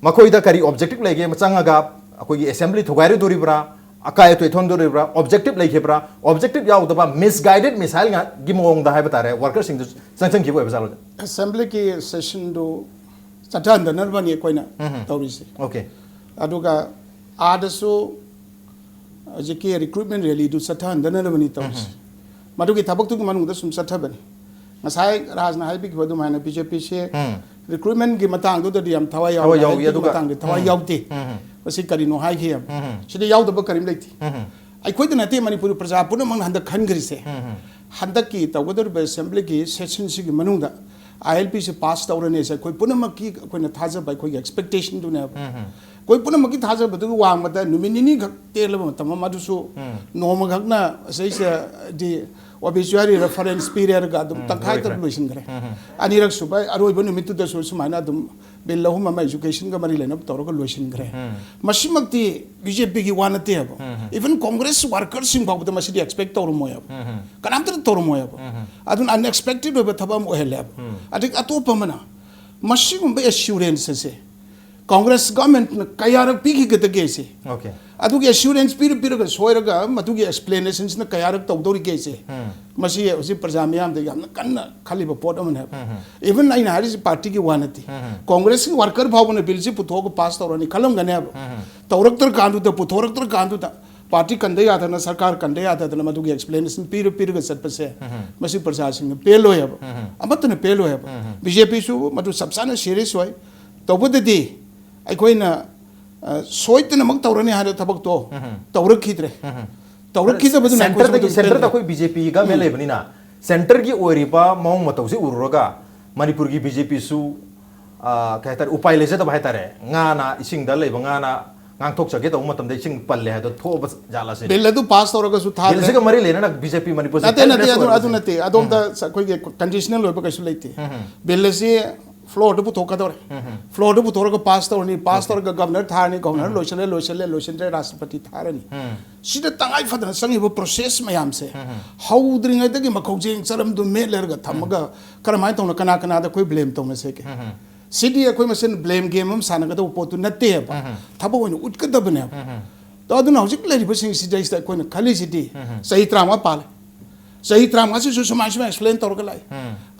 ꯃꯈꯣꯏꯗ ꯀꯔꯤ ꯑꯣꯕꯖꯦꯛꯇꯤꯚ ꯂꯩꯒꯦ? ꯆꯪꯉꯒ ꯑꯩꯈꯣꯏꯒꯤ ꯑꯦꯁꯦꯝꯕ꯭ꯂꯤ ꯊꯨꯒꯥꯏꯔꯨꯗꯣꯔꯤꯕ꯭ꯔꯥ, ꯑꯀꯥꯏ ꯑꯇꯣꯏ ꯊꯣꯟꯗꯣꯔꯤꯕ꯭ꯔꯥ, ꯑꯣꯕꯖꯦꯛꯇꯤꯚ ꯂꯩꯈꯤꯕ꯭ꯔꯥ? ꯑꯣꯕꯖꯦꯛꯇꯤꯚ ꯌꯥꯎꯗꯕ ꯃꯤꯁꯒꯥꯏꯗꯦꯗ ꯃꯤꯁꯥꯏꯜꯒꯤ ꯃꯑꯣꯡꯗ ꯍꯥꯏꯕ ꯇꯥꯔꯦ, ꯋꯥꯔꯀꯔꯁꯤꯡꯗꯨ ꯆꯪꯁꯤꯟꯈꯤꯕ ꯑꯣꯏꯕ ꯖꯥꯠꯂꯣ? ꯑꯦꯁꯦꯝꯕ꯭ꯂꯤꯒꯤ ꯁꯦꯁꯟꯗꯨ ꯆꯠꯊꯍꯟꯗꯅꯕꯅꯤ ꯑꯩꯈꯣꯏꯅ ꯎꯝ꯫ ꯇꯧꯔꯤꯁꯦ꯫ ꯑꯣꯀꯦ꯫ ꯑꯗꯨꯒ ꯑꯥꯗꯁꯨ ꯍꯧꯖꯤꯛꯀꯤ ꯔꯤꯀ꯭ꯔꯨꯠꯃꯦꯟ ꯔꯦꯂꯤꯗꯨ ꯆꯠꯊꯍꯟꯗꯅꯕꯅꯤ ꯇꯧꯔꯤꯁꯦ꯫ ꯎꯝ꯫ ꯃꯗꯨꯒꯤ ꯊꯕꯛꯇꯨꯒꯤ ꯃꯅꯨꯡꯗ ꯁꯨꯝ ꯆꯠꯊꯕꯅꯤ꯫ ꯉꯁꯥꯏ ꯔꯥꯖꯅ ꯍꯥꯏꯕꯤꯈꯤꯕ ꯑꯗꯨꯃꯥꯏꯅ ꯕꯤ ꯖꯦ ꯄꯤꯁꯦ ꯎꯝ꯫ ꯔꯤꯀ꯭ꯔꯨꯠꯃꯦꯟꯒꯤ ꯃꯇꯥꯡꯗꯨꯗꯗꯤ ꯌꯥꯝ ꯊꯋꯥꯏ ꯌꯥꯎꯏ, ꯊꯋꯥꯏ ꯌꯥꯎꯏ, ꯍꯥꯏꯕꯒꯤ ꯑꯗꯨꯒ ꯃꯇꯥꯡꯗ ꯊꯋꯥꯏ ꯎꯝ꯫ ꯌꯥꯎꯗꯦ꯫ ꯎꯝ꯫ ꯃꯁꯤ ꯀꯔꯤꯅꯣ ꯍꯥꯏꯈꯤ ꯌꯥꯝ꯫ ꯎꯝ꯫ ꯁꯤꯗ ꯌꯥꯎꯗꯕ ꯀꯔꯤꯝ ꯂꯩꯇꯦ꯫ ꯎꯝ꯫ ꯑꯩꯈꯣꯏꯗ ꯅꯠꯇꯦ, ꯃꯅꯤꯄꯨꯔ ꯄ꯭ꯔꯖꯥ ꯄꯨꯝꯅꯃꯛꯅ ꯍꯟꯗꯛ ꯈꯟꯈ꯭ꯔꯤꯁꯦ꯫ ꯎꯝ꯫ ꯍꯟꯗꯛꯀꯤ ꯇꯧꯒꯗꯧꯔꯤꯕ ꯑꯦꯁꯦꯝꯕ꯭ꯂꯤꯒꯤ ꯁꯦꯁꯟꯁꯤꯒꯤ ꯃꯅꯨꯡꯗ ꯑꯥꯏ ꯑꯦꯜ ꯄꯤꯁꯦ ꯄꯥꯁ ꯇꯧꯔꯅꯤꯁꯦ ꯑꯩꯈꯣꯏ ꯄꯨꯝꯅꯃꯛꯀꯤ ꯑꯩꯈꯣꯏꯅ ꯊꯥꯖꯕ, ꯑꯩꯈꯣꯏꯒꯤ ꯑꯦꯛꯁꯄꯦꯛꯇꯦꯁꯟꯗꯨꯅꯦꯕ꯫ ꯎꯝ꯫ ꯑꯩꯈꯣꯏ ꯄꯨꯝꯅꯃꯛꯀꯤ ꯊꯥꯖꯕꯗꯨꯒꯤ ꯋꯥꯡꯃꯗ ꯅꯨꯃꯤꯠ ꯅꯤꯅꯤ ꯈꯛ ꯇꯦꯜꯂꯕ ꯃꯇꯝ ꯑꯃ, ꯑꯗꯨꯁꯨ ꯎꯝ꯫ ꯅꯣꯡꯃꯈꯛꯅ ꯁꯤꯗꯩꯁꯤꯗꯗꯤ ꯑꯣꯕꯤꯆꯨꯋꯥꯔꯤ ꯔꯦꯐꯔꯦꯟꯁ ꯄꯤꯔꯦꯔꯒ ꯑꯗꯨꯝ ꯎꯝ, ꯇꯪꯈꯥꯏ ꯇꯪ ꯂꯣꯏꯈ꯭ꯔꯦ꯫ ꯂꯣꯏꯁꯤꯟꯈ꯭ꯔꯦ꯫ ꯎꯝ꯫ ꯑꯅꯤꯔꯛ ꯁꯨꯕ ꯑꯔꯣꯏꯕ ꯅꯨꯃꯤꯠꯇꯨꯗꯁꯨ ꯁꯨꯃꯥꯏꯅ ꯑꯗꯨꯝ ꯕꯤꯜ ꯑꯍꯨꯝ ꯑꯃ ꯏꯖꯨꯀꯦꯁꯟꯒ ꯃꯔꯤ ꯂꯩꯅꯕ ꯇꯧꯔꯒ ꯂꯣꯏꯁꯤꯟꯈ꯭ꯔꯦ꯫ ꯎꯝ꯫ ꯃꯁꯤꯃꯛꯇꯤ ꯕꯤ ꯖꯦ ꯄꯤꯒꯤ ꯋꯥ ꯅꯠꯇꯦꯕ꯫ ꯎꯝ꯫ ꯏꯚꯟ ꯀꯣꯡꯒ꯭ꯔꯦꯁ ꯋꯥꯔꯀꯔꯁꯤꯡ ꯐꯥꯎꯕꯗ ꯃꯁꯤꯗꯤ ꯑꯦꯛꯁꯄꯦꯛ ꯇꯧꯔꯝꯃꯣꯏꯕ꯫ ꯎꯝ꯫ ꯀꯅꯥꯝꯇꯅ ꯇꯧꯔꯝꯃꯣꯏꯕ꯫ ꯎꯝ꯫ ꯑꯗꯨꯅ ꯑꯟꯑꯦꯛꯁꯄꯦꯛꯇꯦꯗ ꯑꯣꯏꯕ ꯊꯕꯛ ꯑꯃ ꯑꯣꯏꯍꯜꯂꯦꯕ꯫ ꯎꯝ꯫ ꯑꯗꯒꯤ ꯑꯇꯣꯞꯄ ꯑꯃꯅ ꯃꯁꯤꯒꯨꯝꯕ ꯑꯦꯁꯨꯔꯦꯟꯁ ꯑꯁꯦ ꯀꯣꯡꯒ꯭ꯔꯦꯁ ꯒꯚꯔꯟꯃꯦꯟꯠꯅ ꯀꯌꯥꯔꯛ ꯄꯤꯈꯤꯒꯗꯒꯦꯁꯦ? ꯑꯣꯀꯦ꯫ ꯑꯗꯨꯒꯤ ꯑꯦꯁꯨꯔꯦꯟꯁ ꯄꯤꯔ ꯄꯤꯔꯒ ꯁꯣꯏꯔꯒ ꯃꯗꯨꯒꯤ ꯑꯦꯛꯁꯄ꯭ꯂꯦꯅꯦꯁꯟꯁꯤꯅ ꯀꯌꯥꯔꯛ ꯇꯧꯗꯧꯔꯤꯒꯦꯁꯦ? ꯎꯝ꯫ ꯃꯁꯤ ꯍꯧꯖꯤꯛ ꯄ꯭ꯔꯖꯥ ꯃꯤꯌꯥꯝꯗ ꯌꯥꯝꯅ ꯀꯟꯅ ꯈꯜꯂꯤꯕ ꯄꯣꯠ ꯑꯃꯅꯦꯕ꯫ ꯎꯝ꯫ ꯏꯚꯟ ꯑꯩꯅ ꯍꯥꯏꯔꯤꯁꯤ ꯄꯥꯔꯇꯤꯒꯤ ꯋꯥ ꯅꯠꯇꯦ꯫ ꯎꯝ꯫ ꯀꯣꯡꯒ꯭ꯔꯦꯁꯀꯤ ꯋꯥꯔꯀꯔ ꯐꯥꯎꯕꯅ ꯕꯤꯜꯁꯤ ꯄꯨꯊꯣꯛꯑꯒ ꯄꯥꯁ ꯇꯧꯔꯅꯤ ꯈꯜꯂꯝꯒꯅꯦꯕ꯫ ꯎꯝ꯫ ꯇꯧꯔꯛꯇ꯭ꯔꯀꯥꯟꯗꯨꯗ, ꯄꯨꯊꯣꯔꯛꯇ꯭ꯔꯀꯥꯟꯗꯨꯗ, ꯄꯥꯔꯇꯤ ꯀꯟꯗ ꯌꯥꯗꯅ, ꯁꯔꯀꯥꯔ ꯀꯟꯗ ꯌꯥꯗꯗꯅ ꯃꯗꯨꯒꯤ ꯑꯦꯛꯁꯄ꯭ꯂꯦꯅꯦꯁꯟ ꯄꯤꯔ ꯄꯤꯔꯒ ꯆꯠꯄꯁꯦ, ꯃꯁꯤ ꯄ꯭ꯔꯖꯥꯁꯤꯡꯅ ꯄꯦꯜꯂꯣꯏ ꯍꯥꯏꯕ꯫ ꯑꯃꯠꯇꯅ ꯄꯦꯜꯂꯣꯏ ꯍꯥꯏꯕ꯫ ꯕꯤ ꯖꯦ ꯄꯤꯁꯨ ꯃꯗꯨ ꯆꯞ ꯆꯥꯅ ꯁꯤꯔꯤꯌꯁ ꯑꯣꯏ꯫ ꯇꯧꯕꯗꯗꯤ ꯑꯩꯈꯣꯏꯅ, ꯑ, ꯁꯣꯏꯗꯅꯃꯛ ꯇꯧꯔꯅꯤ ꯍꯥꯏꯕ ꯊꯕꯛꯇꯣ ꯇꯧꯔꯛꯈꯤꯗ꯭ꯔꯦ꯫ ꯇꯧꯔꯛꯈꯤꯗꯕꯗꯨꯅ ꯑꯩꯈꯣꯏꯁꯨ ꯁꯦꯟꯇꯔꯗꯒꯤ, ꯃꯗꯨ ꯁꯦꯟꯇꯔꯗ ꯄꯦꯟꯗꯦ꯫ ꯑꯩꯈꯣꯏ ꯕꯤ ꯖꯦ ꯄꯤ ꯒꯃꯦꯟ ꯂꯩꯕꯅꯤꯅ, ꯁꯦꯟꯇꯔꯒꯤ ꯑꯣꯏꯔꯤꯕ ꯃꯑꯣꯡ ꯃꯇꯧꯁꯤ ꯎꯔꯨꯔꯒ ꯃꯅꯤꯄꯨꯔꯒꯤ ꯕꯤ ꯖꯦ ꯄꯤꯁꯨ, ꯑ, ꯀꯩ ꯍꯥꯏꯇꯥꯔꯦ, ꯎꯄꯥꯏ ꯂꯩꯖꯗꯕ ꯍꯥꯏꯇꯥꯔꯦ꯫ ꯉꯥꯅ ꯏꯁꯤꯡꯗ ꯂꯩꯕ ꯉꯥꯅ ꯉꯥꯡꯊꯣꯛꯆꯒꯦ ꯇꯧꯕ ꯃꯇꯝꯗ ꯏꯁꯤꯡ ꯄꯜꯂꯦ ꯍꯥꯏꯗꯣ ꯊꯣꯛꯑꯕ ꯖꯥꯠꯂ ꯁꯤꯅꯤ꯫ ꯕꯤꯜ ꯑꯗꯨ ꯄꯥꯁ ꯇꯧꯔꯒꯁꯨ ꯊꯥꯗ꯭ꯔꯦ꯫ ꯕꯤꯜꯁꯤꯒ ꯃꯔꯤ ꯂꯩꯅꯅ ꯕꯤ ꯖꯦ ꯄꯤ ꯃꯅꯤꯄꯨꯔꯁꯦ ꯅꯠꯇꯦ, ꯅꯠꯇꯦ, ꯐꯦꯠꯂꯦꯁ ꯑꯗꯨ, ꯑꯣꯏꯔꯕ ꯑꯗꯨ ꯁꯤꯅꯤ꯫ ꯅꯠꯇꯦ꯫ ꯑꯗꯣꯝꯗ ꯑꯩꯈꯣꯏꯒꯤ ꯀꯟꯗꯤꯁꯅꯦꯜ ꯑꯣꯏꯕ ꯀꯩꯁꯨ ꯂꯩꯇꯦ꯫ ꯕꯤꯜ ꯑꯁꯤ ꯐ꯭ꯂꯣꯔꯗ ꯄꯨꯊꯣꯛꯀꯗꯧꯔꯦ꯫ ꯐ꯭ꯂꯣꯔꯗ ꯄꯨꯊꯣꯛꯑꯒ ꯄꯥꯁ ꯇꯧꯔꯅꯤ, ꯄꯥꯁ ꯇꯧꯔꯒ ꯒꯚꯔꯅꯔ ꯊꯥꯔꯅꯤ, ꯒꯚꯔꯅꯔ ꯂꯣꯏꯁꯤꯜꯂꯦ, ꯂꯣꯏꯁꯤꯜꯂꯦ, ꯂꯣꯏꯁꯤꯟꯗ꯭ꯔꯦ, ꯔꯥꯁꯇ꯭ꯔꯄꯇꯤ ꯊꯥꯔꯅꯤ꯫ ꯁꯤꯗ ꯇꯉꯥꯏ ꯐꯗꯅ ꯆꯪꯉꯤꯕ ꯄ꯭ꯔꯣꯁꯦꯁ ꯃꯌꯥꯝꯁꯦ ꯍꯧꯗ꯭ꯔꯤꯉꯩꯗꯒꯤ ꯃꯈꯧꯖꯦꯡ ꯆꯔꯝꯗꯨ ꯃꯦꯠ ꯂꯩꯔꯒ ꯊꯝꯃꯒ ꯀꯔꯝꯍꯥꯏꯅ ꯇꯧꯅ ꯀꯅꯥ ꯀꯅꯥꯗ ꯑꯩꯈꯣꯏ ꯕ꯭ꯂꯦꯝ ꯇꯧꯅꯁꯦꯒꯦ? ꯁꯤꯗꯤ ꯑꯩꯈꯣꯏ ꯃꯁꯦꯟ ꯕ꯭ꯂꯦꯝ ꯒꯦꯝ ꯑꯃ ꯁꯥꯟꯅꯒꯗꯧꯕ ꯄꯣꯠꯇꯨ ꯅꯠꯇꯦꯕ꯫ ꯊꯕꯛ ꯑꯣꯏꯅ ꯎꯠꯀꯗꯕꯅꯦꯕ꯫ ꯑꯗꯣ ꯑꯗꯨꯅ ꯍꯧꯖꯤꯛ ꯂꯩꯔꯤꯕꯁꯤꯡꯁꯤꯗꯩꯁꯤꯗ ꯑꯩꯈꯣꯏꯅ ꯈꯜꯂꯤꯁꯤꯗꯤ ꯆꯍꯤ ꯇꯔꯥꯃꯉꯥ ꯄꯥꯜꯂꯦ꯫ ꯆꯍꯤ ꯇꯔꯥꯃꯉꯥꯁꯤꯁꯨ ꯁꯨꯃꯥꯏ ꯁꯨꯃꯥꯏ ꯑꯦꯛꯁꯄ꯭ꯂꯦꯟ ꯇꯧꯔꯒ ꯂꯥꯛꯏ꯫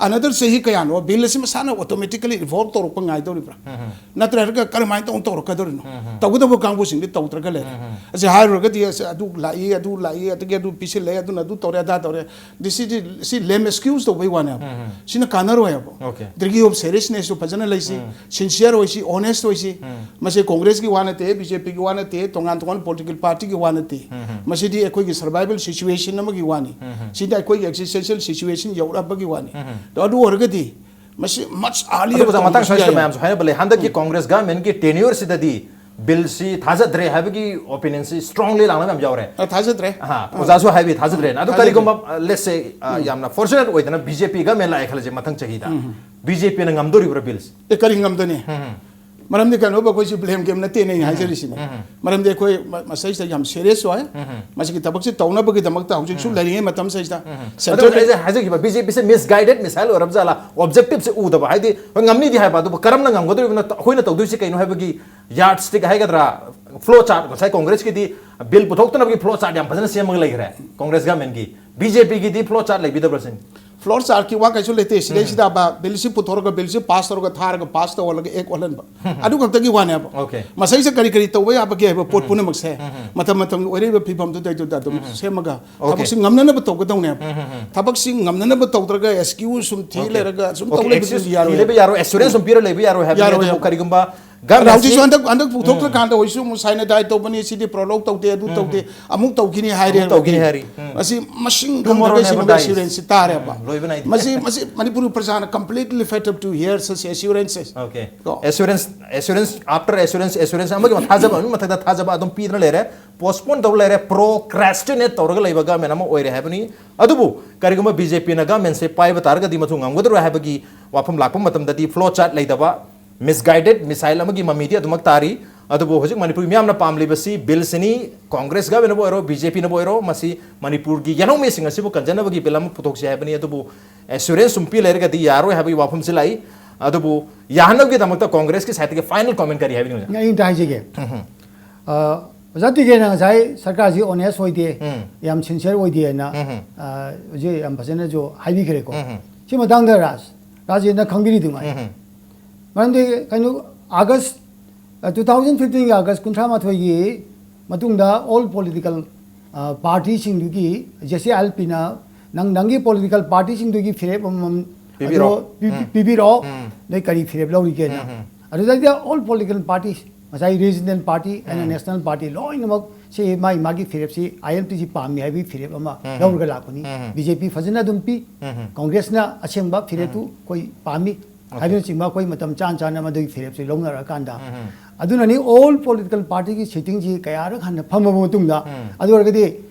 ꯑꯅꯗꯔ ꯆꯍꯤ ꯀꯌꯥꯅꯣ ꯕꯤꯜ ꯑꯁꯤ ꯃꯁꯥꯅ ꯑꯣꯇꯣꯃꯦꯇꯤꯀꯦꯂꯤ ꯏꯚꯣꯜꯕ ꯇꯧꯔꯛꯄ ꯉꯥꯏꯗꯧꯔꯤꯕ꯭ꯔꯥ? ꯅꯠꯇ꯭ꯔꯒ ꯀꯔꯝꯍꯥꯏꯅ ꯇꯧꯅ ꯇꯧꯔꯛꯀꯗꯧꯔꯤꯅꯣ? ꯇꯧꯒꯗꯕ ꯀꯥꯡꯕꯨꯁꯤꯡꯗꯤ ꯇꯧꯗ꯭ꯔꯒ ꯂꯩꯔꯦ꯫ ꯑꯁꯤ ꯍꯥꯏꯔꯨꯔꯒꯗꯤ ꯑꯁ ꯑꯗꯨ ꯂꯥꯛꯏ, ꯑꯗꯨ ꯂꯥꯛꯏ, ꯑꯗꯒꯤ ꯑꯗꯨ ꯄꯤꯁꯤꯜꯂꯦ, ꯑꯗꯨꯅ ꯑꯗꯨ ꯇꯧꯔꯦ, ꯑꯗꯥ ꯇꯧꯔꯦ꯫ ꯗꯤ ꯁꯤꯗꯤ, ꯁꯤ ꯂꯦꯝ ꯑꯦꯛꯁꯀ꯭ꯌꯨꯁ ꯇꯧꯕꯩ ꯋꯥꯅꯦꯕ꯫ ꯁꯤꯅ ꯀꯥꯟꯅꯔꯣꯏ ꯍꯥꯏꯕ꯫ ꯑꯣꯀꯦ꯫ ꯗꯤꯒ꯭ꯔꯤ ꯑꯣꯐ ꯁꯦꯔꯤꯌꯁꯅꯦꯁꯁꯨ ꯐꯖꯅ ꯂꯩꯁꯤ, ꯁꯤꯟꯁꯤꯌꯔ ꯑꯣꯏꯁꯤ, ꯑꯣꯅꯦꯁ ꯑꯣꯏꯁꯤ꯫ ꯃꯁꯤ ꯀꯣꯡꯒ꯭ꯔꯦꯁꯀꯤ ꯋꯥ ꯅꯠꯇꯦ, ꯕꯤ ꯖꯦ ꯄꯤꯒꯤ ꯋꯥ ꯅꯠꯇꯦ, ꯇꯣꯉꯥꯟ ꯇꯣꯉꯥꯟꯕ ꯄꯣꯂꯤꯇꯤꯀꯦꯜ ꯄꯥꯔꯇꯤꯒꯤ ꯋꯥ ꯅꯠꯇꯦ꯫ ꯃꯁꯤꯗꯤ ꯑꯩꯈꯣꯏꯒꯤ ꯁꯔꯚꯥꯏꯕꯦꯜ ꯁꯤꯆꯨꯋꯦꯁꯟ ꯑꯃꯒꯤ ꯋꯥꯅꯤ꯫ ꯁꯤꯗꯤ ꯑꯩꯈꯣꯏꯒꯤ ꯑꯦꯛꯖꯤꯁꯇꯦꯟꯁꯤꯌꯦꯜ ꯁꯤꯆꯨꯋꯦꯁꯟ ꯌꯧꯔꯛꯑꯕꯒꯤ ꯋꯥꯅꯤ꯫ ꯑꯗꯣ ꯑꯗꯨ ꯑꯣꯏꯔꯒꯗꯤ ꯃꯁꯤ ꯃꯆ ꯑꯥꯔꯂꯤꯌꯔ ꯑꯗꯨꯒ ꯑꯣꯖꯥ, ꯃꯇꯥꯡ ꯇꯧꯕꯁꯨ ꯁ꯭ꯋꯥꯏꯁꯤꯗ ꯌꯥꯏ꯫ ꯃꯌꯥꯝꯁꯨ ꯍꯥꯏꯅꯕ ꯂꯩ꯫ ꯍꯟꯗꯛꯀꯤ ꯀꯣꯡꯒ꯭ꯔꯦꯁ ꯒꯚꯔꯟꯃꯦꯟꯠꯀꯤ ꯇꯦꯅ꯭ꯌꯨꯔꯁꯤꯗꯗꯤ ꯕꯤꯜꯁꯤ ꯊꯥꯖꯗ꯭ꯔꯦ ꯍꯥꯏꯕꯒꯤ ꯑꯣꯄꯤꯅꯤꯌꯟꯁꯤ ꯁ꯭ꯇꯔꯣꯡꯂꯤ ꯂꯥꯡꯅꯕ ꯌꯥꯝ ꯌꯥꯎꯔꯦ꯫ ꯑ, ꯊꯥꯖꯗ꯭ꯔꯦ꯫ ꯑꯍꯥ, ꯑ, ꯑꯣꯖꯥꯁꯨ ꯍꯥꯏꯕꯤ ꯊꯥꯖꯗ꯭ꯔꯦꯅ꯫ ꯑꯗꯨ ꯊꯥꯖꯗ꯭ꯔꯦ꯫ ꯀꯔꯤꯒꯨꯝꯕ, ꯑ, let's say, ꯑ, ꯌꯥꯝꯅ ꯐꯣꯔꯆꯨꯅꯦꯠ ꯑꯣꯏꯗꯅ ꯕꯤ ꯖꯦ ꯄꯤ ꯒꯚꯔꯟꯃꯦꯟꯠ ꯂꯥꯛꯑꯦ ꯈꯜꯂꯁꯦ ꯃꯊꯪ ꯆꯍꯤꯗ꯫ ꯕꯤ ꯖꯦ ꯄꯤꯅ ꯉꯝꯗꯣꯔꯤꯕ꯭ꯔꯥ ꯕꯤꯜꯁꯤ? ꯑꯦ, ꯀꯔꯤ ꯉꯝꯗꯅꯤ? ꯃꯔꯝꯗꯤ ꯀꯩꯅꯣꯕ, ꯑꯩꯈꯣꯏꯁꯤ ꯕ꯭ꯂꯦꯝ ꯒꯦꯝ ꯅꯠꯇꯦꯅꯦ ꯑꯩꯅ ꯍꯥꯏꯖꯔꯤꯁꯤꯅꯦ꯫ ꯃꯔꯝꯗꯤ ꯑꯩꯈꯣꯏ ꯃ-, ꯃꯁꯤꯗꯩꯁꯤꯗ ꯌꯥꯝ ꯁꯤꯔꯤꯌꯁ ꯑꯣꯏ꯫ ꯃꯁꯤꯒꯤ ꯊꯕꯛꯁꯤ ꯇꯧꯅꯕꯒꯤꯗꯃꯛꯇ ꯍꯧꯖꯤꯛꯁꯨ ꯂꯩꯔꯤꯉꯩ ꯃꯇꯝꯁꯤꯗꯩꯁꯤꯗ ꯑꯗꯨ ꯁꯦꯟꯇꯔꯗ ꯑꯩꯁꯦ ꯍꯥꯏꯖꯈꯤꯕ ꯕꯤ ꯖꯦ ꯄꯤꯁꯦ ꯃꯤꯁꯒꯥꯏꯗꯦꯠ ꯃꯤꯁꯥꯏꯜ ꯑꯣꯏꯔꯕ ꯖꯥꯠꯂꯥ? ꯑꯣꯕꯖꯦꯛꯇꯤꯚꯁꯦ ꯎꯗꯕ, ꯍꯥꯏꯗꯤ ꯍꯣꯏ ꯉꯝꯅꯤꯗꯤ ꯍꯥꯏꯕ, ꯑꯗꯨꯕꯨ ꯀꯔꯝꯅ ꯉꯝꯒꯗꯧꯔꯤꯕꯅꯣ, ꯑꯩꯈꯣꯏꯅ ꯇꯧꯗꯣꯏꯁꯤ ꯀꯩꯅꯣ ꯍꯥꯏꯕꯒꯤ ꯌꯥꯔꯗ ꯁ꯭ꯇꯤꯛ ꯍꯥꯏꯒꯗ꯭ꯔꯥ, ꯐ꯭ꯂꯣ ꯆꯥꯔꯠ, ꯉꯁꯥꯏ ꯀꯣꯡꯒ꯭ꯔꯦꯁꯀꯤꯗꯤ ꯕꯤꯜ ꯄꯨꯊꯣꯛꯇꯅꯕꯒꯤ ꯐ꯭ꯂꯣ ꯆꯥꯔꯠ ꯌꯥꯝ ꯐꯖꯅ ꯁꯦꯝꯃꯒ ꯂꯩꯈ꯭ꯔꯦ ꯀꯣꯡꯒ꯭ꯔꯦꯁ ꯒꯚꯔꯟꯃꯦꯟꯠꯀꯤ꯫ ꯕꯤ ꯖꯦ ꯄꯤꯒꯤꯗꯤ ꯐ꯭ꯂꯣ ꯆꯥꯔꯠ ꯂꯩꯕꯤꯗꯕ꯭ꯔꯥ ꯁꯤꯅꯤ? ꯐ꯭ꯂꯣꯔ ꯆꯥꯔꯠꯀꯤ ꯋꯥ ꯀꯩꯁꯨ ꯂꯩꯇꯦ꯫ ꯁꯤꯗꯩꯁꯤꯗ ꯕꯤꯜꯁꯤ ꯄꯨꯊꯣꯔꯒ, ꯕꯤꯜꯁꯤ ꯄꯥꯁ ꯇꯧꯔꯒ, ꯊꯥꯔꯒ, ꯄꯥꯁ ꯇꯧꯍꯜꯂꯒ, ꯑꯦꯛ ꯑꯣꯜꯍꯟꯕ, ꯑꯗꯨ ꯈꯛꯇꯒꯤ ꯋꯥꯅꯦꯕ꯫ Okay. ꯃꯁꯩꯁꯦ ꯀꯔꯤ ꯀꯔꯤ ꯇꯧꯕ ꯌꯥꯕꯒꯦ ꯍꯥꯏꯕ ꯄꯣꯠ ꯄꯨꯝꯅꯃꯛꯁꯦ ꯃꯇꯝ ꯃꯇꯝꯒꯤ ꯑꯣꯏꯔꯛꯏꯕ ꯐꯤꯕꯝꯗꯨꯗꯩꯗꯨꯗ ꯑꯗꯨꯝ ꯁꯦꯝꯃꯒ, Okay. ꯊꯕꯛꯁꯤ ꯉꯝꯅꯅꯕ ꯇꯧꯒꯗꯧꯅꯦꯕ꯫ ꯊꯕꯛꯁꯤ ꯉꯝꯅꯅꯕ ꯇꯧꯗ꯭ꯔꯒ, ꯑꯦꯛꯁꯀ꯭ꯌꯨꯁ ꯁꯨꯝ ꯊꯤ Okay. ꯂꯩꯔꯒ ꯁꯨꯝ Okay, ꯇꯧ ꯂꯩꯕꯗꯨ excuse ꯌꯥꯔꯣꯏ꯫ ꯊꯤꯂꯩꯕ ꯌꯥꯔꯣꯏ, ꯑꯦꯁꯨꯔꯦꯟꯁ ꯁꯨꯝ ꯄꯤꯔ ꯂꯩꯕ ꯌꯥꯔꯣꯏ ꯍꯥꯏꯕꯅꯤ꯫ ꯌꯥꯔꯣꯏ ꯑꯗꯨꯕꯨ ꯍꯥꯏꯕ꯫ ꯀꯔꯤꯒꯨꯝꯕ ꯑꯗ ꯍꯧꯖꯤꯛꯁꯨ governmentꯁꯤ ꯍꯟꯗꯛ ꯍꯟꯗꯛ ꯄꯨꯊꯣꯛꯇ꯭ꯔꯀꯥꯟꯗ ꯍꯧꯖꯤꯛꯁꯨ ꯑꯃꯨꯛ ꯁꯥꯏꯅꯗꯥꯏ ꯇꯧꯕꯅꯤ, ꯁꯤꯗꯤ ꯄ꯭ꯔꯣꯂꯣꯛ ꯇꯧꯗꯦ, ꯑꯗꯨ ꯇꯧꯗꯦ, ꯑꯃꯨꯛ ꯇꯧꯈꯤꯅꯤ ꯍꯥꯏꯔꯦ꯫ ꯑꯃꯨꯛ ꯇꯧꯈꯤꯅꯤ ꯍꯥꯏꯔꯤ꯫ ꯎꯝ. ꯃꯁꯤ ꯃꯁꯤꯡ Tomorrow ꯈꯪꯗ꯭ꯔꯒ never ꯁꯤꯒꯨꯝꯕ dies. ꯑꯦꯁꯨꯔꯦꯟꯁꯁꯤ ꯇꯥꯔꯦꯕ꯫ ꯎꯝ, ꯂꯣꯏꯕ ꯅꯥꯏꯗꯦ꯫ ꯃꯁꯤ ꯃꯁꯤ ꯃꯅꯤꯄꯨꯔꯒꯤ ꯄ꯭ꯔꯖꯥꯅ completely fed up to hear such assurances꯫ Okay. ꯀꯣ꯫ Assurance, assurance after assurance, assurance ꯑꯃꯒꯤ ꯊꯥꯖꯕ ꯑꯃꯒꯤ ꯃꯊꯛꯇ ꯊꯥꯖꯕ ꯑꯗꯨꯝ ꯄꯤꯗꯨꯅ ꯂꯩꯔꯦ, postpone ꯇꯧꯔ ꯂꯩꯔꯦ, procrastinate ꯇꯧꯔꯒ ꯂꯩꯕ government ꯑꯃ ꯑꯣꯏꯔꯦ ꯍꯥꯏꯕꯅꯤ꯫ ꯑꯗꯨꯕꯨ ꯀꯔꯤꯒꯨꯝꯕ BJPꯅ governmentꯁꯦ ꯄꯥꯏꯕ ꯇꯥꯔꯒꯗꯤ ꯃꯗꯨ ꯉꯝꯒꯗ꯭ꯔꯣ ꯍꯥꯏꯕꯒꯤ ꯋꯥꯐꯝ ꯂꯥꯛꯄ ꯃꯇꯝꯗꯗꯤ flow chart ꯂꯩꯇꯕ, misguided missile ꯑꯃꯒꯤ ꯃꯃꯤꯗꯤ ꯑꯗꯨꯃꯛ ꯇꯥꯔꯤ꯫ ꯑꯗꯨꯕꯨ ꯍꯧꯖꯤꯛ ꯃꯅꯤꯄꯨꯔꯒꯤ ꯃꯤꯌꯥꯝꯅ ꯄꯥꯝꯂꯤꯕꯁꯤ ꯕꯤꯜꯁꯤꯅꯤ꯫ ꯀꯣꯡꯒ꯭ꯔꯦꯁ governmentꯅꯕꯨ ꯑꯣꯏꯔꯣ, BJPꯅꯕꯨ ꯑꯣꯏꯔꯣ, ꯃꯁꯤ ꯃꯅꯤꯄꯨꯔꯒꯤ ꯌꯦꯜꯍꯧꯃꯤꯁꯤꯡ ꯑꯁꯤꯕꯨ ꯀꯟꯖꯅꯕꯒꯤ ꯕꯤꯜ ꯑꯃ ꯄꯨꯊꯣꯛꯁꯤ ꯍꯥꯏꯕꯅꯤ꯫ ꯑꯗꯨꯕꯨ assurance ꯁꯨꯝ ꯄꯤ ꯂꯩꯔꯒꯗꯤ ꯌꯥꯔꯣꯏ ꯍꯥꯏꯕꯒꯤ ꯋꯥꯐꯝꯁꯤ ꯂꯥꯛꯏ꯫ ꯑꯗꯨꯕꯨ ꯌꯥꯍꯟꯅꯕꯒꯤꯗꯃꯛꯇ ꯀꯣꯡꯒ꯭ꯔꯦꯁꯀꯤ sideꯇꯒꯤ final comment ꯀꯔꯤ ꯍꯥꯏꯕꯤꯅꯤꯡꯕ? ꯑꯩ ꯑꯝꯇ ꯍꯥꯏꯖꯒꯦ꯫ ꯑ, ꯑꯣꯖꯥ ꯇꯤꯀꯦꯟꯅ ꯉꯁꯥꯏ ꯁꯔꯀꯥꯔꯁꯤ honest ꯑꯣꯏꯗꯦ, ꯌꯥꯝ sincere ꯑꯣꯏꯗꯦꯅ, ꯑ, ꯍꯧꯖꯤꯛ ꯌꯥꯝ ꯐꯖꯅꯁꯨ ꯍꯥꯏꯕꯤꯈ꯭ꯔꯦꯀꯣ꯫ ꯁꯤ ꯃꯇꯥꯡꯗ ꯔꯥꯖ, ꯔꯥꯖꯦꯟꯅ ꯈꯪꯕꯤꯔꯤꯗꯨꯉꯥꯏ꯫ ꯃꯔꯝꯗꯤ ꯀꯩꯅꯣ, ꯑꯥꯒꯁ, ꯑ, two thousand fifteenꯒꯤ ꯑꯥꯒꯁ ꯀꯨꯟꯊ꯭ꯔꯥ ꯃꯥꯊꯣꯏꯒꯤ ꯃꯇꯨꯡꯗ all political, ꯑ, partyꯁꯤꯡꯗꯨꯒꯤ, JCILPꯅ ꯅꯪ, ꯅꯪꯒꯤ political partyꯁꯤꯡꯗꯨꯒꯤ ꯐꯤꯔꯦꯞ ꯑꯃꯃꯝ ꯄꯤꯕꯤꯔꯣ꯫ ꯑꯗꯣ ꯄꯤ-, ꯄꯤ-, ꯄꯤꯕꯤꯔꯣ, ꯅꯣꯏ ꯀꯔꯤ ꯐꯤꯔꯦꯞ ꯂꯧꯔꯤꯒꯦꯅ꯫ ꯑꯗꯨꯗꯩꯗ all political parties, ꯉꯁꯥꯏ regional party and national party ꯂꯣꯏꯅꯃꯛ ꯁꯤ ꯃꯥꯒꯤ, ꯃꯥꯒꯤ ꯐꯤꯔꯦꯞꯁꯤ ILPꯁꯤ ꯄꯥꯝꯃꯤ ꯍꯥꯏꯕꯒꯤ ꯐꯤꯔꯦꯞ ꯑꯃ ꯂꯧꯔꯒ ꯂꯥꯛꯄꯅꯤ꯫ BJP ꯐꯖꯅ ꯑꯗꯨꯝ ꯄꯤ, ꯀꯣꯡꯒ꯭ꯔꯦꯁꯅ ꯑꯁꯦꯡꯕ ꯐꯤꯔꯦꯞꯇꯨ ꯑꯩꯈꯣꯏ ꯄꯥꯝꯃꯤ ꯍꯥꯏꯕꯅꯆꯤꯡꯕ ꯑꯩꯈꯣꯏ ꯃꯇꯝ ꯆꯥꯅ ꯆꯥꯅ ꯃꯗꯨꯒꯤ ꯐꯤꯔꯦꯞꯁꯤ ꯂꯧꯅꯔꯀꯥꯟꯗ, ꯑꯗꯨꯅꯅꯤ all political partyꯒꯤ sittingꯁꯤ ꯀꯌꯥꯔꯛ ꯍꯟꯅ ꯐꯝꯃꯕ ꯃꯇꯨꯡꯗ, ꯑꯗꯨ ꯑꯣꯏꯔꯒꯗꯤ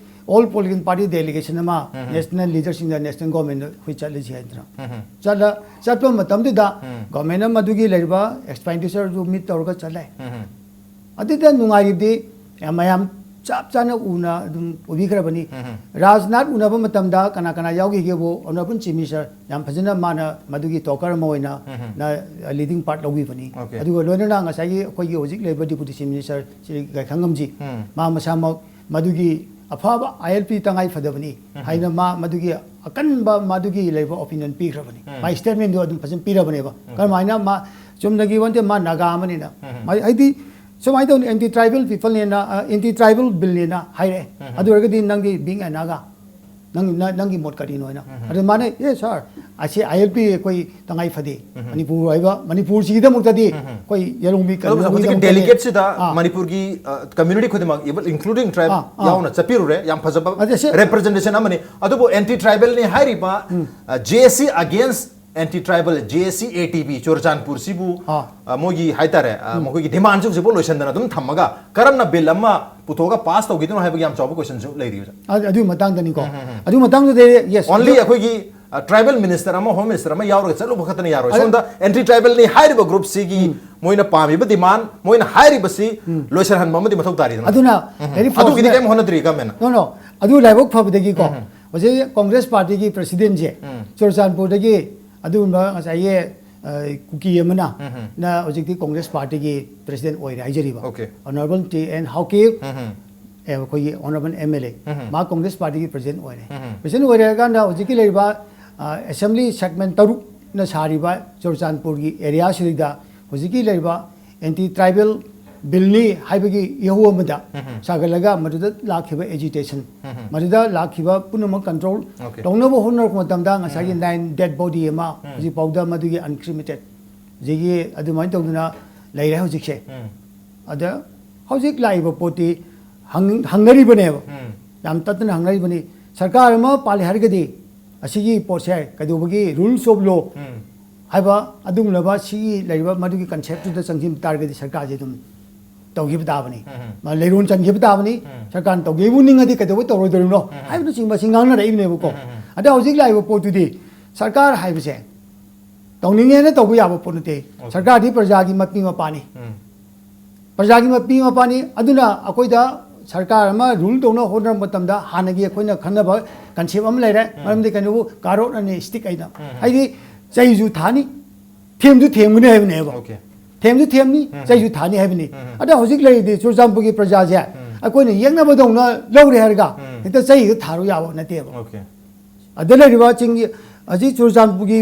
all political party delegation ꯑꯃ national leaderꯁꯤꯡꯗ, national governmentꯗ ꯑꯩꯈꯣꯏ ꯆꯠꯂꯁꯤ ꯍꯥꯏꯗꯅ ꯆꯠꯂ-, ꯆꯠꯄ ꯃꯇꯝꯗꯨꯗ governmentꯅ ꯃꯗꯨꯒꯤ ꯂꯩꯔꯤꯕ expenditureꯗꯨ meet ꯇꯧꯔꯒ ꯆꯠꯂꯦ꯫ ꯑꯗꯨꯗ ꯅꯨꯡꯉꯥꯏꯔꯤꯕꯗꯤ ꯃꯌꯥꯝ ꯆꯞ ꯆꯥꯅ ꯎꯅ ꯑꯗꯨꯝ ꯎꯕꯤꯈ꯭ꯔꯕꯅꯤ꯫ ꯔꯥꯖꯅꯥꯊ ꯎꯅꯕ ꯃꯇꯝꯗ ꯀꯅꯥ ꯀꯅꯥ ꯌꯥꯎꯈꯤꯒꯦꯕꯨ, Honourable Chief Minister ꯌꯥꯝ ꯐꯖꯅ ꯃꯥꯅ ꯃꯗꯨꯒꯤ talker ꯑꯃ ꯑꯣꯏꯅ ꯅ leading part ꯂꯧꯕꯤꯕꯅꯤ꯫ Okay. ꯑꯗꯨꯒ ꯂꯣꯏꯅꯅ ꯉꯁꯥꯏꯒꯤ ꯑꯩꯈꯣꯏꯒꯤ ꯍꯧꯖꯤꯛ ꯂꯩꯔꯤꯕ Deputy Chief Minister ꯁ꯭ꯔꯤ ꯒꯥꯏꯈꯪꯉꯝꯖꯤ, ꯃꯥ ꯃꯁꯥꯃꯛ ꯃꯗꯨꯒꯤ ꯑꯐꯕ ꯑꯥꯏ ꯑꯦꯜ ꯄꯤ ꯇꯉꯥꯏ ꯐꯗꯕꯅꯤ ꯍꯥꯏꯅ ꯃꯥ ꯃꯗꯨꯒꯤ ꯑꯀꯟꯕ ꯃꯗꯨꯒꯤ ꯂꯩꯕ ꯑꯣꯄꯤꯅꯤꯌꯟ ꯄꯤꯈ꯭ꯔꯕꯅꯤ꯫ ꯃꯥ ꯁ꯭ꯇꯦꯠꯃꯦꯟꯗꯨ ꯑꯗꯨꯝ ꯐꯖꯅ ꯄꯤꯔꯕꯅꯦꯕ꯫ ꯀꯔꯝꯍꯥꯏꯅ ꯃꯥ ꯆꯨꯝꯅꯒꯤ ꯋꯥꯟꯇꯦ ꯃꯥ ꯅꯥꯒꯥ ꯑꯃꯅꯤꯅ꯫ ꯃꯥ-, ꯍꯥꯏꯗꯤ ꯁꯨꯃꯥꯏꯅ ꯇꯧꯅꯤ, ꯑꯦꯟꯇꯤ ꯇ꯭ꯔꯥꯏꯕꯦꯜ ꯄꯤꯄꯜꯅꯦꯅ, ꯑꯦꯟꯇꯤ ꯇ꯭ꯔꯥꯏꯕꯦꯜ ꯕꯤꯜꯅꯦꯅ ꯍꯥꯏꯔꯛꯑꯦ꯫ ꯑꯗꯨ ꯑꯣꯏꯔꯒꯗꯤ ꯅꯪꯒꯤ ꯕꯤꯡ ꯑꯦ ꯅꯥꯒꯥ, ꯅꯪ, ꯅ-, ꯅꯪꯒꯤ ꯃꯣꯠ ꯀꯔꯤꯅꯣ ꯍꯥꯏꯅ꯫ ꯑꯗꯨ ꯃꯥꯅ, "ꯑꯦ ꯁꯥꯔ, ꯑꯁꯤ ꯑꯥꯏ ꯑꯦꯜ ꯄꯤ ꯑꯩꯈꯣꯏ ꯇꯉꯥꯏ ꯐꯗꯦ꯫ ꯃꯅꯤꯄꯨꯔ ꯍꯥꯏꯕ, ꯃꯅꯤꯄꯨꯔꯁꯤꯒꯤꯗꯃꯛꯇꯗꯤ ꯑꯩꯈꯣꯏ ꯌꯦꯂꯣꯡꯕꯤ ꯑꯗꯨꯕꯨ ꯍꯧꯖꯤꯛꯀꯤ ꯀꯝꯃ꯭ꯌꯨꯅꯤꯇꯤꯒꯤꯗꯃꯛꯇꯗꯤ" ꯗꯦꯂꯤꯒꯦꯠꯁꯤꯗ ꯑꯥ꯫ ꯃꯅꯤꯄꯨꯔꯒꯤ, ꯑ, ꯀꯝꯃ꯭ꯌꯨꯅꯤꯇꯤ ꯈꯨꯗꯤꯡꯃꯛ, even including tribe ꯑꯥ, ꯑꯥ꯫ ꯌꯥꯎꯅ ꯆꯠꯄꯤꯔꯨꯔꯦ꯫ ꯌꯥꯝ ꯐꯖꯕ ꯑꯗ ꯁꯤ representation ꯑꯃꯅꯤ꯫ ꯑꯗꯨꯕꯨ ꯑꯦꯟꯇꯤ ꯇ꯭ꯔꯥꯏꯕꯦꯜꯅꯤ ꯍꯥꯏꯔꯤꯕ, ꯑ, J S C against anti tribal, J ꯑꯦ ꯁꯤ ꯑꯦ ꯇꯤ ꯕꯤ, ꯆꯨꯔꯆꯥꯟꯄꯨꯔꯁꯤꯕꯨ, ꯑꯥ꯫ ꯑ, ꯃꯣꯏꯒꯤ ꯍꯥꯏꯇꯥꯔꯦ, ꯑ, ꯃꯈꯣꯏꯒꯤ ꯗꯤꯃꯥꯟꯁꯤꯡꯁꯤꯕꯨ ꯂꯣꯏꯁꯤꯟꯗꯅ ꯑꯗꯨꯝ ꯊꯝꯃꯒ ꯀꯔꯝꯅ ꯕꯤꯜ ꯑꯃ ꯄꯨꯊꯣꯛꯑꯒ ꯄꯥꯁ ꯇꯧꯈꯤꯗꯣꯏꯅꯣ ꯍꯥꯏꯕꯒꯤ ꯌꯥꯝ ꯆꯥꯎꯕ ꯀꯣꯏꯁꯟꯁꯨ ꯂꯩꯔꯤ ꯑꯣꯖꯥ꯫ ꯑ-, ꯑꯗꯨꯒꯤ ꯃꯇꯥꯡꯗꯅꯤꯀꯣ꯫ ꯑꯗꯨꯒꯤ ꯃꯇꯥꯡꯗꯨꯗꯤ, yes, only ꯑꯗꯨ ꯑꯩꯈꯣꯏꯒꯤ, ꯑ, ꯇ꯭ꯔꯥꯏꯕꯦꯜ ꯃꯤꯅꯤꯁꯇꯔ ꯑꯃ, ꯍꯣꯝ ꯃꯤꯅꯤꯁꯇꯔ ꯑꯃ ꯌꯥꯎꯔꯒ ꯆꯠꯂꯨꯕ ꯈꯛꯇꯅ ꯌꯥꯔꯣꯏ꯫ ꯑꯗꯨ ꯁꯣꯝꯗ ꯑꯦꯟꯇꯤ ꯇ꯭ꯔꯥꯏꯕꯦꯜꯅꯤ ꯍꯥꯏꯔꯤꯕ ꯒ꯭ꯔꯨꯞꯁꯤꯒꯤ ꯃꯣꯏꯅ ꯄꯥꯝꯃꯤꯕ ꯗꯤꯃꯥꯟ, ꯃꯣꯏꯅ ꯍꯥꯏꯔꯤꯕꯁꯤ ꯂꯣꯏꯁꯤꯟꯍꯟꯕ ꯑꯃꯗꯤ ꯃꯊꯧ ꯇꯥꯔꯤꯗꯅ꯫ ꯑꯗꯨꯅ ꯎꯝ, ꯎꯝ꯫ ꯍꯦꯔꯤ ꯑꯗꯨꯒꯤꯗꯤ ꯐꯣꯔꯁꯅ ꯀꯔꯤꯝ ꯍꯣꯠꯅꯗ꯭ꯔꯤ ꯒꯃꯦꯟꯅ? No, no. ꯑꯗꯨ ꯂꯥꯏꯕꯛ ꯐꯕꯗꯒꯤꯀꯣ, ꯎꯝ, ꯎꯝ꯫ ꯍꯧꯖꯤꯛ ꯀꯣꯡꯒ꯭ꯔꯦꯁ ꯄꯥꯔꯇꯤꯒꯤ ꯄ꯭ꯔꯁꯤꯗꯦꯟꯁꯦ ꯎꯝ꯫ ꯆꯨꯔꯆꯥꯟꯄꯨꯔꯗꯒꯤ ꯑꯗꯨꯒꯨꯝꯕ ꯉꯁꯥꯏꯒꯤ, ꯑ, ꯀꯨꯀꯤ ꯑꯃꯅ ꯎꯝ, ꯎꯝ꯫ ꯅ ꯍꯧꯖꯤꯛꯇꯤ ꯀꯣꯡꯒ꯭ꯔꯦꯁ ꯄꯥꯔꯇꯤꯒꯤ ꯄ꯭ꯔꯁꯤꯗꯦꯟ ꯑꯣꯏꯔꯦ ꯍꯥꯏꯖꯔꯤꯕ꯫ Okay. Honourable T and Haokip, ꯎꯝ, ꯎꯝ꯫ ꯑꯦ, ꯑꯩꯈꯣꯏꯒꯤ honourable ꯑꯦꯝ ꯑꯦꯜ ꯑꯦ, ꯎꯝ, ꯎꯝ꯫ ꯃꯥ ꯀꯣꯡꯒ꯭ꯔꯦꯁ ꯄꯥꯔꯇꯤꯒꯤ ꯄ꯭ꯔꯁꯤꯗꯦꯟ ꯑꯣꯏꯔꯦ꯫ ꯎꯝ, ꯎꯝ꯫ ꯄ꯭ꯔꯁꯤꯗꯦꯟ ꯑꯣꯏꯔꯦ ꯍꯥꯏꯔꯀꯥꯟꯗ ꯍꯧꯖꯤꯛꯀꯤ ꯂꯩꯔꯤꯕ, ꯑ, ꯑꯦꯁꯦꯝꯕ꯭ꯂꯤ ꯁꯦꯒꯃꯦꯟ ꯇꯔꯨꯛꯅ ꯁꯥꯔꯤꯕ ꯆꯨꯔꯆꯥꯟꯄꯨꯔꯒꯤ ꯑꯦꯔꯤꯌꯥꯁꯤꯗ ꯍꯧꯖꯤꯛꯀꯤ ꯂꯩꯔꯤꯕ ꯑꯦꯟꯇꯤ ꯇ꯭ꯔꯥꯏꯕꯦꯜ ꯕꯤꯜꯅꯤ ꯍꯥꯏꯕꯒꯤ ꯏꯍꯧ ꯑꯃꯗ ꯎꯝ, ꯎꯝ꯫ ꯁꯥꯒꯠꯂꯒ ꯃꯗꯨꯗ ꯂꯥꯛꯈꯤꯕ ꯑꯦꯖꯤꯇꯦꯁꯟ, ꯎꯝ, ꯎꯝ꯫ ꯃꯗꯨꯗ ꯂꯥꯛꯈꯤꯕ ꯄꯨꯝꯅꯃꯛ ꯀꯟꯇ꯭ꯔꯣꯜ Okay. ꯇꯧꯅꯕ ꯍꯣꯠꯅꯔꯛꯄ ꯃꯇꯝꯗ ꯉꯁꯥꯏꯒꯤ ꯎꯝ꯫ ꯅꯥꯏꯟ ꯗꯦꯗ ꯕꯣꯗꯤ ꯑꯃ ꯎꯝ꯫ ꯍꯧꯖꯤꯛ ꯐꯥꯎꯗ ꯃꯗꯨꯒꯤ ꯑꯟꯀ꯭ꯔꯤꯃꯦꯇꯦꯠ ꯍꯧꯖꯤꯛꯀꯤ ꯑꯗꯨꯃꯥꯏꯅ ꯇꯧꯗꯅ ꯂꯩꯔꯦ ꯍꯧꯖꯤꯛꯁꯦ꯫ ꯎꯝ꯫ ꯑꯗ ꯍꯧꯖꯤꯛ ꯂꯥꯛꯏꯕ ꯄꯣꯠꯇꯤ ꯍꯪ-, ꯍꯪꯅꯔꯤꯕꯅꯦꯕ꯫ ꯎꯝ꯫ ꯌꯥꯝ ꯇꯠꯇꯅ ꯍꯪꯅꯔꯤꯕꯅꯤ꯫ ꯁꯔꯀꯥꯔ ꯑꯃ ꯄꯥꯜꯂꯦ ꯍꯥꯏꯔꯒꯗꯤ ꯑꯁꯤꯒꯤ ꯄꯣꯠꯁꯦ ꯀꯩꯗꯧꯕꯒꯤ rules of law ꯎꯝ꯫ ꯍꯥꯏꯕ ꯑꯗꯨꯒꯨꯝꯂꯕ ꯁꯤꯒꯤ ꯂꯩꯔꯤꯕ ꯃꯗꯨꯒꯤ ꯀꯟꯁꯦꯞꯇꯨꯗ ꯆꯪꯁꯤꯟꯕ ꯇꯥꯔꯒꯗꯤ ꯁꯔꯀꯥꯔꯁꯦ ꯑꯗꯨꯝ ꯇꯧꯈꯤꯕ ꯇꯥꯕꯅꯤ꯫ ꯎꯝ꯫ ꯃꯥ ꯂꯩꯔꯣꯟ ꯆꯟꯈꯤꯕ ꯇꯥꯕꯅꯤ꯫ ꯎꯝ꯫ ꯁꯔꯀꯥꯔꯅ ꯇꯧꯒꯦꯕꯨ ꯅꯤꯡꯉꯗꯤ ꯀꯩꯗꯧꯕꯩ ꯇꯧꯔꯣꯏꯗꯣꯏꯅꯣ ꯎꯝ꯫ ꯍꯥꯏꯕꯅꯆꯤꯡꯕ ꯑꯁꯤ ꯉꯥꯡꯅꯔꯛꯏꯕꯅꯦꯕꯀꯣ꯫ ꯎꯝ, ꯎꯝ, ꯎꯝ꯫ ꯑꯗ ꯍꯧꯖꯤꯛ ꯂꯥꯛꯏꯕ ꯄꯣꯠꯇꯨꯗꯤ ꯁꯔꯀꯥꯔ ꯍꯥꯏꯕꯁꯦ ꯇꯧꯅꯤꯡꯉꯦꯅ ꯇꯧꯕ ꯌꯥꯕ ꯄꯣꯠ ꯅꯠꯇꯦ꯫ Okay. ꯁꯔꯀꯥꯔꯗꯤ ꯄ꯭ꯔꯖꯥꯒꯤ ꯃꯄꯤ ꯃꯄꯥꯅꯤ꯫ ꯎꯝ꯫ ꯄ꯭ꯔꯖꯥꯒꯤ ꯃꯄꯤ ꯃꯄꯥꯅꯤ꯫ ꯑꯗꯨꯅ ꯑꯩꯈꯣꯏꯗ ꯁꯔꯀꯥꯔ ꯑꯃ rule ꯇꯧꯅꯕ ꯍꯣꯠꯅꯔꯛꯄ ꯃꯇꯝꯗ ꯍꯥꯟꯅꯒꯤ ꯑꯩꯈꯣꯏꯅ ꯈꯟꯅꯕ ꯀꯟꯁꯦꯞ ꯑꯃ ꯂꯩꯔꯦ꯫ ꯎꯝ꯫ ꯃꯔꯝꯗꯤ ꯀꯩꯅꯣꯕꯨ ꯀꯥꯔꯣꯠ ꯑꯅꯤ ꯁ꯭ꯇꯤꯛ ꯍꯥꯏꯅ꯫ ꯎꯝ꯫ ꯍꯥꯏꯗꯤ ꯆꯩꯁꯨ ꯊꯥꯅꯤ, ꯊꯦꯝꯁꯨ ꯊꯦꯝꯒꯅꯤ ꯍꯥꯏꯕꯅꯦꯕ꯫ Okay. ꯊꯦꯝꯁꯨ ꯊꯦꯝꯅꯤ, ꯎꯝ꯫ ꯆꯩꯁꯨ ꯊꯥꯅꯤ ꯍꯥꯏꯕꯅꯤ꯫ ꯎꯝ꯫ ꯑꯗ ꯍꯧꯖꯤꯛ ꯂꯩꯔꯤꯗꯤ ꯆꯨꯔꯆꯥꯟꯄꯨꯔꯒꯤ ꯄ꯭ꯔꯖꯥꯁꯦ ꯎꯝ꯫ ꯑꯩꯈꯣꯏꯅ ꯌꯦꯛꯅꯕꯗꯧꯅ ꯂꯧꯔꯦ ꯍꯥꯏꯔꯒ ꯎꯝ꯫ ꯍꯦꯛꯇ ꯆꯩ ꯍꯦꯛꯇ ꯊꯥꯔꯨ ꯌꯥꯕ ꯅꯠꯇꯦꯕ꯫ ꯑꯣꯀꯦ꯫ ꯑꯗ ꯂꯩꯔꯤꯕ ꯆꯤꯡꯒꯤ, ꯍꯧꯖꯤꯛ ꯆꯨꯔꯆꯥꯟꯄꯨꯔꯒꯤ,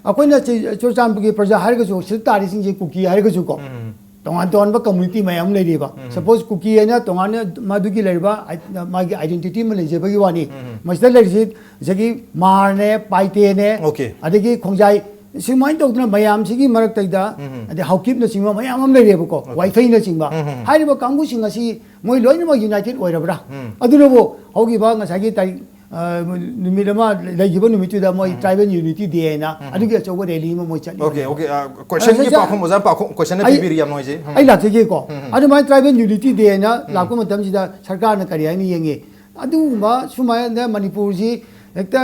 ꯑꯩꯈꯣꯏꯅ ꯆꯤ-, ꯆꯨꯔꯆꯥꯟꯄꯨꯔꯒꯤ ꯄ꯭ꯔꯖꯥ ꯍꯥꯏꯔꯒꯁꯨ, ꯁꯤꯗ ꯇꯥꯔꯤꯁꯤꯡꯁꯦ ꯀꯨꯀꯤ ꯍꯥꯏꯔꯒꯁꯨꯀꯣ, ꯎꯝ꯫ ꯇꯣꯉꯥꯟ ꯇꯣꯉꯥꯟꯕ ꯀꯝꯃ꯭ꯌꯨꯅꯤꯇꯤ ꯃꯌꯥꯝ ꯂꯩꯔꯤꯕ꯫ ꯎꯝ꯫ ꯁꯄꯣꯁ ꯀꯨꯀꯤ ꯍꯥꯏꯅ ꯇꯣꯉꯥꯟꯅ ꯃꯗꯨꯒꯤ ꯂꯩꯔꯤꯕ ꯑꯥꯏ-, ꯃꯥꯒꯤ ꯑꯥꯏꯗꯦꯟꯇꯤꯇꯤ ꯑꯃ ꯂꯩꯖꯕꯒꯤ ꯋꯥꯅꯤ꯫ ꯎꯝ꯫ ꯃꯁꯤꯗ ꯂꯩꯔꯤꯁꯤ ꯉꯁꯥꯏꯒꯤ ꯃꯥꯔꯅꯦ, ꯄꯥꯏꯇꯦꯅꯦ, ꯑꯣꯀꯦ꯫ ꯑꯗꯒꯤ ꯈꯣꯡꯖꯥꯏ, ꯁꯨꯃꯥꯏꯅ ꯇꯧꯗꯅ ꯃꯌꯥꯝꯁꯤꯒꯤ ꯃꯔꯛꯇꯩꯗ, ꯎꯝ꯫ ꯑꯗꯩ ꯍꯥꯎꯀꯤꯞꯅꯆꯤꯡꯕ ꯃꯌꯥꯝ ꯑꯃ ꯂꯩꯔꯦꯕꯀꯣ, ꯑꯣꯀꯦ꯫ ꯋꯥꯏꯐꯩꯅꯆꯤꯡꯕ꯫ ꯎꯝ꯫ ꯍꯥꯏꯔꯤꯕ ꯀꯥꯡꯕꯨꯁꯤꯡ ꯑꯁꯤ ꯃꯣꯏ ꯂꯣꯏꯅꯃꯛ ꯌꯨꯅꯥꯏꯇꯦꯠ ꯑꯣꯏꯔꯕ꯭ꯔꯥ? ꯎꯝ꯫ ꯑꯗꯨꯅꯕꯨ ꯍꯧꯈꯤꯕ ꯉꯁꯥꯏꯒꯤ ꯇꯥꯔꯤꯛ, ꯑ, ꯅꯨꯃꯤꯠ ꯑꯃ ꯂꯩꯈꯤꯕ ꯅꯨꯃꯤꯠꯇꯨꯗ ꯃꯣꯏ ꯇ꯭ꯔꯥꯏꯕꯦꯜ ꯌꯨꯅꯤꯇꯤ ꯗꯦ ꯍꯥꯏꯅ ꯎꯝ꯫ ꯑꯗꯨꯒꯤ ꯑꯆꯧꯕ ꯔꯦꯂꯤ ꯑꯃ ꯃꯣꯏ ꯆꯠꯂꯤ꯫ Okay, okay. ꯑ, ꯀꯣꯏꯁꯟꯒꯤ ꯉꯁꯥꯏ ꯄꯥꯎꯈꯨꯝ ꯑꯣꯖꯥꯅ ꯄꯥꯎꯈꯨꯝ, ꯀꯣꯏꯁꯟ ꯑꯃ ꯑꯩ, ꯄꯤꯕꯤꯔꯤ, ꯌꯥꯝ ꯅꯨꯡꯉꯥꯏꯖꯩ꯫ ꯎꯝ꯫ ꯑꯩ ꯂꯥꯛꯆꯒꯦꯀꯣ꯫ ꯎꯝ꯫ ꯑꯗꯨꯃꯥꯏꯅ ꯇ꯭ꯔꯥꯏꯕꯦꯜ ꯌꯨꯅꯤꯇꯤ ꯗꯦ ꯍꯥꯏꯅ ꯂꯥꯛꯄ ꯃꯇꯝꯁꯤꯗ ꯁꯔꯀꯥꯔꯅ ꯀꯔꯤ ꯍꯥꯏꯅ ꯌꯦꯡꯉꯤ? ꯑꯗꯨꯒꯨꯝꯕ ꯁꯨꯃꯥꯏꯅ ꯃꯅꯤꯄꯨꯔꯁꯤ ꯍꯦꯛꯇ,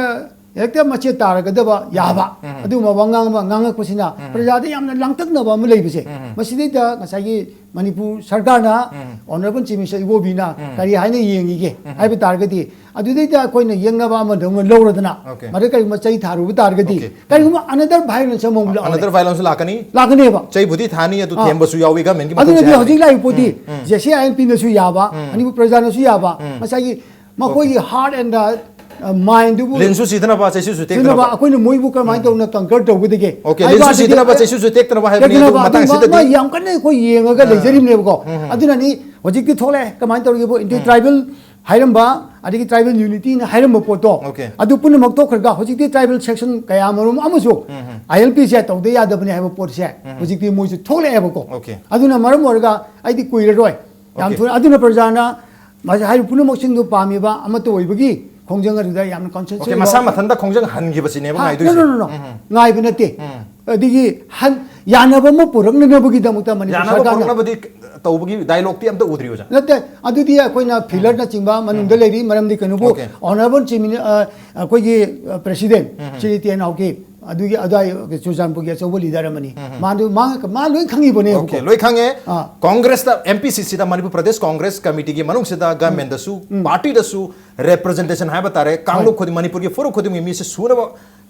ꯍꯦꯛꯇ ꯃꯆꯦꯠ ꯇꯥꯔꯒꯗꯕ ꯌꯥꯕ ꯎꯝ꯫ ꯑꯗꯨꯒꯨꯝꯕ ꯋꯥꯉꯥꯡ ꯑꯃ ꯉꯥꯡꯉꯛꯄꯁꯤꯅ ꯎꯝ꯫ ꯄ꯭ꯔꯖꯥꯗ ꯌꯥꯝꯅ ꯂꯥꯡꯇꯛꯅꯕ ꯑꯃ ꯂꯩꯕꯁꯦ, ꯎꯝ꯫ ꯃꯁꯤꯗꯩꯗ ꯉꯁꯥꯏꯒꯤ ꯃꯅꯤꯄꯨꯔ ꯁꯔꯀꯥꯔꯅ, ꯎꯝ꯫ ꯑꯣꯅꯔꯦꯕꯜ ꯆꯤꯐ ꯃꯤꯅꯤꯁꯇꯔ ꯏꯕꯣꯕꯤꯅ ꯎꯝ꯫ ꯀꯔꯤ ꯍꯥꯏꯅ ꯌꯦꯡꯉꯤꯒꯦ ꯎꯝ꯫ ꯍꯥꯏꯕ ꯇꯥꯔꯒꯗꯤ, ꯑꯗꯨꯗꯩꯗ ꯑꯩꯈꯣꯏꯅ ꯌꯦꯡꯅꯕ ꯑꯃꯗꯧꯅ ꯂꯧꯔꯗꯅ, ꯑꯣꯀꯦ꯫ ꯃꯗꯨ ꯀꯔꯤꯒꯨꯝꯕ ꯆꯩ ꯊꯥꯔꯨꯕ ꯇꯥꯔꯒꯗꯤ, ꯑꯣꯀꯦ꯫ ꯀꯔꯤꯒꯨꯝꯕ ꯑꯅꯗꯔ ꯚꯥꯏꯑꯣꯂꯦꯟꯁ ꯑꯃꯃꯨꯛ ꯂꯥꯛꯑꯣ꯫ ꯑꯅꯗꯔ ꯚꯥꯏꯑꯣꯂꯦꯟꯁ ꯂꯥꯛꯀꯅꯤ? ꯂꯥꯛꯀꯅꯦꯕ꯫ ꯆꯩꯕꯨꯗꯤ ꯊꯥꯅꯤ, ꯑꯗꯨ ꯑꯥ꯫ ꯊꯦꯝꯕꯁꯨ ꯌꯥꯎꯏ, ꯒꯃꯦꯟꯒꯤ ꯃꯊꯧꯁꯦ ꯑꯗꯨꯅꯗꯤ ꯍꯥꯏꯕꯅꯤ꯫ ꯍꯧꯖꯤꯛ ꯂꯥꯛꯏꯕ ꯄꯣꯠꯇꯤ ꯎꯝ, ꯎꯝ꯫ ꯖꯦ ꯁꯤ ꯑꯥꯏ ꯑꯦꯟ ꯄꯤꯅꯁꯨ ꯌꯥꯕ, ꯎꯝ꯫ ꯃꯅꯤꯄꯨꯔ ꯄ꯭ꯔꯖꯥꯅꯁꯨ ꯌꯥꯕ, ꯎꯝ꯫ ꯉꯁꯥꯏꯒꯤ ꯃꯈꯣꯏꯒꯤ ꯍꯥꯔꯠ ꯑꯦꯟ ꯗ ꯃꯥꯏꯟꯗꯨꯕꯨ ꯂꯤꯟꯁꯨ ꯁꯤꯗꯅꯕ, ꯆꯩꯁꯨꯁꯨ ꯁꯤꯅꯕ ꯇꯦꯛꯇꯅꯕ꯫ ꯑꯩꯈꯣꯏꯅ ꯃꯣꯏꯕꯨ ꯀꯔꯝꯍꯥꯏꯅ ꯇꯧꯅ ꯀꯟꯀꯔ ꯇꯧꯒꯗꯒꯦ? ꯑꯣꯀꯦ, ꯍꯥꯏꯕ ꯂꯤꯟꯁꯨ ꯑꯗꯨꯗꯤ ꯁꯤꯗꯅꯕ, ꯆꯩꯁꯨꯁꯨ ꯇꯦꯛꯇꯅꯕ ꯍꯥꯏꯕꯅꯤ, ꯇꯦꯛꯇꯅꯕ ꯑꯗꯨ ꯃꯇꯥꯡ ꯑꯗꯨꯒꯨꯝꯕ ꯑꯁꯤꯗꯗꯤ꯫ ꯑꯃ ꯌꯥꯝ ꯀꯟꯅ ꯑꯩꯈꯣꯏ ꯌꯦꯡꯉꯒ ꯑꯥ꯫ ꯂꯩꯖꯔꯤꯕꯅꯦꯕꯀꯣ꯫ ꯎꯝ, ꯎꯝ꯫ ꯑꯗꯨꯅꯅꯤ ꯍꯧꯖꯤꯛꯇꯤ ꯊꯣꯛꯂꯛꯑꯦ꯫ ꯀꯃꯥꯏꯅ ꯇꯧꯔꯒꯦꯕꯨ, ꯑꯦꯟꯇꯤ ꯇ꯭ꯔꯥꯏꯕꯦꯜ ꯍꯥꯏꯔꯝꯕ, ꯑꯗꯒꯤ ꯇ꯭ꯔꯥꯏꯕꯦꯜ ꯌꯨꯅꯤꯇꯤꯅ ꯍꯥꯏꯔꯝꯕ ꯄꯣꯠꯇꯣ, ꯑꯣꯀꯦ꯫ ꯑꯗꯨ ꯄꯨꯝꯅꯃꯛ ꯇꯣꯛꯈ꯭ꯔꯒ ꯍꯧꯖꯤꯛꯇꯤ ꯇ꯭ꯔꯥꯏꯕꯦꯜ ꯁꯦꯛꯁꯟ ꯀꯌꯥ ꯃꯔꯨꯝ ꯑꯃꯁꯨ ꯎꯝ, ꯎꯝ꯫ ꯑꯥꯏ ꯑꯦꯜ ꯄꯤꯁꯦ ꯇꯧꯗ ꯌꯥꯗꯕꯅꯤ ꯍꯥꯏꯕ ꯄꯣꯠꯁꯦ ꯎꯝ꯫ ꯍꯧꯖꯤꯛꯇꯤ ꯃꯣꯏꯁꯨ ꯊꯣꯛꯂꯛꯑꯦꯕꯀꯣ꯫ ꯑꯣꯀꯦ꯫ ꯑꯗꯨꯅ ꯃꯔꯝ ꯑꯣꯏꯔꯒ ꯑꯩꯗꯤ ꯀꯨꯏꯔꯔꯣꯏ꯫ ꯌꯥꯝ ꯑꯣꯀꯦ꯫ ꯊꯨꯅ꯫ ꯑꯗꯨꯅ ꯄ꯭ꯔꯖꯥꯅ ꯃꯁꯤ ꯍꯥꯏꯔꯤꯕ ꯄꯨꯝꯅꯃꯛꯁꯤꯡꯗꯨ ꯄꯥꯝꯃꯤꯕ ꯑꯃꯠꯇ ꯑꯣꯏꯕꯒꯤ ꯈꯣꯡꯖꯪ ꯑꯗꯨꯗ ꯌꯥꯝꯅ ꯀꯟꯁꯦꯟꯁ ꯑꯣꯀꯦ, ꯑꯣꯏꯕ꯫ ꯃꯁꯥ ꯃꯊꯟꯇ ꯈꯣꯡꯖꯪ ꯍꯟꯈꯤꯕꯁꯤꯅꯦꯕ ꯍꯥ, ꯉꯥꯏꯗꯣꯏꯁꯦ꯫ no, no, no, no. ꯎꯝ, ꯎꯝ꯫ ꯉꯥꯏꯕ ꯅꯠꯇꯦ꯫ ꯎꯝ꯫ ꯑꯗꯒꯤ ꯍꯟ-, ꯌꯥꯅꯕ ꯑꯃ ꯄꯨꯔꯛꯅꯅꯕꯒꯤꯗꯃꯛꯇ ꯃꯅꯤꯄꯨꯔ ꯌꯥꯅꯕ ꯁꯔꯀꯥꯔꯅ ꯄꯨꯔꯛꯅꯕꯗꯤ ꯇꯧꯕꯒꯤ ꯗꯥꯏꯂꯣꯒꯇꯤ ꯑꯝꯇ ꯎꯗ꯭ꯔꯤ, ꯑꯣꯖꯥ? ꯅꯠꯇꯦ, ꯑꯗꯨꯗꯤ ꯑꯩꯈꯣꯏꯅ ꯐꯤꯂꯔꯅꯆꯤꯡꯕ ꯃꯅꯨꯡꯗ ꯂꯩꯔꯤ꯫ ꯃꯔꯝꯗꯤ ꯀꯩꯅꯣꯕꯨ, ꯑꯣꯀꯦ꯫ ꯑꯣꯅꯔꯦꯕꯜ ꯆꯤꯐ ꯃꯤꯅꯤ-, ꯑ, ꯑꯩꯈꯣꯏꯒꯤ, ꯑ, ꯄ꯭ꯔꯦꯁꯤꯗꯦꯟ ꯎꯝ꯫ ꯁ꯭ꯔꯤ ꯇꯦꯟ ꯍꯥꯎꯀꯤꯞ, ꯑꯗꯨꯒꯤ ꯑꯗꯨꯋꯥꯏ ꯆꯨꯔꯆꯥꯟꯄꯨꯔꯒꯤ ꯑꯆꯧꯕ ꯂꯤꯗꯔ ꯑꯃꯅꯤ꯫ ꯎꯝ꯫ ꯃꯥꯗꯨ, ꯃꯥ, ꯃꯥ ꯂꯣꯏ ꯈꯪꯉꯤꯕꯅꯦꯕꯀꯣ꯫ ꯑꯣꯀꯦ, ꯂꯣꯏ ꯈꯪꯉꯦ꯫ ꯑꯥ꯫ ꯀꯣꯡꯒ꯭ꯔꯦꯁꯇ, ꯑꯦꯝ ꯄꯤ ꯁꯤ ꯁꯤꯗ, ꯃꯅꯤꯄꯨꯔ ꯄ꯭ꯔꯗꯦꯁ ꯀꯣꯡꯒ꯭ꯔꯦꯁ ꯀꯃꯤꯇꯤꯒꯤ ꯃꯅꯨꯡꯁꯤꯗ ꯒꯃꯦꯟꯗꯁꯨ, ꯄꯥꯔꯇꯤꯗꯁꯨ, ꯔꯦꯄ꯭ꯔꯖꯦꯟꯇꯦꯁꯟ ꯍꯥꯏꯕ ꯇꯥꯔꯦ, ꯀꯥꯡꯂꯨꯞ ꯍꯣꯏ꯫ ꯈꯨꯗꯤꯡ, ꯃꯅꯤꯄꯨꯔꯒꯤ ꯐꯨꯔꯨꯞ ꯈꯨꯗꯤꯡꯒꯤ ꯃꯤꯁꯦ ꯁꯨꯅꯕ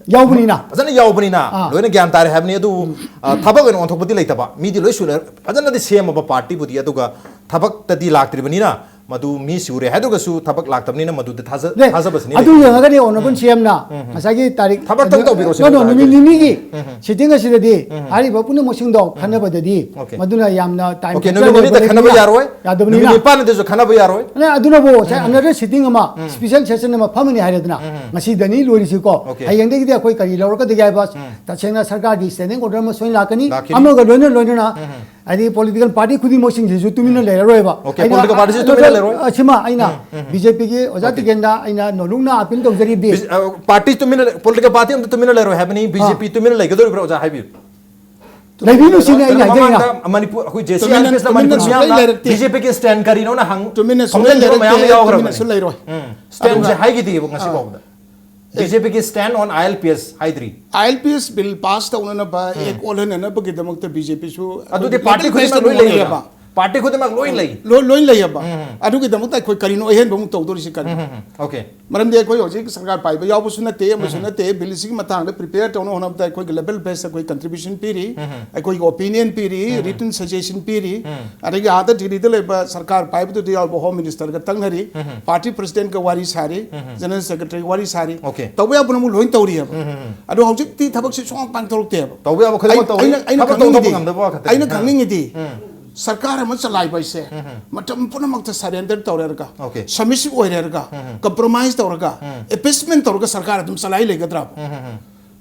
ꯌꯥꯎꯕꯅꯤꯅ꯫ ꯐꯖꯅ ꯌꯥꯎꯕꯅꯤꯅ ꯑꯥ꯫ ꯂꯣꯏꯅ ꯒ꯭ꯌꯥꯟ ꯇꯥꯔꯦ ꯍꯥꯏꯕꯅꯤ꯫ ꯑꯗꯨꯕꯨ, ꯑ, ꯊꯕꯛ ꯑꯣꯏꯅ ꯑꯣꯟꯊꯣꯛꯄꯗꯤ ꯂꯩꯇꯕ, ꯃꯤꯗꯤ ꯂꯣꯏ ꯁꯨꯅ ꯐꯖꯅꯗꯤ ꯁꯦꯝꯃꯕ ꯄꯥꯔꯇꯤꯕꯨꯗꯤ, ꯑꯗꯨꯒ ꯊꯕꯛꯇꯗꯤ ꯂꯥꯛꯇ꯭ꯔꯤꯕꯅꯤꯅ, ꯃꯗꯨ ꯃꯤ ꯁꯨꯔꯦ ꯍꯥꯏꯗ꯭ꯔꯒꯁꯨ ꯊꯕꯛ ꯂꯥꯛꯇꯕꯅꯤꯅ ꯃꯗꯨꯗ ꯊꯥꯖ ꯅꯦ, ꯊꯥꯖꯕꯁꯤꯅꯤ ꯑꯗꯨ ꯂꯩꯇꯦ꯫ ꯌꯦꯡꯉꯒꯅꯤ ꯑꯣꯅꯔꯕꯜ ꯁꯤ ꯑꯦꯝꯅ ꯎꯝ꯫ ꯉꯁꯥꯏꯒꯤ ꯇꯥꯔꯤꯛ ꯊꯕꯛꯇꯪ ꯇꯧꯕꯤꯔꯣ ꯁꯤ No, no, ꯃꯇꯥꯡꯗ ꯅꯨꯃꯤꯠ ꯍꯥꯏꯕꯤꯌꯨ꯫ ꯅꯤꯅꯤꯒꯤ ꯎꯝ꯫ ꯁꯤꯇꯤꯡ ꯑꯁꯤꯗꯗꯤ ꯎꯝ꯫ ꯍꯥꯏꯔꯤꯕ ꯄꯨꯝꯅꯃꯛꯁꯤꯡꯗꯣ ꯈꯟꯅꯕꯗꯗꯤ Okay꯫ ꯃꯗꯨꯅ ꯌꯥꯝꯅ ꯇꯥꯏꯝ Okay, ꯅꯨꯃꯤꯠ ꯅꯤꯅꯤꯗ ꯈꯟꯅꯕ ꯌꯥꯔꯣꯏ? ꯅꯨꯃꯤꯠ ꯌꯥꯗꯕꯅꯤꯅ ꯅꯤꯄꯥꯟꯗꯁꯨ ꯈꯟꯅꯕ ꯌꯥꯔꯣꯏ? ꯑꯗꯨꯅ ꯑꯗꯨꯅꯕꯨ ꯉꯁꯥꯏ ꯑꯅꯗꯔ ꯁꯤꯇꯤꯡ ꯑꯃ ꯁ꯭ꯄꯤꯁꯦꯜ ꯁꯦꯁꯟ ꯑꯃ ꯐꯝꯃꯅꯤ ꯍꯥꯏꯔꯦꯗꯅ, ꯉꯁꯤꯗꯅꯤ ꯂꯣꯏꯔꯤꯁꯤꯀꯣ꯫ Okay꯫ ꯍꯌꯦꯡꯗꯒꯤꯗꯤ ꯑꯩꯈꯣꯏ ꯀꯔꯤ ꯂꯧꯔꯛꯀꯗꯒꯦ ꯍꯥꯏꯕ ꯇꯁꯦꯡꯅ ꯁꯔꯀꯥꯔꯒꯤ ꯁ꯭ꯇꯦꯟꯗꯤꯡ ꯑꯣꯔꯗꯔ ꯑꯃ ꯁꯣꯏꯅ ꯂꯥꯛꯀꯅꯤ꯫ ꯂꯥꯛꯈꯤꯅꯤ꯫ ꯑꯃꯒ ꯂꯣꯏꯅ ꯂꯣꯏꯅꯅ ꯍꯥꯏꯗꯤ ꯄꯣꯂꯤꯇꯤꯀꯦꯜ ꯄꯥꯔꯇꯤ ꯈꯨꯗꯤꯡꯃꯛꯁꯤꯡꯁꯤꯁꯨ ꯇꯨꯃꯤꯟꯅ ꯂꯩꯔꯔꯣꯏꯕ꯫ Okay, ꯑꯩꯅ political party ꯁꯤ ꯇꯨꯃꯤꯟꯅ ꯂꯩꯔꯣꯏ? ꯑꯁꯤꯃ ꯑꯩꯅ ꯕꯤ ꯖꯦ ꯄꯤꯒꯤ ꯑꯣꯖꯥ ꯇꯤꯀꯦꯟꯗ ꯑꯩꯅ ꯅꯧꯂꯨꯛꯅ ꯑꯄꯤꯜ ꯇꯧꯖꯔꯤꯕꯗꯤ ꯕꯤ-, ꯑ, ꯄꯥꯔꯇꯤ ꯇꯨꯃꯤꯟꯅ ꯂꯩ-, ꯄꯣꯂꯤꯇꯤꯀꯦꯜ ꯄꯥꯔꯇꯤ ꯑꯝꯇ ꯇꯨꯃꯤꯟꯅ ꯂꯩꯔꯣꯏ ꯍꯥꯏꯕꯅꯤ, ꯕꯤ ꯖꯦ ꯄꯤ ꯇꯨꯃꯤꯟꯅ ꯂꯩꯒꯗꯧꯔꯤꯕ꯭ꯔꯥ ꯑꯣꯖꯥ ꯍꯥꯏꯕꯤꯌꯨ? ꯂꯩꯕꯤꯅꯨ ꯁꯤꯅꯤ ꯑꯩꯅ ꯀꯩꯅꯣ ꯍꯥꯏꯖꯔꯤꯅ꯫ ꯃꯃꯥꯡꯗ ꯃꯅꯤꯄꯨꯔ, ꯑꯩꯈꯣꯏ ꯖꯦ ꯁꯤ ꯇꯨꯃꯤꯟꯅ- ꯑꯥꯔ ꯄꯤ ꯑꯦꯁꯅ ꯇꯨꯃꯤꯟꯅ ꯃꯅꯤꯄꯨꯔ ꯁꯨꯡꯂꯩ ꯃꯤꯌꯥꯝꯅ ꯂꯩꯔꯛꯇꯦ꯫ ꯕꯤ ꯖꯦ ꯄꯤꯒꯤ ꯁ꯭ꯇꯦꯟ ꯀꯔꯤꯅꯣꯅ ꯍꯪ-, ꯇꯨꯃꯤꯟꯅ ꯁꯨꯡꯂꯩ ꯈꯪꯖꯤꯟꯈꯤꯕ ꯂꯩꯔꯛꯇꯦ, ꯃꯌꯥꯝ ꯑꯃ ꯌꯥꯎꯈ꯭ꯔꯕꯅꯤ꯫ ꯇꯨꯃꯤꯟꯅꯁꯨ ꯂꯩꯔꯣꯏ꯫ ꯎꯝ. ꯁ꯭ꯇꯦꯟꯁꯦ ꯍꯥꯏꯈꯤꯗꯦꯕ ꯉꯁꯤ ꯐꯥꯎꯕꯗ꯫ ꯕꯤ ꯖꯦ ꯄꯤꯒꯤ stand on I L P S ꯍꯥꯏꯗ꯭ꯔꯤ꯫ I L P S bill pass ꯇꯧꯅꯅꯕ, ꯑꯦꯛ ꯑꯣꯜꯍꯟꯅꯅꯕꯒꯤꯗꯃꯛꯇ ꯕꯤ ꯖꯦ ꯄꯤꯁꯨ ꯑꯗꯨꯗꯤ ꯄꯥꯔꯇꯤ ꯈꯨꯗꯤꯡꯃꯛ ꯂꯣꯏ ꯂꯩ꯫ ꯄꯥꯔꯇꯤ ꯈꯨꯗꯤꯡꯃꯛ ꯂꯣꯏ ꯂꯩ꯫ ꯂꯣꯏ ꯂꯣꯏ ꯂꯩꯌꯦꯕ꯫ ꯑꯗꯨꯒꯤꯗꯃꯛꯇ ꯑꯩꯈꯣꯏ ꯀꯔꯤꯅꯣ ꯑꯍꯦꯟꯕ ꯑꯃꯨꯛ ꯇꯧꯗꯣꯔꯤꯁꯤ ꯀꯔꯤꯅꯣ? Okay. ꯃꯔꯝꯗꯤ ꯑꯩꯈꯣꯏ ꯍꯧꯖꯤꯛ ꯁꯔꯀꯥꯔ ꯄꯥꯏꯕ ꯌꯥꯎꯕꯁꯨ ꯅꯠꯇꯦ, ꯑꯃꯁꯨ ꯅꯠꯇꯦ꯫ ꯕꯤꯜꯁꯤꯒꯤ ꯃꯇꯥꯡꯗ ꯄ꯭ꯔꯤꯄꯦꯌꯔ ꯇꯧꯅꯕ ꯍꯣꯠꯅꯕꯗ ꯑꯩꯈꯣꯏꯒꯤ ꯂꯦꯕꯦꯜ ꯕꯦꯁꯇ ꯑꯩꯈꯣꯏ ꯀꯟꯇ꯭ꯔꯤꯕ꯭ꯌꯨꯁꯟ ꯄꯤꯔꯤ, ꯑꯩꯈꯣꯏꯒꯤ ꯑꯣꯄꯤꯅꯤꯌꯟ ꯄꯤꯔꯤ, ꯔꯤꯇꯟ ꯁꯖꯦꯁꯟ ꯄꯤꯔꯤ꯫ ꯑꯗꯒꯤ ꯑꯥꯗ ꯗꯤꯜꯂꯤꯗ ꯂꯩꯕ ꯁꯔꯀꯥꯔ ꯄꯥꯏꯕꯗꯨꯗ ꯌꯥꯎꯕ ꯍꯣꯝ ꯃꯤꯅꯤꯁꯇꯔꯒ ꯇꯪꯅꯔꯤ, ꯄꯥꯔꯇꯤ ꯄ꯭ꯔꯁꯤꯗꯦꯟꯠꯀ ꯋꯥꯔꯤ ꯁꯥꯔꯤ, ꯖꯦꯅꯔꯦꯜ ꯁꯦꯀ꯭ꯔꯦꯇꯔꯤ ꯋꯥꯔꯤ ꯁꯥꯔꯤ꯫ Okay. ꯇꯧꯕ ꯌꯥꯕ ꯄꯨꯝꯅꯃꯛ ꯂꯣꯏ ꯇꯧꯔꯤꯑꯕ꯫ ꯑꯗꯣ ꯍꯧꯖꯤꯛꯇꯤ ꯊꯕꯛꯁꯤ ꯁꯨꯡꯄꯥꯡ ꯄꯥꯡꯊꯣꯔꯛꯇꯦꯕ꯫ ꯇꯧꯕ ꯌꯥꯕ ꯈꯨꯗꯤꯡꯃꯛ ꯑꯩ- ꯇꯧꯏ꯫ ꯑꯩꯅ- ꯑꯩꯅ ꯊꯕꯛ ꯇꯧꯊꯣꯛꯄ ꯈꯪꯅꯤꯡꯉꯤꯗꯤ- ꯉꯝꯗꯕ ꯋꯥ ꯈꯛꯇꯅꯤ꯫ ꯑꯩꯅ ꯎꯝ. ꯈꯪꯅꯤꯡꯉꯤꯗꯤ ꯁꯔꯀꯥꯔ ꯑꯃ ꯆꯂꯥꯏꯕ ꯍꯥꯏꯁꯦ ꯃꯇꯝ ꯄꯨꯝꯅꯃꯛꯇ ꯁꯔꯦꯟꯗꯔ ꯇꯧꯔꯦꯔꯒ, Okay. ꯁꯕꯃꯤꯁꯤꯞ ꯑꯣꯏꯔꯦꯔꯒ, ꯀꯝꯄ꯭ꯔꯣꯃꯥꯏꯁ ꯇꯧꯔꯒ, ꯑꯦꯄꯤꯁꯃꯦꯟ ꯇꯧꯔꯒ ꯁꯔꯀꯥꯔ ꯑꯗꯨꯝ ꯆꯂꯥꯏ ꯂꯩꯒꯗ꯭ꯔꯕ?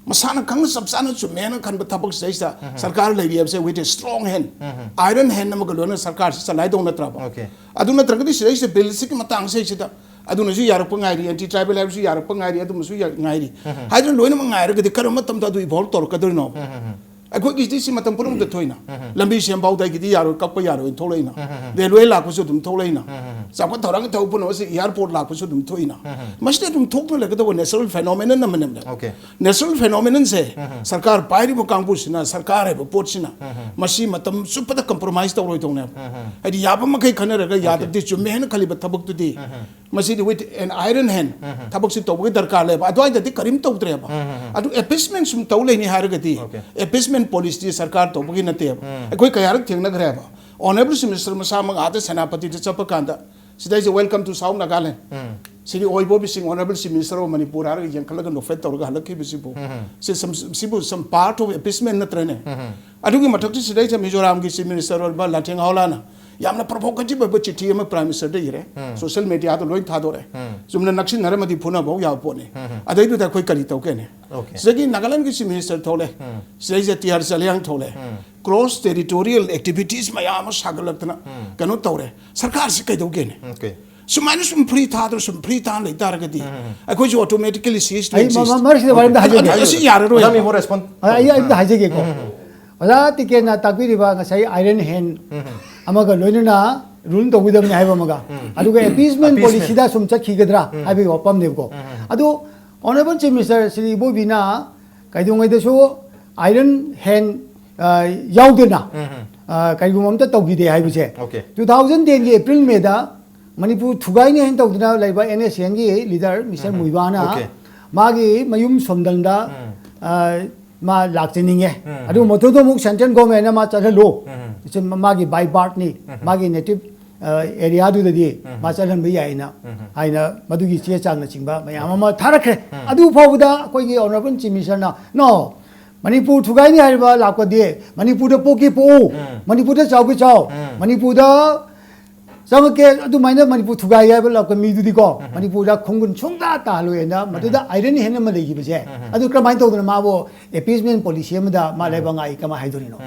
ꯃꯁꯥꯅ ꯈꯪꯅ ꯆꯞ ꯆꯥꯅ ꯆꯨꯝꯃꯦꯅ ꯈꯟꯕ ꯊꯕꯛꯁꯤꯗꯩꯁꯤꯗ ꯁꯔꯀꯥꯔ ꯂꯩꯔꯤ ꯍꯥꯏꯕꯁꯦ with a strong hand, iron hand ꯑꯃꯒ ꯂꯣꯏꯅꯅ ꯁꯔꯀꯥꯔꯁꯤ ꯆꯂꯥꯏꯗꯧ ꯅꯠꯇ꯭ꯔꯕ? Okay. ꯑꯗꯨ ꯅꯠꯇ꯭ꯔꯒꯗꯤ ꯁꯤꯗꯩꯁꯤꯗ ꯕꯤꯜꯁꯤꯒꯤ ꯃꯇꯥꯡꯁꯤꯗꯩꯁꯤꯗ ꯑꯗꯨꯅꯁꯨ ꯌꯥꯔꯛꯄ ꯉꯥꯏꯔꯤ, ꯑꯦꯟꯇꯤ ꯇ꯭ꯔꯥꯏꯕꯦꯜ ꯍꯥꯏꯕꯁꯨ ꯌꯥꯔꯛꯄ ꯉꯥꯏꯔꯤ, ꯑꯗꯨꯃꯁꯨ ꯌꯥ- ꯉꯥꯏꯔꯤ ꯍꯥꯏꯗꯅ ꯂꯣꯏꯅꯃꯛ ꯉꯥꯏꯔꯒꯗꯤ ꯀꯔꯝꯕ ꯃꯇꯝꯗ ꯑꯗꯨ ꯏꯚꯣꯜꯕ ꯇꯧꯔꯛꯀꯗꯣꯏꯅꯣ? ꯑꯩꯈꯣꯏꯒꯤꯗꯤ ꯁꯤ ꯃꯇꯝ ꯄꯨꯝꯅꯃꯛꯇ ꯊꯣꯛꯏꯅ꯫ ꯂꯝꯕꯤ ꯁꯦꯝ ꯐꯥꯎꯗ ꯑꯩꯒꯤꯗꯤ ꯌꯥꯔꯣꯏ, ꯀꯛꯄ ꯌꯥꯔꯣꯏꯅ ꯊꯣꯛꯂꯛꯏꯅ꯫ ꯔꯦꯜꯋꯦ ꯂꯥꯛꯄꯁꯨ ꯑꯗꯨꯝ ꯊꯣꯛꯂꯛꯏꯅ꯫ ꯆꯥꯎꯈꯠ ꯊꯧꯔꯥꯡꯒꯤ ꯊꯕꯛ ꯄꯨꯝꯅꯃꯛꯁꯦ ꯑꯦꯌꯥꯔꯄꯣꯔꯠ ꯂꯥꯛꯄꯁꯨ ꯑꯗꯨꯝ ꯊꯣꯛꯏꯅ꯫ ꯃꯁꯤꯗꯤ ꯑꯗꯨꯝ ꯊꯣꯛꯇꯨꯅ ꯂꯩꯒꯗꯧꯕ ꯅꯦꯆꯔꯦꯜ ꯐꯦꯅꯣꯃꯦꯅꯟ ꯑꯃꯅꯦꯕ꯫ Okay. ꯅꯦꯆꯔꯦꯜ ꯐꯦꯅꯣꯃꯦꯅꯟꯁꯦ ꯁꯔꯀꯥꯔ ꯄꯥꯏꯔꯤꯕ ꯀꯥꯡꯕꯨꯁꯤꯅ, ꯁꯔꯀꯥꯔ ꯍꯥꯏꯕ ꯄꯣꯠꯁꯤꯅ ꯃꯁꯤ ꯃꯇꯝ ꯆꯨꯞꯄꯗ ꯀꯝꯄ꯭ꯔꯣꯃꯥꯏꯁ ꯇꯧꯔꯣꯏꯗꯧꯅꯦꯕ꯫ ꯍꯥꯏꯗꯤ ꯌꯥꯕ ꯃꯈꯩ ꯈꯟꯅꯔꯒ ꯌꯥꯗ꯭ꯔꯗꯤ ꯆꯨꯝꯃꯦ ꯍꯥꯏꯅ ꯈꯜꯂꯤꯕ ꯊꯕꯛꯇꯨꯗꯤ ꯃꯁꯤꯗꯤ with an iron hand ꯊꯕꯛꯁꯤ ꯇꯧꯕꯒꯤ ꯗꯔꯀꯥꯔ ꯂꯩꯕ꯫ ꯑꯗꯨꯋꯥꯏꯗꯗꯤ ꯀꯔꯤꯝ ꯇꯧꯗ꯭ꯔꯦꯕ꯫ ꯑꯗꯨ ꯑꯦꯄꯤꯁꯃꯦꯟ ꯁꯨꯝ ꯇꯧ ꯂꯩꯅꯤ ꯍꯥꯏꯔꯒꯗꯤ Okay. ꯑꯦꯄꯤꯁꯃꯦꯟ ꯄꯣꯂꯤꯁꯤꯗꯤ ꯁꯔꯀꯥꯔ ꯇꯧꯕꯒꯤ ꯅꯠꯇꯦꯕ꯫ ꯑꯩꯈꯣꯏ ꯀꯌꯥꯔꯛ ꯊꯦꯡꯅꯈ꯭ꯔꯦꯕ꯫ ꯑꯣꯅꯔꯦꯕꯜ ꯆꯤꯐ ꯃꯤꯅꯤꯁꯇꯔ ꯃꯁꯥꯃꯛ ꯑꯥꯗ ꯁꯦꯅꯥꯄꯇꯤꯗ ꯆꯠꯄ ꯀꯥꯟꯗ ꯁꯤꯗꯩꯁꯦ "Welcome to South Nagaland"꯫ CD ꯑꯣꯏꯕꯣꯕꯤꯁꯤꯡ, Honorable Chief Minister of Manipur ꯍꯥꯏꯔꯒ ꯌꯦꯡꯈꯠꯂꯒ ꯅꯣꯛꯐꯦꯠ ꯇꯧꯔꯒ ꯍꯜꯂꯛꯈꯤꯕꯁꯤꯕꯨ, ꯁꯤ ꯁꯝ-, ꯁꯤꯕꯨ some part of appeasement ꯅꯠꯇ꯭ꯔꯅꯦ? ꯑꯗꯨꯒꯤ ꯃꯊꯛꯇ ꯁꯤꯗꯩꯁꯤꯗ ꯃꯤꯖꯣꯔꯥꯝꯒꯤ Chief Minister ꯑꯣꯏꯔꯤꯕ ꯂꯥꯟꯊꯦꯡ ꯍꯥꯎꯂꯥꯅ ꯌꯥꯝꯅ provocative ꯑꯣꯏꯕ ꯆꯤꯊꯤ ꯑꯃ Prime Ministerꯗ ꯏꯔꯦ꯫ Social mediaꯗ ꯂꯣꯏ ꯊꯥꯗꯣꯔꯦ꯫ ꯆꯨꯝꯅ ꯅꯛꯁꯤꯟꯅꯔꯝꯃꯗꯤ ꯐꯨꯅꯕ ꯍꯧ ꯌꯥꯕ ꯄꯣꯠꯅꯤ꯫ ꯑꯗꯩꯗꯨꯗ ꯑꯩꯈꯣꯏ ꯀꯔꯤ ꯇꯧꯒꯦꯅꯦ? Okay. ꯁꯤꯗꯒꯤ ꯅꯥꯒꯥꯂꯦꯟꯒꯤ Chief Minister ꯊꯣꯛꯂꯦ꯫ ꯁꯤꯗꯩꯁꯤꯗ ꯇꯤ ꯑꯥꯔ ꯆꯥꯂꯤꯌꯥꯡ ꯊꯣꯛꯂꯦ꯫ Cross territorial activities ꯃꯌꯥꯝ ꯑꯃ ꯁꯥꯒꯠꯂꯛꯇꯅ ꯀꯩꯅꯣ ꯇꯧꯔꯦ꯫ ꯁꯔꯀꯥꯔꯁꯤ ꯀꯩꯗꯧꯒꯦꯅꯦ? Okay. ꯁꯨꯃꯥꯏꯅ ꯁꯨꯝ free ꯊꯥꯗꯅ ꯁꯨꯝ free ꯊꯥꯗꯅ ꯂꯩꯇꯥꯔꯒꯗꯤ ꯑꯩꯈꯣꯏꯁꯨ automatically cease to ꯑꯩ exist꯫ ꯃ-, ꯃ-, ꯃꯔꯛꯁꯤꯗ ꯋꯥꯔꯤ ꯑꯝꯇ ꯍꯥꯏꯖꯒꯦ꯫ ꯑꯗꯨ ꯁꯤ ꯌꯥꯔꯔꯣꯏ꯫ ꯑꯣꯖꯥ ꯃꯤꯃꯣ ꯔꯦꯁꯄꯣꯟ ꯑ-, ꯑꯩ ꯑꯝꯇ ꯍꯥꯏꯖꯒꯦꯀꯣ꯫ ꯑꯣꯖꯥ ꯇꯤꯀꯦꯟꯅ ꯇꯥꯛꯄꯤꯔꯤꯕ ꯉꯁꯥꯏ Iron Hand ꯑꯃꯒ ꯂꯣꯏꯅꯅ rule ꯇꯧꯒꯗꯕꯅꯤ ꯍꯥꯏꯕ ꯑꯃꯒ, ꯑꯗꯨꯒ appeasement Appeasement. Policyꯗ ꯁꯨꯝ ꯆꯠꯈꯤꯒꯗ꯭ꯔꯥ ꯍꯥꯏꯕꯒꯤ ꯋꯥꯐꯝꯅꯦꯕꯀꯣ꯫ ꯑꯗꯣ Honorable Chief Minister ꯁ꯭ꯔꯤ ꯏꯕꯣꯕꯤꯅ ꯀꯩꯗꯧꯉꯩꯗꯁꯨ Iron Hand, ꯑ, ꯌꯥꯎꯗꯅ, ꯑ, ꯀꯔꯤꯒꯨꯝꯕ ꯑꯝꯇ ꯇꯧꯈꯤꯗꯦ ꯍꯥꯏꯕꯁꯦ꯫ Okay. Two thousand tenꯒꯤ April Mayꯗ Manipur ꯊꯨꯒꯥꯏꯅꯤ ꯍꯥꯏꯅ ꯇꯧꯗꯅ ꯂꯩꯕ NSCNꯒꯤ leader Mister ꯃꯨꯏꯕꯥꯅ Okay. ꯃꯥꯒꯤ ꯃꯌꯨꯝ ꯁꯣꯝꯗꯟꯗ, ꯑ, ꯃꯥ ꯂꯥꯛꯆꯅꯤꯡꯉꯦ꯫ ꯑꯗꯨꯒ ꯃꯊꯛꯇ ꯑꯃꯨꯛ central governmentꯅ ꯃꯥ ꯆꯠꯍꯜꯂꯨ꯫ ꯃꯥꯒꯤ by birthꯅꯤ, ꯃꯥꯒꯤ native, ꯑ, areaꯗꯨꯗꯗꯤ ꯃꯥ ꯆꯠꯍꯟꯕ ꯌꯥꯏꯅ ꯍꯥꯏꯅ ꯃꯗꯨꯒꯤ ꯆꯦ ꯆꯥꯡꯅꯆꯤꯡꯕ ꯃꯌꯥꯝ ꯑꯃ ꯊꯥꯔꯛꯈ꯭ꯔꯦ꯫ ꯑꯗꯨ ꯐꯥꯎꯕꯗ ꯑꯩꯈꯣꯏꯒꯤ Honorable Chief Ministerꯅ, "No, ꯃꯅꯤꯄꯨꯔ ꯊꯨꯒꯥꯏꯅꯤ ꯍꯥꯏꯔꯤꯕ ꯂꯥꯛꯄꯗꯤ ꯃꯅꯤꯄꯨꯔꯗ ꯄꯣꯛꯀꯦ ꯄꯣꯛꯎ, ꯃꯅꯤꯄꯨꯔꯗ ꯆꯥꯎꯒꯦ ꯆꯥꯎ, ꯃꯅꯤꯄꯨꯔꯗ ꯆꯪꯉꯛꯀꯦ, ꯑꯗꯨꯃꯥꯏꯅ ꯃꯅꯤꯄꯨꯔ ꯊꯨꯒꯥꯏꯒꯦ ꯍꯥꯏꯕ ꯂꯥꯛꯄ ꯃꯤꯗꯨꯗꯤꯀꯣ, ꯃꯅꯤꯄꯨꯔꯗ ꯈꯣꯡꯒꯨꯟ ꯁꯨꯡꯇꯥ ꯇꯥꯍꯜꯂꯣꯏꯅ ꯃꯗꯨꯗ Iron Hand ꯑꯃ ꯂꯩꯈꯤꯕꯁꯦ, ꯑꯗꯨ ꯀꯔꯝꯍꯥꯏꯅ ꯇꯧꯗꯅ ꯃꯥꯕꯨ appeasement policy ꯑꯃꯗ ꯃꯥ ꯂꯩꯕ ꯉꯥꯏ ꯀꯃꯥꯏꯅ ꯍꯥꯏꯗꯣꯔꯤꯅꯣ?"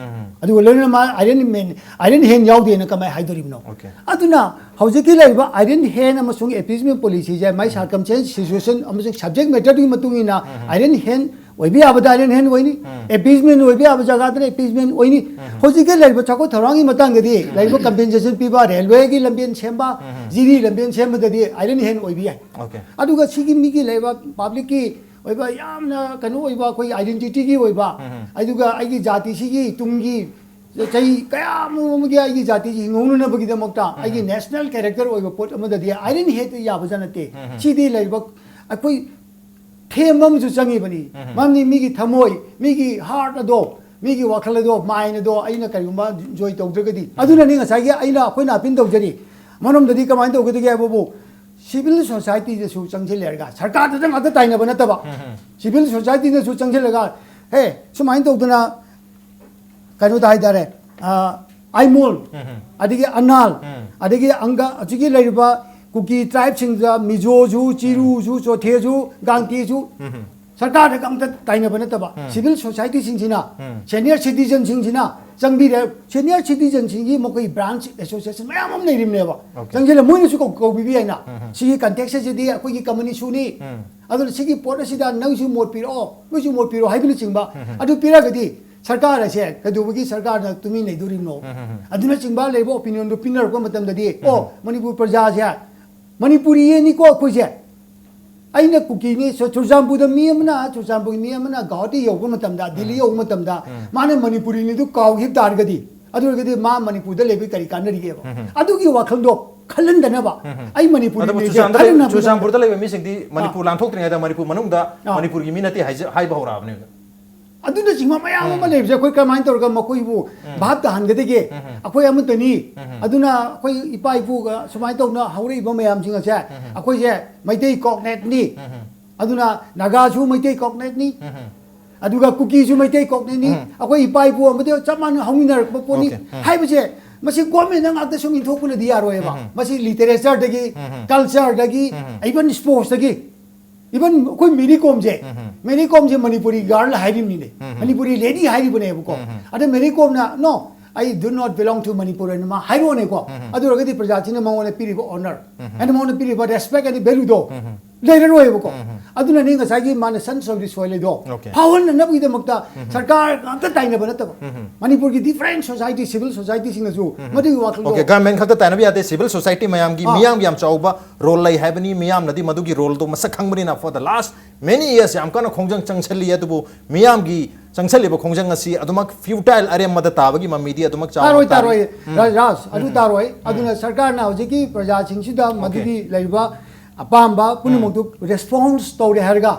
ꯑꯗꯨꯒ ꯂꯣꯏꯅꯅ ꯃꯥ Iron Man, Iron Hand ꯌꯥꯎꯗꯦꯅ ꯀꯃꯥꯏꯅ ꯍꯥꯏꯗꯣꯔꯤꯕꯅꯣ? Okay. ꯑꯗꯨꯅ ꯍꯧꯖꯤꯛꯀꯤ ꯂꯩꯔꯤꯕ Iron Hand ꯑꯃꯁꯨꯡ appeasement policyꯁꯦ ꯃꯥꯏ circumstance, situation ꯑꯃꯁꯨꯡ subject matterꯗꯨꯒꯤ ꯃꯇꯨꯡ ꯏꯟꯅ Iron Hand ꯑꯣꯏꯕ ꯌꯥꯕꯗ Iron Hand ꯑꯣꯏꯅꯤ, appeasement ꯑꯣꯏꯕ ꯌꯥꯕ ꯖꯒꯥꯗꯅ appeasement ꯑꯣꯏꯅꯤ꯫ ꯍꯧꯖꯤꯛꯀꯤ ꯂꯩꯔꯤꯕ ꯆꯥꯎꯈꯠ ꯊꯧꯔꯥꯡꯒꯤ ꯃꯇꯥꯡꯗꯗꯤ ꯂꯩꯔꯤꯕ compensation ꯄꯤꯕ, railwayꯒꯤ ꯂꯝꯕꯦꯟ ꯁꯦꯝꯕ, ꯖꯤꯔꯤ ꯂꯝꯕꯦꯟ ꯁꯦꯝꯕꯗꯗꯤ Iron Hand ꯑꯣꯏꯕ ꯌꯥꯏ꯫ Okay. ꯑꯗꯨꯒ ꯁꯤꯒꯤ ꯃꯤꯒꯤ ꯂꯩꯕ publicꯀꯤ ꯑꯣꯏꯕ ꯌꯥꯝꯅ ꯀꯩꯅꯣ ꯑꯣꯏꯕ, ꯑꯩꯈꯣꯏꯒꯤ identityꯒꯤ ꯑꯣꯏꯕ, ꯑꯗꯨꯒ ꯑꯩꯒꯤ ꯖꯥꯇꯤꯁꯤꯒꯤ ꯇꯨꯡꯒꯤ ꯆꯍꯤ ꯀꯌꯥ ꯑꯃꯒꯤ ꯑꯩꯒꯤ ꯖꯥꯇꯤꯁꯤ ꯍꯤꯡꯍꯧꯅꯅꯕꯒꯤꯗꯃꯛꯇ ꯑꯩꯒꯤ national character ꯑꯣꯏꯕ ꯄꯣꯠ ꯑꯃꯗꯗꯤ Iron Hand ꯌꯥꯕꯖꯥꯠ ꯅꯠꯇꯦ꯫ ꯁꯤꯗꯤ ꯂꯩꯔꯤꯕ ꯑꯩꯈꯣꯏ ꯊꯦꯝꯕ ꯑꯃꯁꯨ ꯆꯪꯉꯤꯕꯅꯤ꯫ ꯃꯔꯝꯗꯤ ꯃꯤꯒꯤ ꯊꯃꯣꯏ, ꯃꯤꯒꯤ heart ꯑꯗꯣ, ꯃꯤꯒꯤ ꯋꯥꯈꯜ ꯑꯗꯣ, mind ꯑꯗꯣ ꯑꯩꯅ ꯀꯔꯤꯒꯨꯝꯕ enjoy ꯇꯧꯗ꯭ꯔꯒꯗꯤ, ꯑꯗꯨꯅꯅꯤ ꯉꯁꯥꯏꯒꯤ ꯑꯩꯅ, ꯑꯩꯈꯣꯏꯅ appeal ꯇꯧꯖꯔꯤ꯫ ꯑꯃꯔꯣꯝꯗꯗꯤ ꯀꯃꯥꯏꯅ ꯇꯧꯒꯗꯒꯦ ꯍꯥꯏꯕꯕꯨ, ꯁꯤꯚꯤꯜ ꯁꯣꯁꯥꯏꯇꯤꯗꯁꯨ ꯆꯪꯁꯤꯜꯂꯦꯔꯒ, ꯁꯔꯀꯥꯔꯗꯨꯗꯪ ꯉꯥꯛꯇ ꯇꯥꯏꯅꯕ ꯅꯠꯇꯕ, ꯁꯤꯚꯤꯜ ꯁꯣꯁꯥꯏꯇꯤꯅꯁꯨ ꯆꯪꯁꯤꯜꯂꯒ, ꯍꯦ, ꯁꯨꯃꯥꯏꯅ ꯇꯧꯗꯅ ꯀꯩꯅꯣꯗ ꯍꯥꯏꯇꯥꯔꯦ, ꯑꯥꯏꯃꯣꯜ, ꯑꯗꯒꯤ ꯑꯅꯥꯜ, ꯑꯗꯒꯤ ꯑꯪꯒ, ꯍꯧꯖꯤꯛꯀꯤ ꯂꯩꯔꯤꯕ ꯀꯨꯀꯤ ꯇ꯭ꯔꯥꯏꯕꯁꯤꯡꯗ ꯃꯤꯖꯣꯁꯨ, ꯆꯤꯔꯨꯁꯨ, ꯆꯣꯊꯦꯁꯨ, ꯒꯥꯡꯇꯦꯁꯨ, ꯁꯔꯀꯥꯔꯗꯒ ꯑꯝꯇ ꯇꯥꯏꯅꯕ ꯅꯠꯇꯕ, ꯁꯤꯚꯤꯜ ꯁꯣꯁꯥꯏꯇꯤꯁꯤꯡꯁꯤꯅ, ꯁꯦꯅꯤꯌꯔ ꯁꯤꯇꯤꯖꯟꯁꯤꯡꯁꯤꯅ ꯆꯪꯕꯤꯔꯦ꯫ ꯁꯦꯅꯤꯌꯔ ꯁꯤꯇꯤꯖꯟꯁꯤꯡꯒꯤ ꯃꯈꯣꯏ ꯕ꯭ꯔꯥꯟꯁ ꯑꯦꯁꯣꯁꯤꯌꯦꯁꯟ ꯃꯌꯥꯝ ꯑꯃ ꯂꯩꯔꯤꯕꯅꯦꯕ꯫ ꯆꯪꯁꯤꯜꯂ ꯃꯣꯏꯅꯁꯨ ꯀꯧ-, ꯀꯧꯕꯤꯕ ꯌꯥꯏꯅ꯫ ꯁꯤꯒꯤ ꯀꯟꯇꯦꯛꯁ ꯑꯁꯤꯗꯤ ꯑꯩꯈꯣꯏꯒꯤ ꯀꯃꯟ ꯏꯁꯨꯅꯤ꯫ ꯑꯗꯨꯅ ꯁꯤꯒꯤ ꯄꯣꯠ ꯑꯁꯤꯗ ꯅꯪꯁꯨ ꯃꯣꯠ ꯄꯤꯔꯛꯑꯣ, ꯅꯣꯏꯁꯨ ꯃꯣꯠ ꯄꯤꯔꯛꯑꯣ ꯍꯥꯏꯕꯅꯆꯤꯡꯕ꯫ ꯑꯗꯨ ꯄꯤꯔꯒꯗꯤ ꯁꯔꯀꯥꯔ ꯑꯁꯦ ꯀꯩꯗꯧꯕꯒꯤ ꯁꯔꯀꯥꯔꯅ ꯇꯨꯃꯤꯟ ꯂꯩꯗꯣꯔꯤꯕꯅꯣ? ꯑꯗꯨꯅꯆꯤꯡꯕ ꯂꯩꯕ ꯑꯣꯄꯤꯅꯤꯌꯟꯗꯨ ꯄꯤꯅꯔꯛꯄ ꯃꯇꯝꯗꯗꯤ, ꯑꯣ, ꯃꯅꯤꯄꯨꯔ ꯄ꯭ꯔꯖꯥꯁꯦ ꯃꯅꯤꯄꯨꯔꯤꯅꯤꯀꯣ ꯑꯩꯈꯣꯏꯁꯦ꯫ ꯑꯩꯅ ꯀꯨꯀꯤꯅꯤ, ꯆꯨ-, ꯆꯨꯔꯆꯥꯟꯄꯨꯔꯗ ꯃꯤ ꯑꯃꯅ, ꯆꯨꯔꯆꯥꯟꯄꯨꯔꯒꯤ ꯃꯤ ꯑꯃꯅ ꯒꯧꯍꯥꯇꯤ ꯌꯧꯕ ꯃꯇꯝꯗ, ꯗꯤꯜꯂꯤ ꯌꯧꯕ ꯃꯇꯝꯗ, ꯃꯥꯅ ꯃꯅꯤꯄꯨꯔꯤꯅꯤꯗꯨ ꯀꯥꯎꯈꯤꯕ ꯇꯥꯔꯒꯗꯤ, ꯑꯗꯨ ꯑꯣꯏꯔꯒꯗꯤ ꯃꯥ ꯃꯅꯤꯄꯨꯔꯗ ꯂꯩꯕꯒꯤ ꯀꯔꯤ ꯀꯥꯟꯅꯔꯤꯒꯦꯕ? ꯑꯗꯨꯒꯤ ꯋꯥꯈꯜꯗꯣ ꯈꯜꯍꯟꯗꯅꯕ, ꯑꯩ ꯃꯅꯤꯄꯨꯔꯤ ꯑꯗꯨꯕꯨ ꯅꯦꯁꯦ ꯆꯨꯔꯆꯥꯟꯗ ꯂꯩ-, ꯈꯜꯍꯟꯅꯕ ꯆꯨꯔꯆꯥꯟꯄꯨꯔꯗ ꯂꯩꯕ ꯃꯤꯁꯤꯡꯗꯤ ꯃꯅꯤꯄꯨꯔ ꯑꯥ꯫ ꯂꯥꯟꯊꯣꯛꯇ꯭ꯔꯤꯉꯩꯗ ꯃꯅꯤꯄꯨꯔ ꯃꯅꯨꯡꯗ ꯑꯥ꯫ ꯃꯅꯤꯄꯨꯔꯒꯤ ꯃꯤ ꯅꯠꯇꯦ ꯍꯥꯏꯖ-, ꯍꯥꯏꯕ ꯍꯧꯔꯛꯑꯕꯅꯦꯕ꯫ ꯑꯗꯨꯅꯆꯤꯡꯕ ꯃꯌꯥꯝ ꯑꯃ ꯂꯩꯕꯁꯦ ꯑꯩꯈꯣꯏ ꯀꯔꯝꯍꯥꯏꯅ ꯇꯧꯔꯒ ꯃꯈꯣꯏꯕꯨ ꯚꯥꯞ ꯇꯥꯍꯟꯒꯗꯒꯦ? ꯑꯩꯈꯣꯏ ꯑꯃꯠꯇꯅꯤ꯫ ꯑꯗꯨꯅ ꯑꯩꯈꯣꯏ ꯏꯄꯥ ꯏꯄꯨꯒ ꯁꯨꯃꯥꯏꯅ ꯇꯧꯅ ꯍꯧꯔꯛꯏꯕ ꯃꯌꯥꯝꯁꯤꯡ ꯑꯁꯦ ꯑꯩꯈꯣꯏꯁꯦ ꯃꯩꯇꯩ ꯀꯣꯛꯅꯦꯠꯅꯤ꯫ ꯑꯗꯨꯅ ꯅꯥꯒꯥꯁꯨ ꯃꯩꯇꯩ ꯀꯣꯛꯅꯦꯠꯅꯤ꯫ ꯑꯗꯨꯒ ꯀꯨꯀꯤꯁꯨ ꯃꯩꯇꯩ ꯀꯣꯛꯅꯦꯠꯅꯤ꯫ ꯑꯩꯈꯣꯏ ꯏꯄꯥ ꯏꯄꯨ ꯑꯃꯗꯤ ꯆꯞ ꯃꯥꯟꯅ ꯍꯧꯃꯤꯟꯅꯔꯛꯄ ꯄꯣꯠꯅꯤ꯫ Okay. ꯍꯥꯏꯕꯁꯦ ꯃꯁꯤ ꯒꯣꯔꯃꯦꯟꯅ ꯉꯥꯛꯇ ꯁꯨꯝ ꯏꯟꯊꯣꯛꯄꯅꯗꯤ ꯌꯥꯔꯣꯏꯕ꯫ ꯃꯁꯤ ꯂꯤꯇꯔꯦꯆꯔꯗꯒꯤ, ꯀꯜꯆꯔꯗꯒꯤ, ꯏꯚꯟ ꯁ꯭ꯄꯣꯔꯠꯁꯇꯒꯤ, ꯏꯚꯟ ꯑꯩꯈꯣꯏ ꯃꯦꯔꯤ ꯀꯣꯝꯁꯦ, ꯃꯦꯔꯤ ꯀꯣꯝꯁꯦ ꯃꯅꯤꯄꯨꯔꯤ ꯒꯥꯔꯜ ꯍꯥꯏꯔꯤꯕꯅꯤꯅꯦ, ꯃꯅꯤꯄꯨꯔꯤ ꯂꯦꯗꯤ ꯍꯥꯏꯔꯤꯕꯅꯦꯕꯀꯣ꯫ ꯑꯗ ꯃꯦꯔꯤ ꯀꯣꯝꯅ, "No, I do not belong to Manipur" ꯍꯥꯏꯅ ꯃꯥ ꯍꯥꯏꯔꯨꯔꯅꯦꯀꯣ꯫ ꯑꯗꯨ ꯑꯣꯏꯔꯒꯗꯤ ꯄ꯭ꯔꯖꯥꯁꯤꯡꯅ ꯃꯉꯣꯟꯗ ꯄꯤꯔꯤꯕ ꯑꯣꯅꯔ, ꯑꯩꯅ ꯃꯉꯣꯟꯗ ꯄꯤꯔꯤꯕ ꯔꯦꯁꯄꯦꯛ ꯑꯦꯟ ꯚꯦꯂꯨꯗꯣ ꯂꯩꯔꯔꯣꯏꯕꯀꯣ꯫ ꯑꯗꯨꯅꯅꯤ ꯉꯁꯥꯏꯒꯤ ꯃꯥꯅ ꯁꯟꯁ ꯑꯣꯐ ꯗꯤ ꯁꯣꯏꯜ ꯍꯥꯏꯗꯣ ꯐꯥꯎꯍꯟꯅꯅꯕꯒꯤꯗꯃꯛꯇ ꯁꯔꯀꯥꯔ ꯉꯥꯛꯇ ꯇꯥꯏꯅꯕ ꯅꯠꯇꯕ, ꯃꯅꯤꯄꯨꯔꯒꯤ ꯗꯤꯐꯔꯦꯟ ꯁꯣꯁꯥꯏꯇꯤ, ꯁꯤꯚꯤꯜ ꯁꯣꯁꯥꯏꯇꯤꯁꯤꯡꯅꯁꯨ ꯃꯗꯨꯒꯤ ꯋꯥꯈꯜꯗꯣ Okay, ꯒꯚꯔꯟꯃꯦꯟ ꯈꯛꯇ ꯇꯥꯏꯅꯕ ꯌꯥꯗꯦ, ꯁꯤꯚꯤꯜ ꯁꯣꯁꯥꯏꯇꯤ ꯃꯌꯥꯝꯒꯤ, ꯑꯥ꯫ ꯃꯤꯌꯥꯝꯒꯤ ꯌꯥꯝ ꯆꯥꯎꯕ ꯔꯣꯜ ꯂꯩ ꯍꯥꯏꯕꯅꯤ꯫ ꯃꯤꯌꯥꯝꯅꯗꯤ ꯃꯗꯨꯒꯤ ꯔꯣꯜꯗꯣ ꯃꯁꯛ ꯈꯪꯕꯅꯤꯅ, for the last many years ꯌꯥꯝ ꯀꯟꯅ ꯈꯣꯡꯖꯪ ꯆꯪꯁꯤꯜꯂꯤ꯫ ꯑꯗꯨꯕꯨ ꯃꯤꯌꯥꯝꯒꯤ ꯆꯪꯁꯤꯜꯂꯤꯕ ꯈꯣꯡꯖꯪ ꯑꯁꯤ ꯑꯗꯨꯃꯛ ꯐ꯭ꯌꯨꯇꯥꯏꯜ, ꯑꯔꯦꯝꯕꯗ ꯇꯥꯕꯒꯤ ꯃꯃꯤꯗꯤ ꯑꯗꯨꯃꯛ ꯆꯥꯎꯅ ꯇꯥꯔꯣꯏ, ꯇꯥꯔꯤ꯫ ꯇꯥꯔꯣꯏ꯫ ꯎꯝ꯫ ꯔꯥ-, ꯔꯥꯖ, ꯑꯗꯨ ꯎꯝ꯫ ꯇꯥꯔꯣꯏ꯫ ꯎꯝ꯫ ꯑꯗꯨꯅ ꯁꯔꯀꯥꯔꯅ ꯍꯧꯖꯤꯛꯀꯤ ꯄ꯭ꯔꯖꯥꯁꯤꯡꯁꯤꯗ Okay꯫ ꯃꯗꯨꯒꯤ ꯂꯩꯔꯤꯕ ꯑꯄꯥꯝꯕ ꯄꯨꯝꯅꯃꯛꯇꯨ ꯔꯦꯁꯄꯣꯟꯁ ꯇꯧꯔꯦ ꯍꯥꯏꯔꯒ,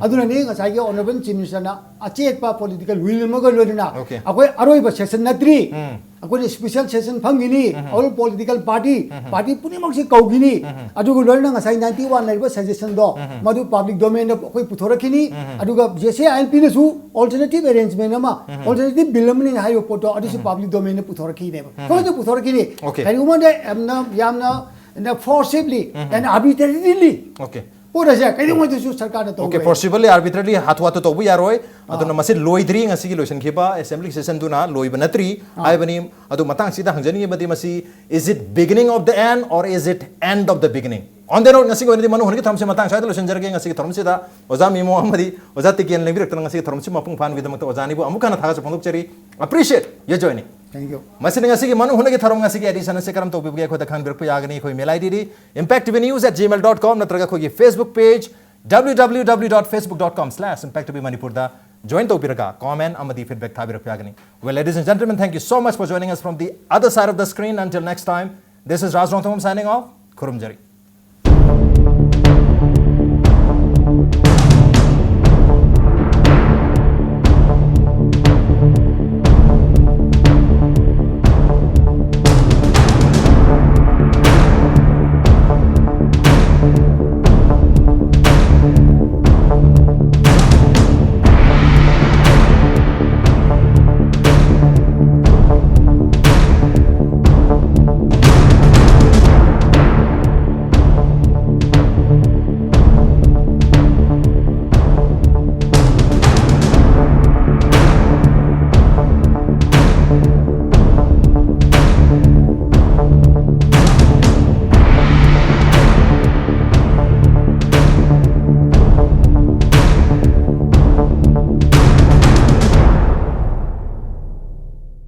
ꯑꯗꯨꯅꯅꯤ ꯉꯁꯥꯏꯒꯤ ꯑꯣꯅꯔꯦꯕꯜ ꯆꯤꯐ ꯃꯤꯅꯤꯁꯇꯔꯅ ꯑꯆꯦꯠꯄ ꯄꯣꯂꯤꯇꯤꯀꯦꯜ ꯋꯤꯜ ꯑꯃꯒ ꯂꯣꯏꯅꯅ Okay. ꯑꯩꯈꯣꯏ ꯑꯔꯣꯏꯕ ꯁꯦꯁꯟ ꯅꯠꯇ꯭ꯔꯤ, ꯎꯝ. ꯑꯩꯈꯣꯏꯅ ꯁ꯭ꯄꯦꯁꯦꯜ ꯁꯦꯁꯟ ꯐꯝꯈꯤꯅꯤ, ꯑꯣꯜ ꯄꯣꯂꯤꯇꯤꯀꯦꯜ ꯄꯥꯔꯇꯤ ꯄꯥꯔꯇꯤ ꯄꯨꯝꯅꯃꯛꯁꯤ ꯀꯧꯈꯤꯅꯤ, ꯑꯗꯨꯒ ꯂꯣꯏꯅꯅ ꯉꯁꯥꯏ ꯅꯥꯏꯟꯇꯤ ꯋꯥꯟ ꯂꯩꯔꯤꯕ ꯁꯖꯦꯁꯟꯗꯣ ꯃꯗꯨ ꯄꯕ꯭ꯂꯤꯛ ꯗꯣꯃꯦꯟꯗ ꯑꯩꯈꯣꯏ ꯄꯨꯊꯣꯔꯛꯈꯤꯅꯤ, ꯑꯗꯨꯒ J C I L ꯄꯤꯅꯁꯨ ꯑꯣꯜꯇꯔꯅꯦꯇꯤꯚ arrangement ꯑꯃ, ꯑꯣꯜꯇꯔꯅꯦꯇꯤꯚ ꯕꯤꯜ ꯑꯃꯅꯤ ꯍꯥꯏꯕ ꯄꯣꯠꯇꯣ ꯑꯗꯨꯁꯨ ꯄꯕ꯭ꯂꯤꯛ ꯗꯣꯃꯦꯟꯗ ꯄꯨꯊꯣꯔꯛꯈꯤꯅꯦꯕ꯫ ꯀꯃꯥꯏꯅ ꯄꯨꯊꯣꯔꯛꯈꯤꯅꯤ? Okay. ꯀꯔꯤꯒꯨꯝꯕꯗ ꯌꯥꯝꯅ ꯌꯥꯝꯅ ꯐꯣꯔꯁꯤꯕꯂꯤ ꯑꯦꯟ ꯑꯥꯔꯕꯤꯇ꯭ꯔꯦꯔꯤꯂꯤ Okay. ꯄꯣꯠ ꯑꯁꯦ ꯀꯩꯗꯧꯉꯩꯗꯁꯨ ꯁꯔꯀꯥꯔꯅ Okay, ꯇꯧꯔꯣꯏ꯫ forcibly, arbitrarily ꯍꯥꯊꯨ ꯍꯥꯊꯨ ꯇꯧꯕ ꯌꯥꯔꯣꯏ꯫ ꯑꯗꯨꯅ ꯃꯁꯤ ꯂꯣꯏꯗ꯭ꯔꯤ, ꯉꯁꯤꯒꯤ ꯂꯣꯏꯁꯤꯟꯈꯤꯕ ꯑꯦꯁꯦꯝꯕ꯭ꯂꯤ ꯁꯦꯁꯟꯗꯨꯅ ꯂꯣꯏꯕ ꯅꯠꯇ꯭ꯔꯤ ꯍꯥꯏꯕꯅꯤ꯫ ꯑꯗꯨ ꯃꯇꯥꯡꯁꯤꯗ ꯍꯪꯖꯅꯤꯡꯉꯤꯕꯗꯤ, ꯃꯁꯤ is it beginning of the end or is it end of the beginning? On the note, ꯉꯁꯤꯒꯤ ꯑꯣꯏꯅꯗꯤ ꯃꯅꯨꯡ ꯍꯨꯠꯀꯤ ꯊꯧꯔꯝꯁꯤ ꯃꯇꯥꯡ ꯁ꯭ꯋꯥꯏꯗ ꯂꯣꯏꯁꯤꯟꯖꯔꯒꯦ꯫ ꯉꯁꯤꯒꯤ ꯊꯧꯔꯝꯁꯤꯗ ꯑꯣꯖꯥ ꯃꯤꯃꯣ ꯑꯃꯗꯤ ꯑꯣꯖꯥ ꯇꯤꯀꯦꯟ ꯂꯦꯡꯕꯤꯔꯛꯇꯨꯅ ꯉꯁꯤꯒꯤ ꯊꯧꯔꯝꯁꯤ ꯃꯄꯨꯡ ꯐꯥꯍꯟꯕꯒꯤꯗꯃꯛꯇ ꯑꯣꯖꯥ ꯑꯅꯤꯕꯨ ꯑꯃꯨꯛ ꯍꯟꯅ ꯊꯥꯒꯠꯆ ꯐꯣꯡꯗꯣꯛꯆꯔꯤ꯫ Appreciate your joining. Thank you. ꯃꯁꯤꯅ ꯉꯁꯤꯒꯤ ꯃꯅꯨꯡ ꯍꯨꯠꯀꯤ ꯊꯧꯔꯝ, ꯉꯁꯤꯒꯤ ꯑꯦꯗꯤꯁꯟ ꯑꯁꯤ ꯀꯔꯝ ꯇꯧꯕꯤꯕꯒꯦ ꯑꯩꯈꯣꯏꯗ ꯈꯪꯕꯤꯔꯛꯄ ꯌꯥꯒꯅꯤ꯫ ꯑꯩꯈꯣꯏ ꯏꯃꯦꯜ ꯑꯥꯏ ꯗꯤꯗꯤ impacttvnews at gmail dot com ꯅꯠꯇ꯭ꯔꯒ ꯑꯩꯈꯣꯏꯒꯤ Facebook page w w w dot facebook dot com slash impact t v manipur ꯗ join ꯇꯧꯕꯤꯔꯒ comment ꯑꯃꯗꯤ feedback ꯊꯥꯕꯤꯔꯛꯄ ꯌꯥꯒꯅꯤ꯫ Well, ladies and gentlemen, thank you so much for joining us from the other side of the screen. Until next time, this is Raj Rongthangam signing off. ꯈꯨꯔꯨꯝꯖꯔꯤ꯫